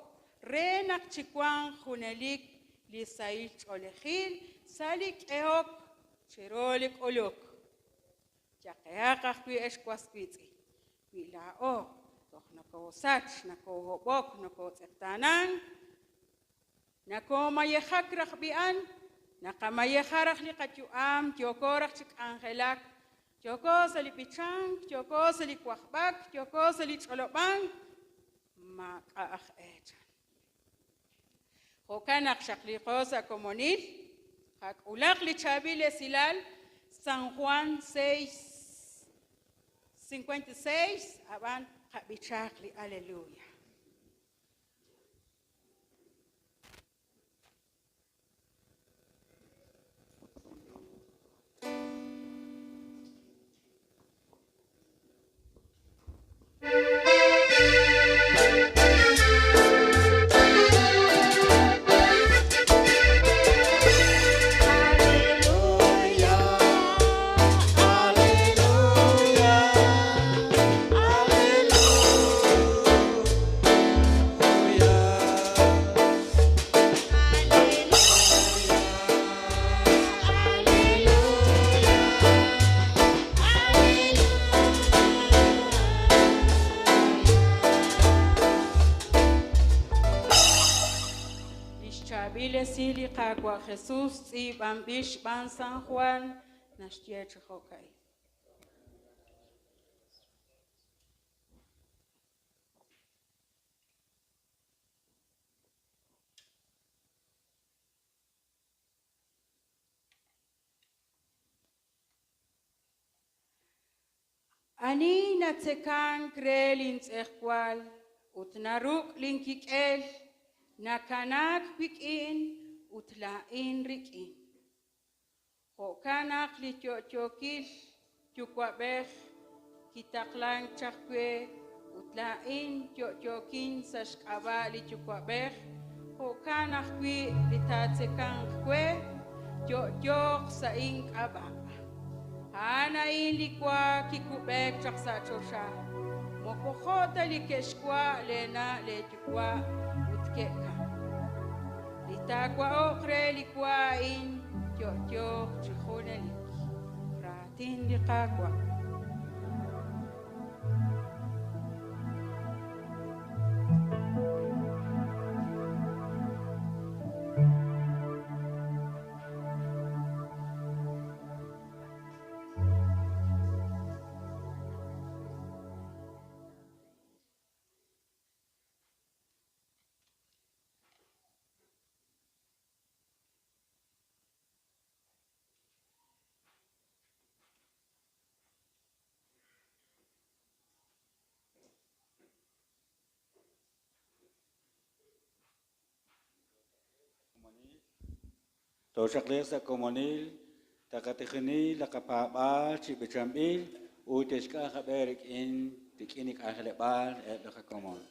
re naq chiwanq junelik li sahil ch'oolejil sa' li k'ehok chiru li k'uluk. Chaqehaq ajwi' ex was wiitz'in, wi laa'o toj nokoosach, nakoohob'ok, nokootz'eqtaanank, nakoomayejak raj b'i'an, naqamayeja raj li qayu'am, yooko raj chi k'anjelak, yooko sa' li b'ichank, yooko sa' li wajb'ak, yooko sa' li ch'olob'ank, maak'a' aj eechan. Jo'kan naq xaqliqo sa' komonil, qak'ulaq li chaab'il esilal San Juan 6:56, ab'an qab'ichaq li Aleluya. Li xchaab'il esil li Qaawa' Jesus tz'iib'anb'il xb'aan San Juan naxye chi jo'ka'in. Ani natzekank re lintz'ejwal ut naruk' linkik'el, nakanaak wik'in ut laa'in rik'in. Jo'kan naq li yo'yookil Yuwa'b'ej kitaqlank chaq we ut laa'in yo'yookin sa' xk'ab'a' li Yuwa'b'ej, jo'kan ajwi' li taatzekanq we, yo'yooq sa' ink'ab'a'. A'an a'in li wa kikub'eek chaq sa' choxa, moko jo' ta li ke'xwa' leena' leeyuwa' ut ke'kamk. Li taawa'oq re li wa a'in yo'yooq chi junelik. Raatin li Qaawa'. Tooxaqliiq sa' komonil, taqatijini li qapaab'aal chi b'ichanb'il ut te'xk'am qab'e rik'in rik'in li k'anjeleb'aal eb' li qakomon.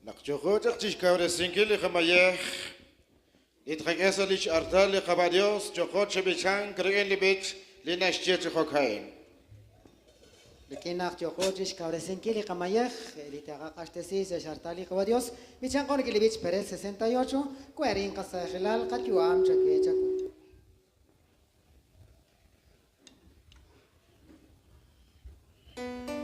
Naq yooqo chaq chixkawresinkil li qamayej, li tqak'e sa' lix artal li Qaawa' Dios, yooqo chi b'ichank rik'in li b'ich li naxye chi jo'ka'in. Rik'in naq yooqo chixkawresinkil li qamayej, li taqaq'axtesi sa' xartal li Qaawa' Dios, b'ichanqo rik'in li b'ich Perel 68, we'rin qasajilal qayu'am chak'e chaku. Thank you.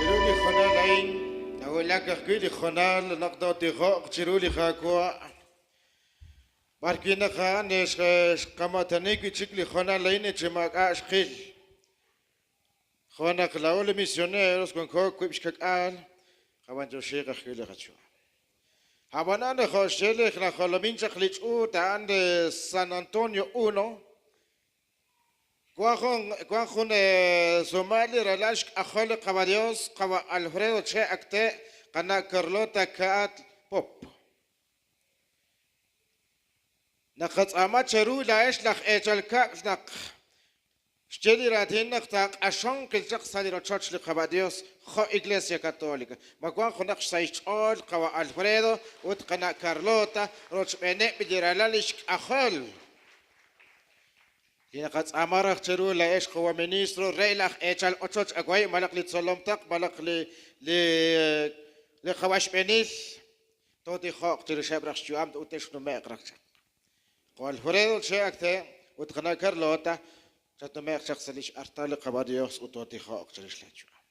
Chiru li jonal a'in nawulak ajwi' li jonal naq tootijoq chiru li Qaawa'. B'ar wi' naq a'an xqamatani wi' chik li jonal a'in chi maak'a' xqil. Jo' naq laa'o li misioneros wanko wiib' xkak'al, qab'antioxiiq ajwi' li qachu'am. Ab'anan jo' xye li najolomin chaq li ch'uut a'an de San Antonio 1, wan jun sumal li ralal xk'ajol li Qawa Dios, Qawa Alfredo Che Acte, qana' Carlota Kaat Pop. Naqatz'aama cheru laa'ex laj eechal kab'l naq xye li raatin naq taaq'axonq chaq sa' li rochoch li Qawa Dios jo' Iglesia Católica. Ma wan junaq xsahil xch'ool Qawa Alfredo ut qana' Carlota rochb'eeneb' li ralal li xk'ajol. Li naqatz'aama raj cheru laa'ex Qawa Ministro re laj eechal ochoch away malaq li tzolom taq malaq li li li Qawa xb'eenil tootijoq chirixeb' raj xyu'am ut texnume'q raj chaq. Qawa Alfredo Che Acte ut qana' Carlota chatnume'q chaq sa' li x'artal li Qawa Dios ut tootijoq chirix la yu'am.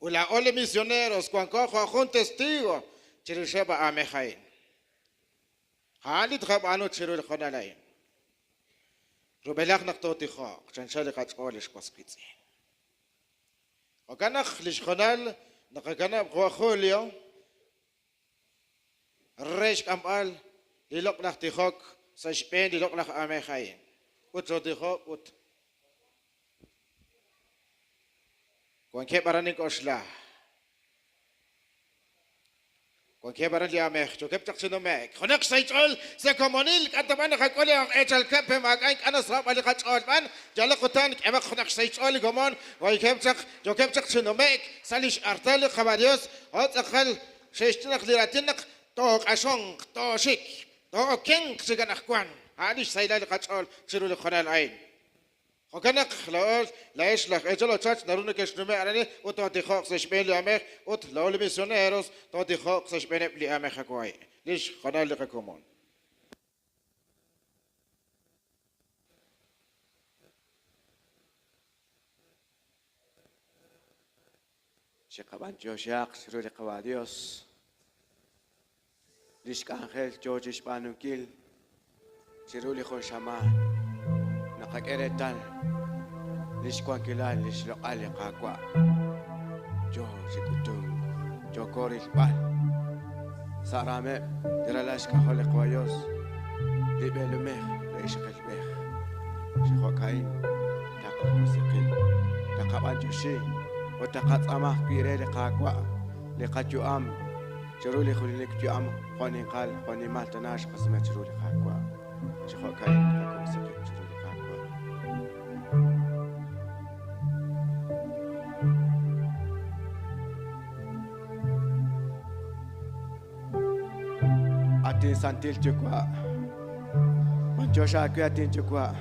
Ut laa'o li misioneros wanko jo' jun testigo chirixeb' a'amej a'in. A'an li tqab'aanu chiru li jonal a'in. Rub'elaj naq tootijoq chanchal li qach'ool li xwas wiitz'in. Jo'kan naq li xjonal naqakanab' Qawa Julio re xk'amb'al li loq'laj tijok sa' xb'een li loq'laj amej a'in. Ut tootijoq ut wankeb' aran ink'oxla. Wankeb' aran li amej, yookeb' chaq chi nume'k. Junaq xsahil ch'ool sa' komonil, k'atab'an naqak'ul li eechal kab' pe maak'a' ink'a' nasrab'al li qach'ool b'an, yalaq utan k'emaq junaq xsahil ch'ool li komon, wankeb' chaq, yookeb' chaq chi nume'k sa' li x'artal li Qawa Dios, jo' tz'aqal xe'xye naq li raatin naq tooq'axonq, tooxik, too'okenq chik anaqwan. A'an li xsahilal li qach'ool chiru li jonal a'in. Jo'kan naq laa'o laa'ex laj eechal ochoch naru nekexnume' aran ut tootijoq sa' xb'een li amej ut laa'o li misioneros tootijoq sa' xb'eeneb' li amej away, li xjonal li qakomon. Chiqab'antioxihaq chiru li Qawa Dios li xk'anjel yo chi xb'aanunkil chiru li jun xamaan. Naqak'e reetal li xwankilal li xloq'al li Qaawa' yo chi k'utunk, yooko rilb'al sa' raameb' li ralal xk'ajol li Qawa Dios li b'eelomej li ixqilb'ej. Chi jo'ka'in taqakusi qib', taqab'antioxi ut taqatz'aama ajwi' re li Qaawa' li qayu'am chiru li junelik yu'am jo' ninqal jo' nimal tana xqasume chiru li Qaawa'. Chi jo'ka'in taqakusi qib' chiru li Qaawa'. Atin santil Yuwa'. B'antiox aawe atin Yuwa'.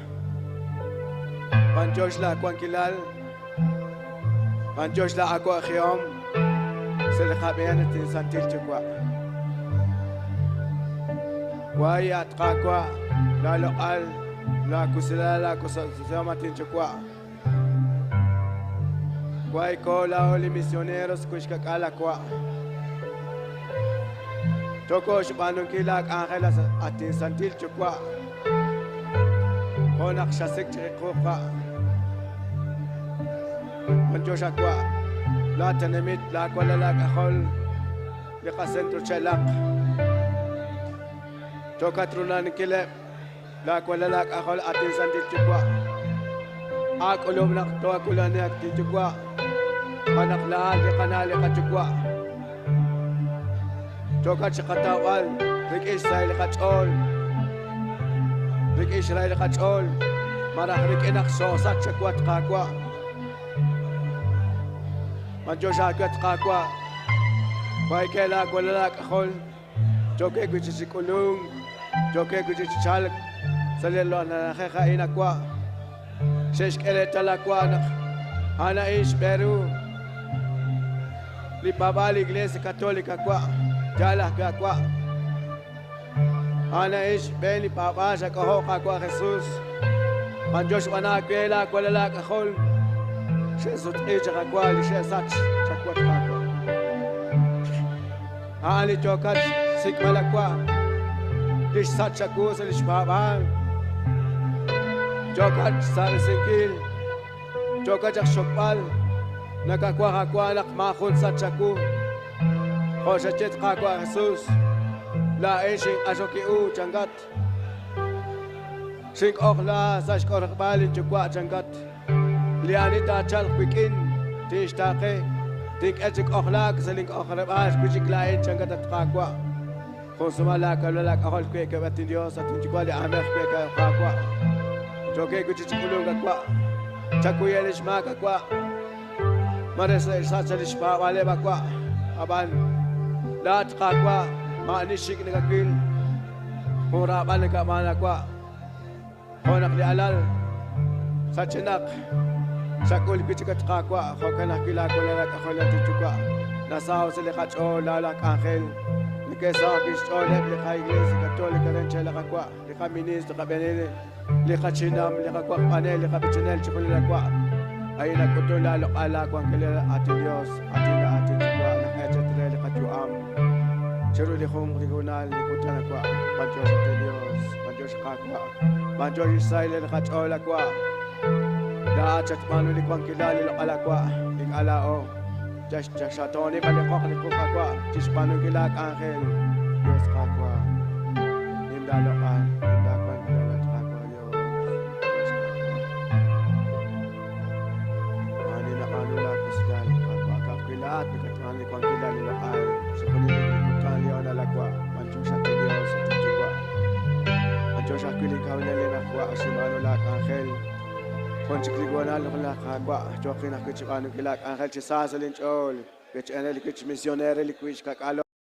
B'antiox laawankilal. B'antiox laawa'jihom. Sa' li qab'een atin santil Yuwa'. Way at Qaawa' laaloq'al laakusilal laakusasihom atin Yuwa'. Way ko laa'o li misioneros kuxkak'al akwa'. Toko xb'aanunkil laak'anjel atin santil Yuwa'. Jo' naq xasik chiquqa'. B'antiox akwa' laatenamit laawalal laak'ajol li qacentro chelaq. Tokat runaninkileb' laawalal laak'ajol atin santil Yuwa'. Aak'ulub' naq toakulani atin Yuwa'. Qanaq laal li qana' li qayuwa'. Tokat chiqatawb'al rik'in xsahil li qach'ool. Rik'in xrahil li qach'ool. Maraj rik'in naq xoosach chakwat Qaawa'. B'antiox aawe Qaawa'. Wayk'e laawalal laak'ajol. Yookeb' wi' chi chik'ulunk. Yookeb' wi' chi chalk. Sa' li na'ajej a'in akwa'. Xe'xk'e reetal akwa' naq a'an a'in xb'e ru. Li paab'aal Iglesia Católica akwa'. Yaal ajwi' akwa'. A'an a'in xb'een li paab'aal xak'ojo' Qaawa' Jesus. B'antiox b'an aawe laawalal laak'ajol. Xe'sutq'i chaq akwa' li xe'sach chakwat Qaawa'. A'an li yookat xsik'b'al akwa'. Li xsach chawu sa' li xpaab'aal. Yookat xsarisinkil. Yookat chaq xxokb'al. Nakawaj akwa' naq maajun sach chawu. Jo' xaye Qaawa' Jesus. Laa'in xinq'axoki'u chankat. Xink'ojla sa' xk'orqb'al linyuwa' chankat. Li ani taachalq wik'in tinxtaaqe. Tink'e chi k'ojlaak sa' link'ojleb'aal xwichik laa'in chankat at Qaawa'. Jun sumal laakawlal laak'ajol weekeb' atin Dios atin Yuwa' li aamej weekeb' Qaawa'. Yookeb' wi' chi chik'ulunk akwa'. Chakuyeb' li xmaak akwa'. Mare xe'xsach li xpaab'aaleb' akwa'. Ab'an laat Qaawa' ma'ani xik' nakawil. Jun raab'al nakab'aan akwa'. Jo' naq li alal sachenaq xak'ul wi' chik at Qaawa' jo'kan ajwi' laawalal laak'ajol atin Yuwa'. Nasaho sa' li qach'ool laalaj k'anjel. Neke'saho wi' xch'ooleb' li qa-Iglesia Católica ren chelaq akwa'. Li qaministro qab'enel, li qachinam, li qawaqb'anel, li qab'ichinel chixjunil akwa'. A'in nak'utun laaloq'al laawankilal atin Dios, atin atin Yuwa' naq echet re li qayu'am. Chiru li junq li junal li kutan akwa'. B'antiox atin Dios, b'antiox Qaawa'. B'antiox xsahil li qach'ool akwa'. Laa'at xatb'aanu li wankilal li loq'al akwa'. Ink'a' laa'o. Xatooni b'an li qoq li quq akwa' chixb'aanunkil laak'anjel. Dios Qaawa'. Nim laaloq'al, nim laawankilal at Qaawa' Dios. Dios Qaawa'. Ani nab'aanu laakusilal Qaawa' ka'ajwi' laa'at nakatb'aanu li wankilal li loq'al. Xjunil li kutan li honal akwa'. B'antiox atin Dios atin Yuwa'. B'antiox ajwi' li kawilal li najwa' xinb'aanu laak'anjel. Jun chik li wanal laj Qaawa' yooqin ajwi' chib'aanunkil laak'anjel chi sa sa' linch'ool. Wech'enel li wich misionero li wich kak'alo.